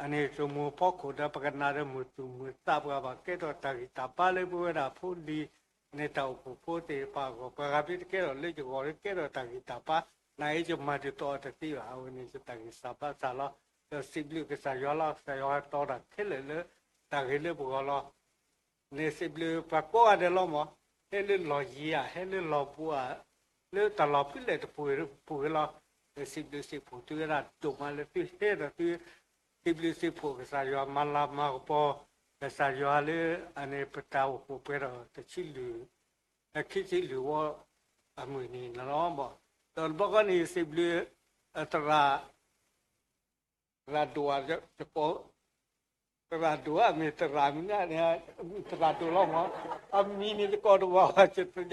အန့ၣ်စိမိၤဖီခိၣ်ဒီး ပကနၣ်ဒီးမုာ်သူၣ်မုာ်သးပှၤဘၣ် ကဲထီၣ်တၢ်ဂံၢ်တၢ်ဘါလၢပဝဲဒၣ်ဖိလံၤန့ၣ် တၢ်အိၣ်ဖှိၣ်ဖိသ့ၣ်တဖၣ်အဂီၢ်, ပှၤဂၤမ့ၢ်တကဲထီၣ်လၢယဂီၢ်လၢကဲထီၣ်တၢ်ဂံၢ်တၢ်ဘါ, နာ်အံၤယမၤဒ်သိးအီၤတသ့ဘၣ်. အဝဲန့ၣ်ယတၢ်ဂံၢ်စၢ်ဘါစၢ်လီၤ. ဒီးစံးဘျုးကစၢ်ယွၤလီၤ. ကစၢ်ယွၤတီၤတၢ်ခဲလၢာ်လၢတၢ်ဂ့ၤလၢပဂီၢ်လီၤ. န့ၣ်စံးဘျုးပှၤကိးဂၤဒဲးလီၤမး, ဟဲလၢလီၢ်ယံၤဧါ, ဟဲလၢလီၢ်ဘူးဧါ, လၢတၢ်လီၢ်ဖဲလဲၣ်တပူၤပူၤဂ့ၤလီၤ. ဒီးစံးဘျုးစံးဖှိၣ်သုဝဲဒၣ်ဒိၣ်မးလၢသုဟဲဒီးသု စံးဘျုးစံးဖှိၣ်ကစၢ်ယွၤမၤလၤမၤကပီၤ ကစၢ်ယွၤလၢအန့ၣ်ပတၢ်အိၣ်ဖှိၣ်ပှဲၤထီၣ်တဆံလွံၢ် ခံဆံလွံၢ်ဝီအမုၢ်နံၤန့ၣ်လီၤ. ဒီးတဘျီဃီန့ၣ် စံးဘျုး သရၣ် သရၣ်ဒိၣ် သရၣ်ဒိၣ်ဧါ မ့ၢ်သရၣ်မုၣ်န့ၣ် သရၣ်ဒိၣ်လီၤမး, အမံၤန့ၣ်တကိးတဘၣ်ဘၣ်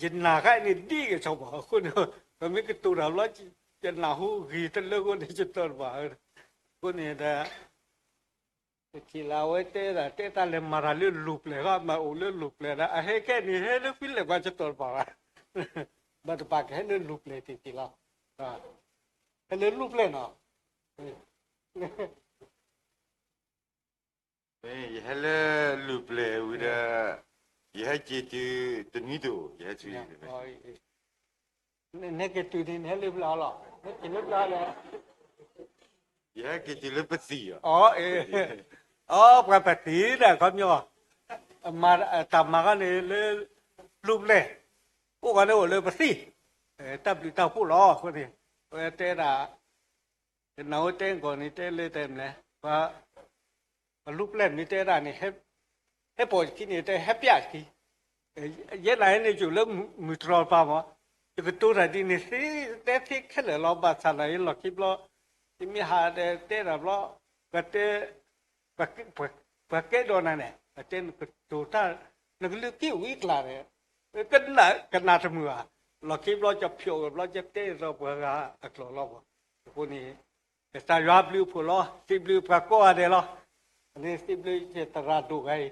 ယနာ်ခါအံၤန့ၣ်ဒ်ကဆီဘၣ် အဃိန့ၣ် ပမ့ၢ်ကတိၤတၢ်ဘျီ ယနၢ်ဟူဂ့ၤတလၢအဃိန့ၣ် ယတီတဘၣ်, အဃိန့ၣ်ဒီး တထံၣ်လၢအဝဲတဲဒၣ် တဲတၢ်လဲၤမၤတၢ်လၢလူၤပျဲၢ်ဃီ မၤအိၣ်လၢလူၤပျဲၢ်ဒီး အဟဲခဲန့ၣ် ဟဲလၢဖဲလဲၣ်ပှၤယတီတဘၣ်ဘၣ်, ဘၣ်တဘၣ်ကဟဲလၢလူၤပျဲၢ်တထံၣ်လီၤ, ဟဲလၢလူၤပျဲၢ်နီၤ ယဟဲလၢလူၤပျဲၢ်ဝံၤဒီး ယဟဲက့ၤတုၤတနွံဒိၣ် ယဟဲဆူ နဟဲက့ၤတုၤန့ၣ် နဟဲလၢပျၢၤလီၤ, နဟဲက့ၤလၢပျၢၤလဲၣ်, ယဟဲက့ၤတုၤလၢပသံၣ်လီၤ, အီ ပှၤပသံၣ်ဒီးခီပညီ တၢ်မၤဃီန့ၣ်လၢ လူၤပျဲၢ်, အိၣ်ဃီန့ၣ်အိၣ်လၢပသံၣ်, တၢ်ဘျုးတၢ်ဖှိၣ်လီၤအဃိန့ၣ်, အဝဲတဲဒၣ် ယနၢ်ဟူတဲကီၢ်န့ၣ် တဲလၢတဲမလဲၣ်, ပှၤလူၤပျဲၢ်မ့ၢ်တဲဒၣ်န့ၣ် ဟဲပိာ်ယခံန့ၣ် တဲဟဲပျၢ်ယခံ, ယဲဒၣ်အံၤန့ၣ် ယအိၣ်လၢမုၢ်တြီၤတပၤမး, ယကတိၤတၢ်ဒ်န့ၣ်သ့ တဲသ့ခဲလၢာ်လီၤ, ဘၣ်ဆၣ်သနာ်က့လီၢ်ခံဘျီ, ယမ့ၢ်ဟးဒီးတဲတၢ်ဘျီ, ပှၤတဲ ပှၤကဲဒိးနၤန့ၣ် ပှၤတဲနကတိၤတၢ် နကလုၢ်က့ၣ်ဝံကျါန့ၣ် ကနၣ်တမုာ်ဘၣ်, လီၢ်ခံဘျီ ကဖျိးဝဲဘျီ ကတဲသိးပှၤဂၤအကျိာ်လီၤမး, အဃိန့ၣ် ကစၢ်ယွၤဘျုးဖှိၣ်လီၤ, စံးဘျုးပှၤကိးဂၤဒဲးလီၤ, န့ၣ်စံးဘျုးယသရၣ်ဒိၣ်ဂၤအံၤ,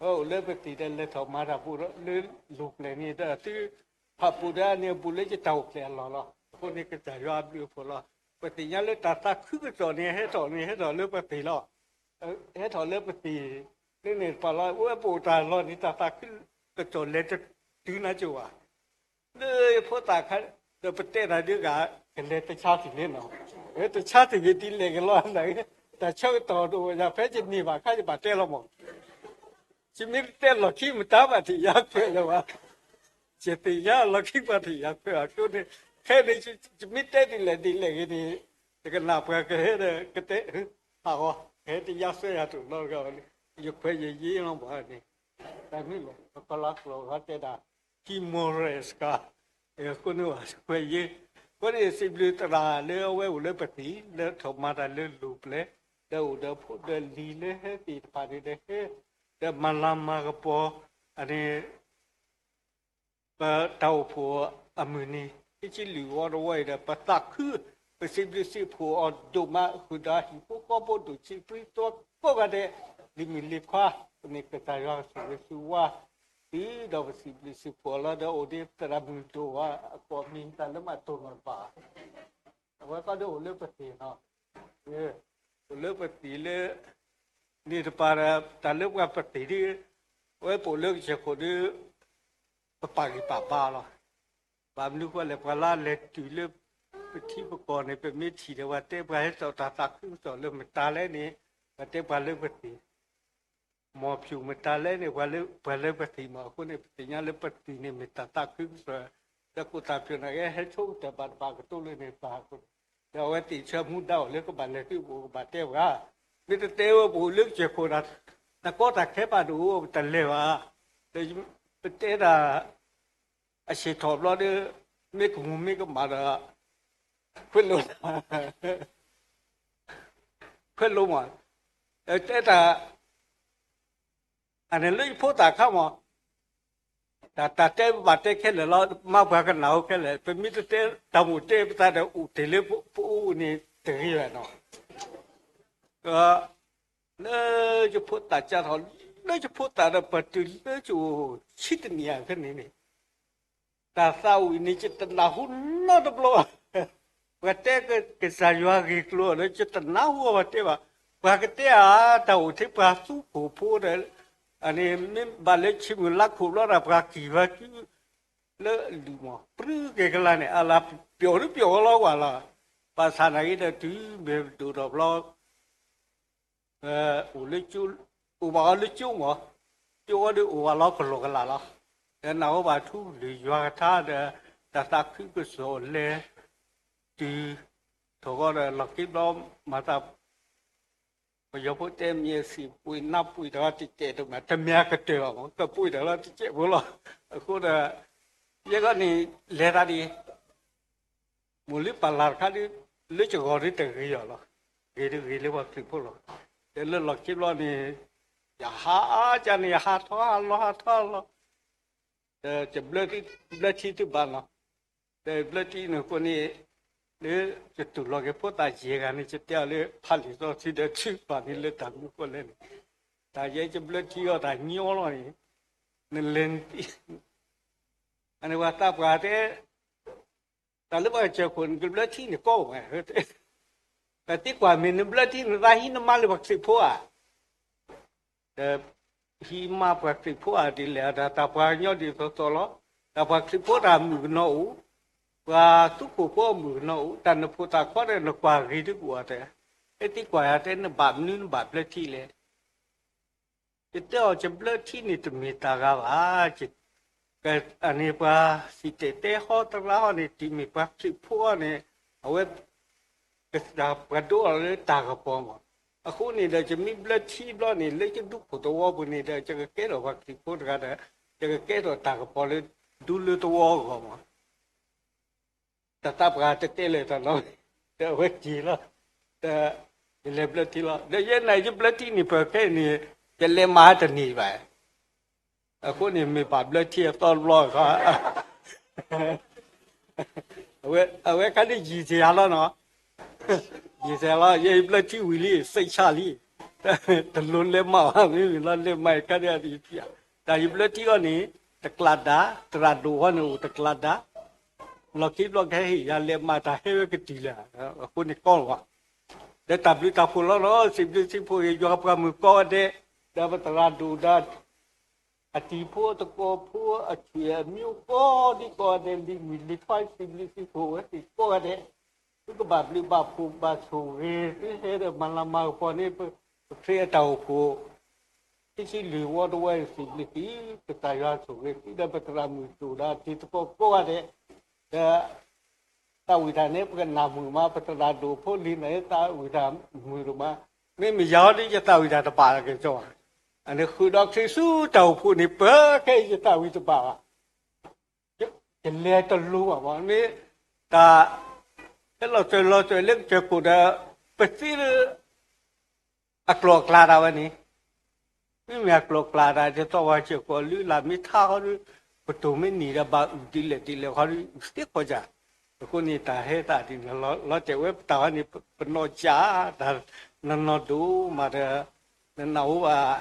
အိၣ်လၢပသံၣ်ဒီးလဲၤထီၣ်မၤတၢ်ဘူးလၢလူၤပျဲၢ်န့ၣ်ဒီး သုဖးပူၤဒီးန့ၣ် ဘူးလၢယတၢ်အိၣ်ဖျဲၣ်အလီၢ်လီၤ, အဃိန့ၣ် ကစၢ်ယွၤဘျုးဖှိၣ်လီၤ, ပသ့ၣ်ညါလၢတၢ်သးခုကစီၣ်န့ၣ် ဟဲထီၣ်န့ၣ် ဟဲထီၣ်လၢပသံၣ်လီၤ, ဟဲထီၣ်လၢပသံၣ်လၢန့ၣ်တပၤလီၤ, အဝဲပအိၣ်တၢ်လီၢ်န့ၣ် တၢ်သးခုကစီၣ်လဲၤတတုၤနၤကၠိၤဘၣ် လၢဖိသၣ်ခါ ဒီးပတဲတၢ်ဒုးဂၤ ကလဲၤတဆါသံၣ်န့ၣ်နီၤ, တဆါသံၣ်န့ၣ်ဒ်လဲၣ်ကလီၤနၤ, တၢ်ဆၢကတီၢ်တအိၣ်ယၤ ဖဲယန့ၢ်ဘၣ်ခါယဘၣ်တဲလီၤမး, ယမ့ၢ်တတဲလီၢ်ခံမတၤဘၣ်ထံၣ်ယၤခွဲးလၢၤဘၣ်, ယသ့ၣ်ညါလီၢ်ခံပှၤထံၣ်ယၤခွဲးအဃိန့ၣ်, ခဲန့ၣ် ယမ့ၢ်တဲဒ်လဲၣ်ဒ်လဲၣ်ဂ့ၤန့ၣ်, ယကနၣ်ပှၤကဟဲဒီး ကတဲ ဟးဂီၤ ကဟဲတယါစွဲယၤတအိၣ်လီၤ, ယခွဲးယယ့လီၤဘၣ်န့ၣ်, တၢ်မ့ၢ်လီၤ ပကလီကျိာ်ဂီၤတဲဒၣ် Timor-Leste အဃိန့ၣ် ခွဲးယ့, အဃိန့ၣ် စံးဘျုးသရၣ်လၢအဝဲအိၣ်လၢပသံၣ် လၢထီၣ်မၤတၢ်လၢလူၤပျဲၢ်, ဒီးအိၣ်ဒီးဖိဒီးလံၤလၢဟဲသ့ၣ်တဖၣ်န့ၣ်ဒီးဟဲ, ဒီးမၤလၤမၤကပီၤ, အန့ၣ် ပတၢ်အိၣ်ဖှိၣ်အမုၢ်နံၤ ခံဆံလွံၢ်ဝီတဝီအံၤဒီး ပသးခု ပစံးဘျုးစံးဖှိၣ်အီၤဒိၣ်မး ဃုာ်ဒီးဟံၣ်ဖိဃီဖိဒိၣ်ဆံးပြံသီကိးဂၤဒဲး, လံာ်မုၢ်လံာ်ခွါ, ပန့ၣ်ကစၢ်ယွၤကဆိၣ်ဂ့ၤဆူဝါ, တုၤဒီးပစံးဘျုးစံးဖှိၣ်အီၤလီၤဒီး အိၣ်ဒံးသရၣ်မုၣ်ဒိၣ်ဝဲ အကိးမံၤတၢ်လၢမၤတိၢ်နီၣ်တဘၣ်, အဝဲသီဒ်အိၣ်လၢပသံၣ်နီၤ, အိၣ်လၢပသံၣ်လၢ န့ၣ်တပၤဒီး တၢ်လၢပှၤပသံၣ်ဒ် အဝဲပအိၣ်လၢကစၢၢ်ခိၣ်ဒီး ပပာ်ဂံၢ်ပာ်ဘါလီၤ. ဘၣ်မနုၤဃိလဲၣ် ပှၤလၢလဲၤတုၤလၢ ပထံပကီၢ်န့ၣ် ပမ့ၢ်ထံၣ်ဒီး ပှၤတဲပှၤဟဲစိာ်တၢ်သးခုကစီၣ်လၢမတၤလဲၣ်န့ၣ် ပှၤတဲပှၤလၢပသံၣ် မီၢ်ဖၠူၣ်မတၤလဲၣ်န့ၣ် ပှၤလၢပသံၣ်မး အဃိန့ၣ် ပသ့ၣ်ညါလၢပသံၣ်န့ၣ် မ့ၢ်တၢ်သးခုကစီၣ်, ဒီးကိၣ်သၣ်ဖၠိၣ်န့ၣ် ကဟဲဆိကတၢၢ်ဘၣ်တဘၣ်ကတိၤလၢန့ၣ်တပၤအဃိန့ၣ်, ဒီးအဝဲသ့ၣ်ဆၢမူဒါအိၣ်လၢကဘၣ်လဲၤသုးပအိၣ်ကဘၣ်တဲပှၤ, မ့ၢ်တတဲဝဲပအိၣ်လၢကစၢၢ်ခိၣ်ဒီး တၢ်ကီတၢ်ခဲဘၣ်တအိၣ် ပတလဲၤဘၣ်, ပတဲတၢ် အဆံးထီၣ်ဘျီဒီး မ့ၢ်ကမူၤမ့ၢ်ကမၣ်ဒီး ခွဲးလိာ်, ခွဲးလိာ်မး, တဲတၢ် အန့ၣ်လၢယဖိသၣ်ခါမး, တၢ်တၢ်တဲပဘၣ်တဲခဲလၢာ်လီၤ, မၤပှၤကနၣ်အိၣ်ခဲလၢာ်, ပမ့ၢ်တတဲတၢ်မိၣ်တဲပသးဒီး အိၣ်တ့ၢ်လၢပအိၣ်န့ၣ်တဂ့ၤဘၣ်နီၤ, လၢယဖိသၣ်ကၢ်ထီၣ်, လၢယဖိသၣ်ဒီးပတုၤလၢယအိၣ်ဆံတနံၣ်အခဲန့ၣ်န့ၣ် တၢ်သးဝံၣ်န့ၣ် ယတနၢ်ဟူနီတဘျီဘၣ်. ပှၤတဲကစၢ်ယွၤဂ့ၢ်ကျိၤဒီး ယတနၢ်ဟူအီၤပှၤတဲဘၣ်. ပှၤကတဲဧါ, တၢ်အိၣ်ထဲပှၤသူခိၣ်ဖိဒီး အန့ၣ်မ့ၢ်ဘၣ်လၢဆံမုၢ်လါခိၣ်ဘျီဒီး ပှၤကံၢ်ပှၤကု လၢအလုၢ်မး ပြူက့ၤကလါန့ၣ် အလၤပျီဒုပျီဝဲလီၤကွၢ်လီၤ. ဘၣ်ဆၣ်နာ်က့ဒီး တုၤမ့ၢ်ဒိၣ်ထီၣ်ဘျီ အိၣ်လၢကၠိ, အိၣ်ဘၣ်အီၤလၢကၠိမး, ကၠိဝဲဒီးအိၣ်ဘၣ်လီၤကလီကလးလီၤ. ဒီးနၢ်ဟူဘၣ်ထူလုၢ်ယွၤကထါဒီး တၢ်သးခုကစီၣ်လဲၤ တုၤထီၣ်ဃီဒီး လီၢ်ခံဘျီမၤသး ပယီၤဖိတဲမ့ၢ်စံးပှ့ၤနါပှ့ၤတၢ်တစဲးတမး တမ့ၢ်အကတၢၢ်ဘၣ်မး ကပှ့ၤတၢ်လီၤတစဲးဖိလီၤ. အဃိဒီး ယဲဂီၢ်န့ၣ် လဲၤသးဒ် မိၢ်လံပာ်လၤတခါဒ် လၢယဂီၢ်ဒ်တဂ့ၤအီၤလီၤ. ဂ့ၤဒ်ဂ့ၤလၢပှၤခရံာ်ဖိလီၤ. ဒီးလၢလီၢ်ခံဘျီန့ၣ် ယဟးအါကန့ၣ် ယဟးထီၣ်ဟးလီၤ ဟးထီၣ်ဟးလီၤ. ဒီးယဘျၢထံသုဘၣ်နီၤ. ဒီးဘျၢထံန့ၣ်အဃိန့ၣ် လၢယတူၢ်လိာ်က့ၤဖိသၣ်ယဲၢ်ဂၤန့ၣ် ယတဲအီၤလၢဖးလံာ်စီဆှံဒီးထုကဖၣ်န့ၣ်လၢတၢ်မနုၤအဃိလဲၣ်န့ၣ် တၢ်ယဲယဘျၢထံအီၤတၢ်ညီလီၤန့ၣ် နလဲၤနသံ အန့ၣ်ပှၤသးပှၢ်တဲ တၢ်လၢပှၤကစၢၢ်ခိၣ်န့ၣ် ကဘျၢထံန့ၣ်ကီဝဲ ပသံကွၢ်မ့ၢ်နဘျၢထံ နသးဟံးနမါလၢပှၤခရံာ်ဖိဧါ. ဒီးဟံးမါပှၤခရံာ်ဖိဧါဒ်လဲၣ် တၢ်ပှၤကညီဒ်သိးသိးလီၤ. တၢ်ပှၤခရံာ်ဖိတၢ်မုၣ်ကနီၤအိၣ်, ပှၤသူခိၣ်ဖိအမုၣ်ကနီၤအိၣ်, တၢ်နဖိသၣ်ခီဒီးနကွၢ်ဂ့ၤဒ်ကွၢ်တဲ, ဟဲသံကွၢ်ယၤတဲနဘၣ်မနုၤနဘၣ်ဘျၢထံလဲၣ်. ယတဲအီၤ ယဘျၢထံန့ၣ်တမ့ၢ်တၢ်ဂၤဘၣ်. အန့ၣ်ပှၤစံၣ်တဲၤတဲဟီသရၣ်ဟီန့ၣ် တုၤမ့ၢ်ပှၤခရံာ်ဖိအီၤန့ၣ် အဝဲ ပှၤဒိအီၤလၢတၢ်ကပီၤမး. အဃိန့ၣ်ဒီး ယမ့ၢ်ဘျၢထံဘျီန့ၣ် လၢယဒူခိၣ်သဝီပူၤန့ၣ်ဒီး ယကကဲထီၣ်ပှၤခရံာ်ဖိတဂၤဒီး ယကကဲထီၣ်တၢ်ကပီၤလၢဒူလၢသဝီအဂီၢ်မး. တၢ်သးပှၢ်တတဲလၢၤတၢ်နီၤ, ဒီးအဝဲက့ၤလီၤ, ဒီးယလဲၤဘျၢထံလီၤ. ဒီးယဲန့ၣ် ယဘျၢထံန့ၣ် ပခဲအံၤန့ၣ် ယလဲၤမၤတန့ၢ်ဘၣ်. အဃိန့ၣ် မ့ၢ်ဘၣ်ဘျၢထံအသီတဘျီခီ အဝဲခါဒ်ယံာ်စှၤလီၤနီၤ, ယံာ်စှၤလီၤ ယဲယဘျၢထံဝံၤလံ စိတ်ချလံ, တလိၣ်လဲၤမၤဘၣ် မ့မ့ၢ်လီၤလဲၤမၤခါဒ်အံၤ, တၢ်ယဘျၢထံအီၤန့ၣ် တကျးဒါ, သရၣ်ဒိၣ်အီၤန့ၣ်အိၣ်တကျးဒါ, လီၢ်ခံဘျီကဟဲဟ့ၣ်ယၤလဲၤမၤ တၢ်ဟဲဝဲကတုၤလၢၤ, အဃိန့ၣ်ကီလီၤ. ဒီးတၢ်ဘျုးတၢ်ဖှိၣ်လီၤနီၤ စံးဘျုးစံးဖှိၣ်က့ၤ ယွၤပှၤမုၣ်ကိးဂၤဒဲး, ဒီးပသရၣ်ဒိၣ်ဒီး အတံၤဖိအသကိးဖိ အဆွေအမျိုးကိးဒံကိးဂၤဒဲး လံၤမုၣ်လံၤခွါ စံးဘျုးစံးဖှိၣ်ဝဲသ့ၣ်ကိးဂၤဒဲး, သုကဘၣ်ဘျုးဘၣ်ဖှိၣ်ဘၣ်ဆိၣ်ဂ့ၤ သုဟဲဒီးမၤလၤမၤကပီၤန့ၣ် ပခရံာ်အတၢ်အိၣ်ဖှိၣ် ခံဆံလွံၢ်ဝီတဝီ စံးဘျုးသု ကစၢ်ယွၤဆိၣ်ဂ့ၤသု ဒီးပသရၣ်မုၣ်ဒိၣ်ဒီးတံၤသကိးကိးဂၤဒဲး, ဒီး သးဝံၣ်တၢ်န့ၣ် ပကနၣ်မုာ်မး ပသရၣ်ဒိၣ်ဖိလံၤန့ၣ် သးဝံၣ်တၢ်မုာ်ဒိၣ်မး, မ့မ့ၢ်ယၤဟီဒ်ယသးဝံၣ်တၢ်တဘၣ်လၢကစီၣ်, အန့ၣ်ဃုာ်ဒီးခရံာ်ဆူတၢ်အိၣ်ဖှိၣ်န့ၣ် ပခဲအံၤယသးဝံၣ်တဘၣ်ဘၣ်, ယလဲၤတလိၤဘၣ်မး မ့ၢ်တၢ် ဟဲလီၤစၢၤလီၤစၢၤလၢကစၢၢ်ခိၣ်ဒီး ပသ့လၢ အကျိၤအကျဲဒၣ်ဝဲန့ၣ်, မ့မ့ၢ်အကျိၤအကျဲဒၣ် ယသီၣ်ဝဲစၢၢ်ခိၣ်အလုၢ်အလၢ်မ့ၢ်ထါဃီဒီး ပတိၢ်မ့ၢ်နံၤဒီးဘၣ်အုၣ်ဒ်လဲၣ်ဒ်လဲၣ်ဃီဒီး အုၣ်သ့ခီၣ်ကၢ်, အဃိန့ၣ် တၢ်ဟဲသးဒ်န့ၣ်လီၤ, လီၤတဲာ်ဝဲပတၢ်ဝဲန့ၣ် ပနီၢ်ကၠးတၢ်နီၢ်နီၢ်ဒိၣ်မးဒီး နနၢ်ဟူဘၣ်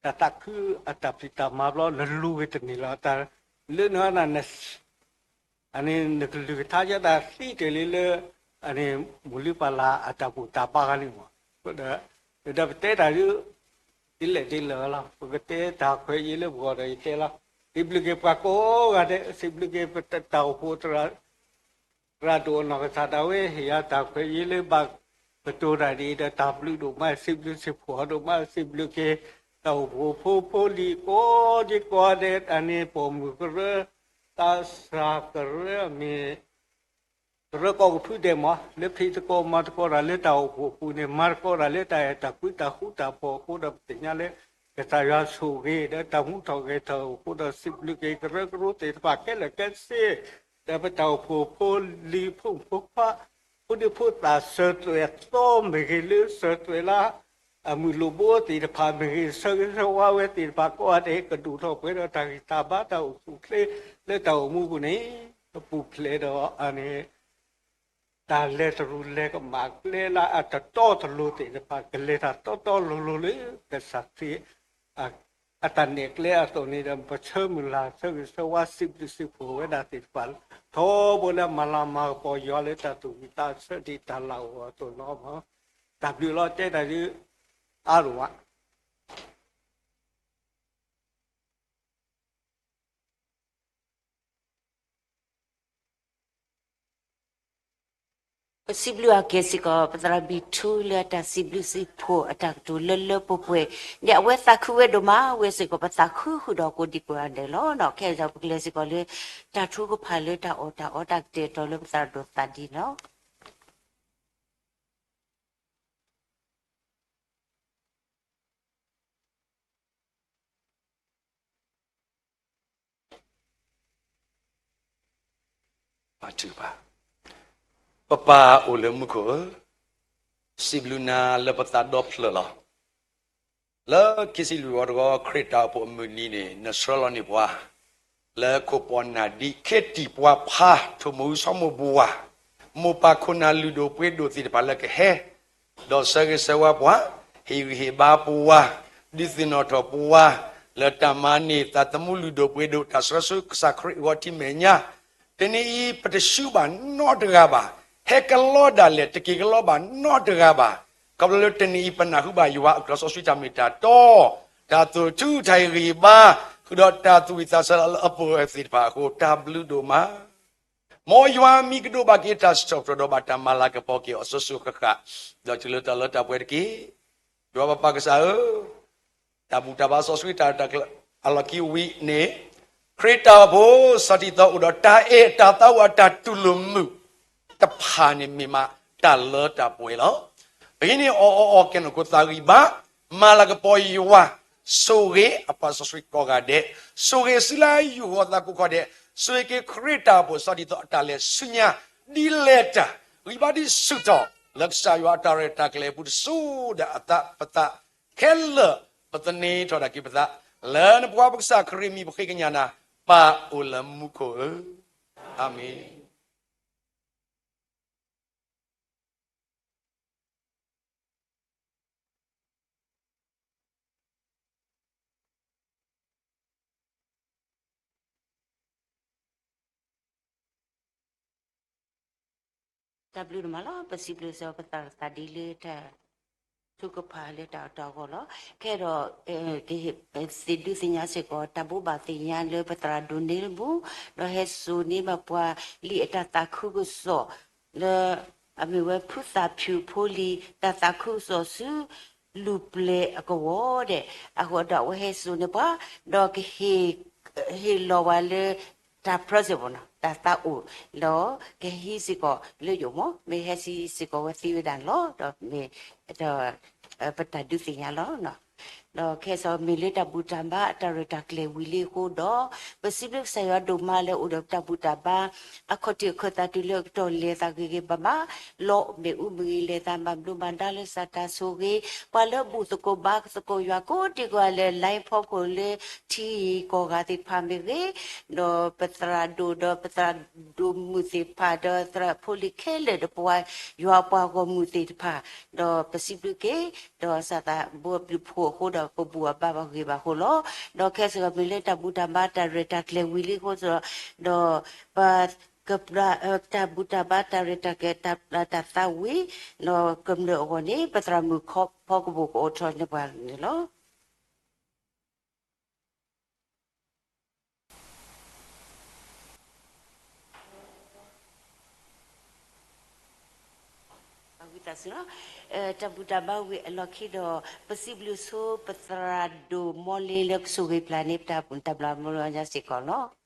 တၢ်သးခုအတၢ်ဖံးတၢ်မၤဘျီ နလူၤက့ၤတန့ၢ်လီၤ. တၢ်လၢနၤ အန့ၣ် နကလုၢ်ကထါယဲတၢ်သံတ့ၢ်လံလၢ အန့ၣ်မိၢ်လုၢ်ပၢ်လၢ်အတၢ်ဘူၣ်တၢ်ဘါဂၤန့ၣ်မး, ဒီး ဒီးပတဲတၢ်ဒ် ဒ်လဲၣ်ဒ်လဲၣ်လီၤ. ပကတဲတၢ်ခွဲးယာ်လၢပဂီၢ်ဒီးယတဲလီၤ. စံးဘျုးက့ၤပှၤကိးဂၤဒဲး, စံးဘျုးက့ၤပတၢ်အိၣ်ဖှိၣ်သရၣ် သရၣ်ဒိၣ်အနီၢ်ကစၢ်ဒၣ်ဝဲ ဟ့ၣ်ယၤတၢ်ခွဲးယာ်လၢဘၣ်ကတိၤတၢ်ဒ်အံၤဒီး တၢ်ဘျုးဒိၣ်မး, စံးဘျုးစံးဖှိၣ်ဒိၣ်မး, စံးဘျုးက့ၤ တၢ်အိၣ်ဖှိၣ်ဖိဖိလံၤကိးဒံကိးဂၤဒဲး, အန့ၣ်ပိာ်မုၣ်ကရၢ, သးစၢ်ကရၢ, မ့ၢ် ကရၢကိးကဖုဒဲးမး လၢဖံးသကိးမၤသကိးတၢ်လၢတၢ်အိၣ်ဖှိၣ်အပူၤန့ၣ် မၤသကိးတၢ်လၢတၢ်အဲၣ်တၢ်ကွံတၢ်ဃူတၢ်ဖိးအဃိဒီး ပသ့ၣ်ညါလၢ ကစၢ်ယွၤဆိၣ်ဂ့ၤ ဒီးတၢ်မူထီၣ်ဂဲၤထီၣ်အဃိဒီး စံးဘျုးက့ၤကရၢကရိသ့ၣ်တဖၣ်ခဲလၢာ်ခဲဆ့, ဒီးပတၢ်အိၣ်ဖှိၣ်ဖိလံၤဖိမုၣ်ဖိခွါ ဖိဒံဖိသၣ် စၢၤသွဲၣ်သီမ့ၢ်ဂ့ၤ လၢစၢၤသွဲၣ်လၢ အမုၢ်လိၣ်ဘိသ့ၣ်တဖၣ်မ့ၢ်ဂ့ၤ, ဆၢဂ့ၤဆၢဝါဝဲသ့ၣ်တဖၣ်ကိးဂၤဒဲး ကဒိၣ်ထီၣ်ပှဲၤဒီးတၢ်ဂံၢ်တၢ်ဘါ တၢ်အိၣ်ဆူၣ်အိၣ်ချ့လၢတၢ်အိၣ်မူပူၤန့ၣ် ပပူၤဖျဲးဒီးအန့ၣ် တၢ်လဲၤတရူးလဲၤကမၣ်ကျဲလၢအတတီတလိၤသ့ၣ်တဖၣ် ကလဲၤတၢ်တီတီလိၤလိၤလၢကစၢ်ခရံာ် အတၢ်နဲၣ်ကျဲအသိးန့ၣ်ဒီး ပဆၢမုၢ်လၢ်ဆၢဂ့ၤဆၢဝါစံးဘျုးစံးဖှိၣ်ဝဲဒၣ်သ့ၣ်တဖၣ် ထီဘိလၢမၤလၤမၤကပီၤယွၤလၢတၢ်သူၣ်ဝံၣ်သးဆၢဒ်တၢ်လၢ်အိၣ်အသိးလီၤ. တၢ်ဘျုးလီၤတဲတၢ်ဒ်အါဒိၣ်မး ပစံးဘျုးအက့ၢ်စ့ၢ်ကီး ပသရၣ်ဘံၣ်ထူလၢအတၢ်စံးဘျုးစံးဖှိၣ်အတၢ်ကတိၤလၢလၢပှဲၤပှဲၤ ဒီးအဝဲသးခုဝဲဒိၣ်မး ဝဲစ့ၢ်ကီးပသးခုဃုာ်ဒီးကိးဒံကိးဂၤဒဲးလီၤ. ခဲအံၤဒီးပကလဲၤစ့ၢ်ကီးလၢ တၢ်ထုကဖၣ်လၢတၢ်အီၣ်တၢ်အီတၢ်ကတဲာ်ကတီၤလၢပသရၣ်ဒိၣ်သးဒ်န့ၣ်လီၤ. ပပၢ်အိၣ်လၢမူခိၣ်ဧၢ, စံးဘျုးနၤလၢပသးဒီဖျၢၣ်လီၤ. လၢခံဆံလွံၢ်ဝီတဝီ ခရံာ်တၢ်အိၣ်ဖှိၣ်အမုၢ်နံၤန့ၣ် နဆှၢလီၤန့ၢ်ပှၤ လၢခိၣ်ပီၣ်နၢ်ဒံး ခ့တံၢ်ပှၤဖး ထိၣ်မိၢ်အု ဆီမိၢ်ပှၢ်, မိၢ်ပၢ်ခိၣ်နၢ်လုၢ်ဒိၣ်ပှ့ၤဒိၣ်သ့ၣ်တဖၣ်လၢကဟဲ ဒီးဆၢဂ့ၤဆၢဝါပှၤ, ဟ့ၣ်ဂံၢ်ဟ့ၣ်ဘါပှၤ, ဒုးသ့ၣ်နီၣ်ထီၣ်ပှၤ, လၢတၢ်မၤန့ၢ်သးသမူလုၢ်ဒိၣ်ပှ့ၤဒိၣ် တၢ်ဆှၢဆူကစၢ်ခရံာ်အဂီၢ်ထံမဲာ်ညါ, တနံၤအံၤ ပတဆူဘၣ်နီတဂၤဘၣ်, ဟဲကလီဒၣ်လဲာ် တက့ၤကလီဘၣ်နီတဂၤဘၣ်, ခီဖျိလၢတနံၤအံၤ ပနၢ်ဟူဘၣ်ယွၤအကြၢးစီဆှံတၢ်မ့ၢ်တၢ်တီ, တၢ်သူၣ်ထူတၢ်ဟ့ၣ်ဂံၢ်ဟ့ၣ်ဘါ, ဃုာ်ဒီးတၢ်သူၣ်ဝံၣ်သးဆၢလၢအပှဲၤသ့ၣ်တဖၣ်အဃိ တၢ်ဘျုးဒိၣ်မး မ်ယွၤမံၤကဒိးဘၣ်က့ၤတၢ်စံးထီၣ်ပတြၢၤဒီးဘၣ်တၢ်မၤလၤကပီၤက့ၤအီၤစိၤစိၤဃၣ်ဃၣ်, ဒီးတုၤလၢတၢ်လၢတၢ်ပှဲၤတက့ၢ်. ယွၤပပၢ်ကစၢ်ဧၢ, တၢ်ဘူၣ်တၢ်ဘါစီဆှံတၢ်တၢ်ကျၢၤအလီၢ်ခံဝံၤန့ၣ်, ခရံာ်တၢ်အိၣ်ဖှိၣ် စးထီၣ်သီအိၣ်ဒီးတၢ်အဲၣ်တၢ်သးအိၣ်အတၢ်တူၢ်လိာ်မုာ်တဖၣ်န့ၣ်မ့ၢ်မးတၢ်လၢတၢ်ပှဲၤလီၤ. အဂ့ၢ်န့ၣ် အီၣ်အီအီၣ်ကဲနီၣ်ခိသးဂံၢ်ဘါ, မၤလၤကပီၤယွၤ, ဆိၣ်ဂ့ၤအပှၤစီဆှံကိးဂၤဒဲး, ဆိၣ်ဂ့ၤစုလၢယိၤဟီၣ်သးကိးဂၤဒဲး, ဆိၣ်ဂ့ၤက့ၤခရံာ်တၢ်အိၣ်ဖှိၣ်စးထီၣ်သီအတၢ်လဲၤဆူညါ, ဒ်လဲၣ်တၢ်, ဂံၢ်ဘါဒ်ဆူၣ်ထီၣ်, လၢကစၢ်ယွၤအတၢ်ရဲၣ်တၢ်ကျဲၤအပူၤတစိၤဒၣ်အသးပသး, ခဲလၢာ်ပသန့ၤထီၣ်ဒၣ်က့ၤပသး, လၢနဖိခွါပကစၢ်ခရံာ်မံၤပဃ့ကညးနၤ, ပၢ်အိၣ်လၢမူခိၣ်ဧၢ, အၤမ့ၣ်. တၢ်ဘျုးဒိၣ်မးလီၤ. ပစံးဘျုးစ့ၢ်ကီးပသးသးဒ်လၢတၢ်ထုကဖၣ်လၢတၢ်အီၣ်တၢ်အီအဂီၢ်လီၤ. ခဲအံၤဒီး ကဟ့ၣ်သ့ၣ်ဒုးသ့ၣ်ညါစ့ၢ်ကီး တၢ်ဘိးဘၣ်သ့ၣ်ညါလၢပသရၣ်ဒိၣ်န့ၢ်ပူၤ, ဒီးဟဲစိာ်န့ၢ်ဘၣ်ပှၤလံာ်အတၢ်သးခုကစီၣ် လၢအမ့ၢ်ဝဲဖုသၣ်ဖၠူၣ်ဖိလံၤ တၢ်သးခုကစီၣ်ဆူ လူၤပျဲၢ်အကဝီၤဒဲး, အဃိဒီးအဝဲဟဲစိာ်န့ၢ်ပှၤ, ဒီးကဟ့ၣ် ဟ့ၣ်လီၤဝဲလၢ တၢ် present ဘၣ်နီၤ တၢ်သးအိၣ်လီၤ. ကဟံးစ့ၢ်ကီးလၢယိာ်မး မ့ၢ်ဟဲစံးစ့ၢ်ကီးဝဲသ့ဝဲဒၣ်န့ၣ်လီၤ. ဒီးမ့ၢ် ဒီး ပတၢ်ဒုးသ့ၣ်ညါလီၤ. ဒီးခဲစ့ၢ်ကီးမ့ၢ်လၢတၢ်ဘူၣ်တၢ်ဘါအတၢ်ရဲၣ်တၢ်ကျဲၤဝံၤလံအဃိဒီး, ပစံးဘျုးကစၢ်ယွၤဒိၣ်မးလၢအိၣ်ဒီးတၢ်ဘူၣ်တၢ်ဘါ အခီၣ်ထံးအခၢၣ်သးတုၤလၢအကတီၢ်လဲၤသးဂ့ၤဂ့ၤဘၣ်ဘၣ်, လီၤမ့ၣ်အူမ့ၢ်ဂ့ၤ လဲၤသးမၤဘျုးမၤဒါလၢစီၤတၢ်ဆိၣ်ဂ့ၤ, ပှၤလၢဘူၣ်သကိးဘါသကိးယွၤကိးဒံကိးဂၤလၢ လိုင်း ဖီခိၣ်လၢထံကီၢ်ဂၤသ့ၣ်တဖၣ်မ့ၢ်ဂ့ၤ, ဒီးပသရၣ်ဒိၣ်ဒီးပသရၣ်ဒိၣ်မုၣ်သ့ၣ်တဖၣ် ဒီးသရၣ်ဖိလံၤခဲလၢာ်ဒီးပှၤယွၤအပှၤဂီၢ်မုၢ်သ့ၣ်တဖၣ်, ဒီးပစံးဘျုးက့ၤ, ဒီးစီၤသးဘိအဘျုးအဖှိၣ်အဃိဒီးပဘူၣ်အဘါပဂ့ၤဘၣ်အဃိလီၤ. ဒီးခဲစ့ၢ်ကီးမ့ၢ်လၢတၢ်ဘူၣ်တၢ်ဘါတၢ်ရဲၣ်တၢ်ကျဲၤဝံၤလံအဃိဒီး, ဒီးပ ကပျၢ် တၢ်ဘူၣ်တၢ်ဘါတၢ်ရဲၣ်တၢ်ကျဲၤ တၢ်သးဝံၣ်, ဒီးကမျၢၢ်အဂီၢ်န့ၣ် ပသရၣ်မုၣ်ခီဖီကဘိၣ်ကအိးထီၣ်န့ၢ်ပှၤန့ၣ်လီၤ. တၢ်ဘူၣ်တၢ်ဘါဝံၤအလီၢ်ခံဒီး ပစံးဘျုးဆိပသရၣ်ဒိၣ်မီလ့လၢကဆိၣ်ဂ့ၤပျၢ်န့ၢ်ပတၢ်ဘူၣ်တၢ်ဘါမီလ့အီၤညါစ့ၢ်ကီးလီၤ.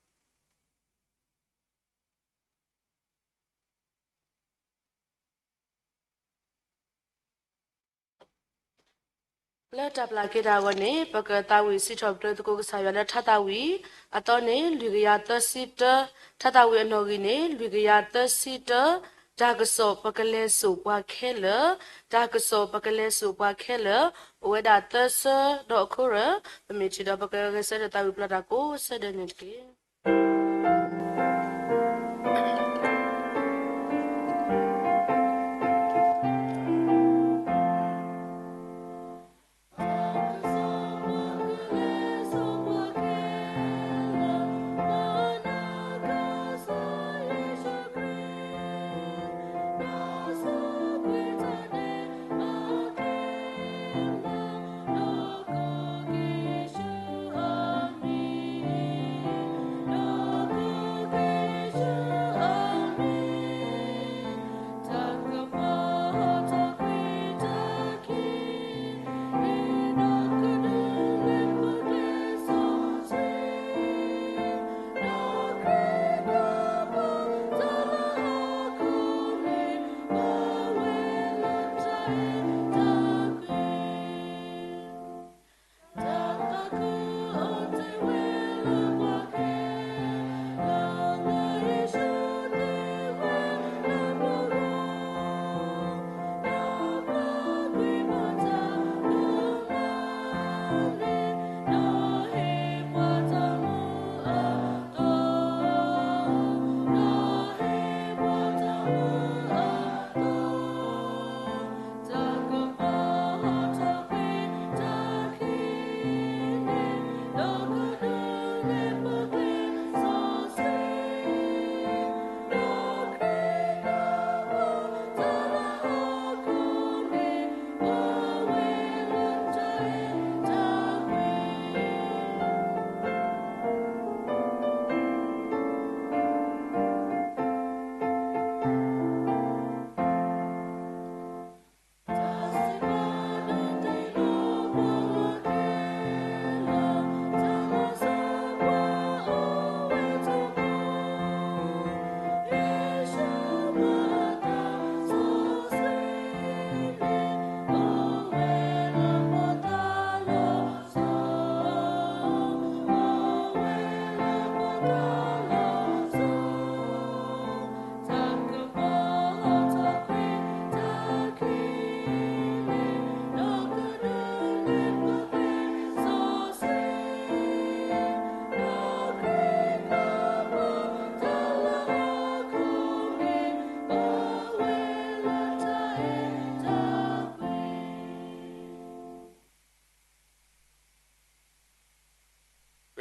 လၢတၢ်ပျၢ်က့ၤတၢ်အဂီၢ်န့ၣ် ပကသးဝံၣ်စံးထီၣ်ပတြၢၤသကိးကစၢ်ယွၤလၢထါသးဝံၣ် အသီန့ၣ် လွံၢ်ကယၤသၢဆံတၢ, ထါသးဝံၣ်အနီၣ်ဂံၢ်န့ၣ် လွံၢ်ကယၤသၢဆံတၢ, တၢ်ကစီၣ်ပကလဲၤစိာ်ပှၤခဲလၢာ်, တၢ်ကစီၣ်ပကလဲၤစိာ်ပှၤခဲလၢာ်, အိၣ်ဝဲဒၣ်သၢဆၢဒီးအခိၣ်ရၢ, ပမ့ၢ်ထံၣ်ဒီးပကဂဲၤဆၢထၢၣ်သးဝံၣ်ပျၢ်တၢ်ကိးဆၢဒၢးန့ၣ်တက့ၢ်.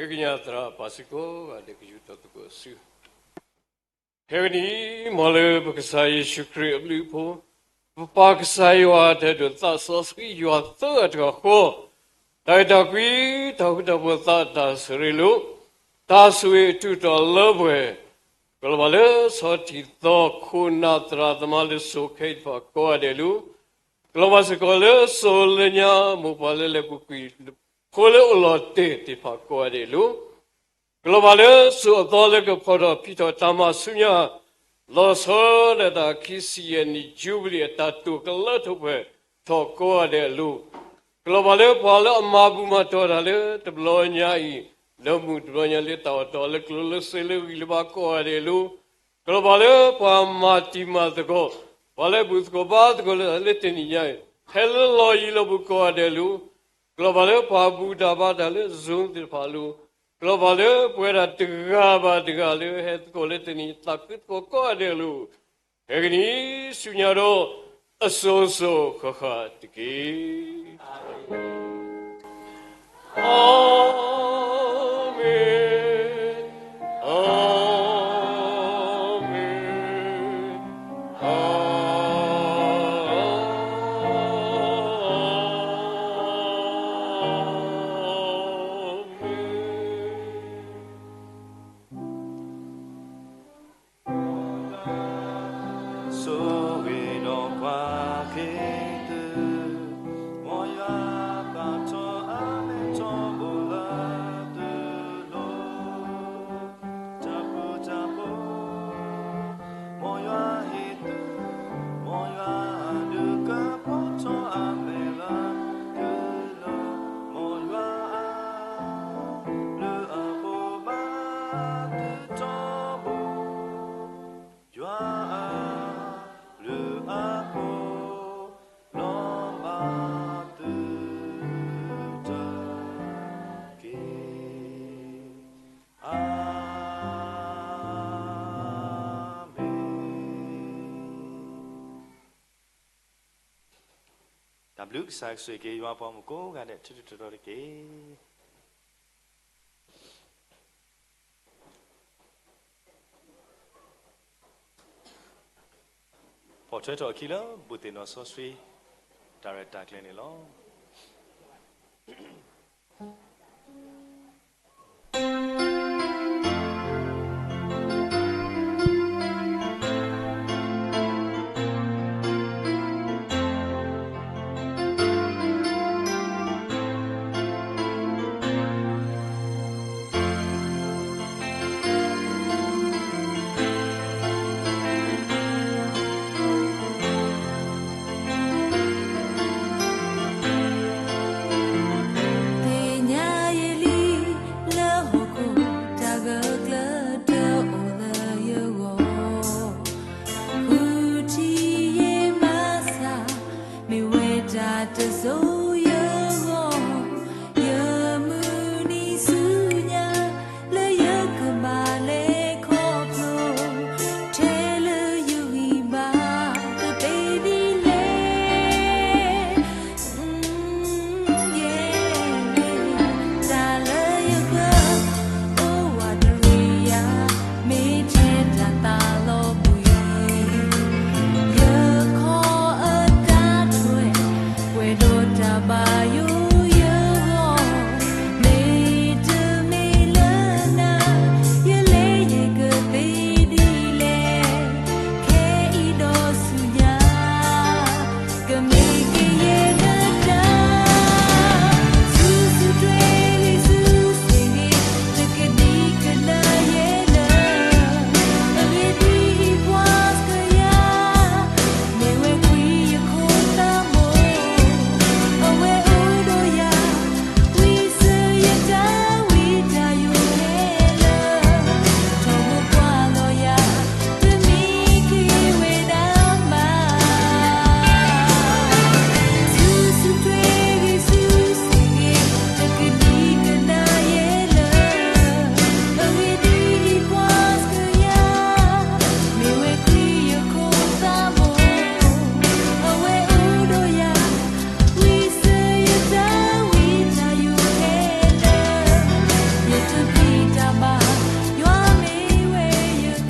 ပကညးသရၣ်ပာ်စ့ၢ်ကီး ဂၤဒဲးကယူၢ်ထီၣ်သကိးအစု ခဲကနံၣ်အံၤ မ်လၢပကစၢ်ယ့ၣ်ၡူးခရံာ်အဘျုးအဖှိၣ်, ပပၢ်ကစၢ်ယွၤ တၢ်အဲၣ်ဒိးသးစီဆှံယွၤသၢဂၤတဂၤဃီ, တၢ်အဲၣ်တၢ်ကွံ, တၢ်ဃူတၢ်ဖိးသး တၢ်ဆိၣ်ဂ့ၤလၢ တၢ်ဆိၣ်ဂ့ၤအတုၤထီၣ်လၢပှဲၤ, ကလီၤဘၣ်လၢဆီၣ်ထံသီခိၣ်နၢ်သရၣ်သမါလၢစိၤခဲအံၤတဖၣ်ကိးဂၤဒဲးအလိၤ, ကလီၤဘၣ်စ့ၢ်ကီးလၢစိၤလၢညါ မိၢ်ပၢ်လၢလဲၤပူၤကွံာ် ဖိလၢအိၣ်လီၤတဲာ်သ့ၣ်တဖၣ်ကိးဂၤဒဲးအလိၤ, ကလီၤဘၣ်လၢစိၤအသီလၢကဖီၣ်ထီၣ်ဖံးထီၣ်တၢ်မၤဆူညါ, လီၤဆီဒၣ်တၢ်ခံဆံယဲၢ်နံၣ် ယူဘလံၤအတၢ်တိာ်ကလၢထီၣ်ပှဲၤထီၣ်ကိးဂၤဒဲးအလိၤ, ကလီၤဘၣ်လၢပှၤလၢအမၤဘူၣ်မၤတီၢ်တၢ်လၢတဘျီညါအံၤ, လၢမုၢ်တဘျီညါလၢတၢ်အီၣ်တီၢ်လၢကျိၣ်လၢစ့လၢဂံၢ်လၢဘါကိးဂၤဒဲးအလိၤ, ကလီၤဘၣ်လၢပှၤမၤတံၤမၤသကိး, ပှၤလၢဘူၣ်သကိးဘါသကိးလၢတနံၤညါအံၤ, ဟဲလၢလီၢ်ယံၤလီၢ်ဘူးကိးဂၤဒဲးအလိၤ, ကလီၤဘၣ်လၢပှၤဘူၣ်တၢ်ဘါတၢ်လၢ Zoom သ့ၣ်တဖၣ်အလိၤ, ကလီၤဘၣ်လၢပဝဲဒၣ်တဂၤဘၣ်တဂၤလၢဟဲသကိးလၢတနံၤသးခုသကိးကိးဂၤဒဲးအလိၤ, ခဲကနံၣ်ဆူညါဒီး အစိၤစိၤဃၣ်ဃၣ်တက့ၢ်. အၤမ့ၣ်, အၤမ့ၣ်, အၤမ့ၣ်. ဆိၣ်ဂ့ၤဒီးကွၢ်က့ၤသု, မ်ယွၤပာ်ထီၣ်အမဲာ်ထီဘိလၢသုလိၤ, တၢ်ဃူတၢ်ဖိး, မ်ယွၤဟ့ၣ်သု, မ်ယွၤဒုးကပီၤထီၣ်အမဲာ်လၢသုလိၤ, မ်ယွၤအ လုၢ်အဖိဘၣ်သုထီဘိ, ယွၤအလုၢ်အဖိ လီၤဘၣ်သုတက့ၢ်. အၤမ့ၣ်. တၢ်ဘျုးကစၢ်ယွၤဆိၣ်ဂ့ၤက့ၤယွၤပှၤမုၣ်ကိးဂၤဒဲး ထူထူတီတီတက့ၢ်. ပိာ်ထွဲထီၣ်အခံလၢ ဘူၣ်သ့ၣ်နီၣ်စီဆှံ တၢ်ရဲၣ်တၢ်ကျဲၤန့ၣ်လီၤ. သ့ၣ်ညါယလံ လၢဟီၣ်ခိၣ်တၢ်ဂၢၢ်ကျၢၤ တအိၣ်လၢယဂီၢ်, ဃုထံၣ်ယမၤစၢ် မ့ၢ်ဝဲတၢ်တစိၤ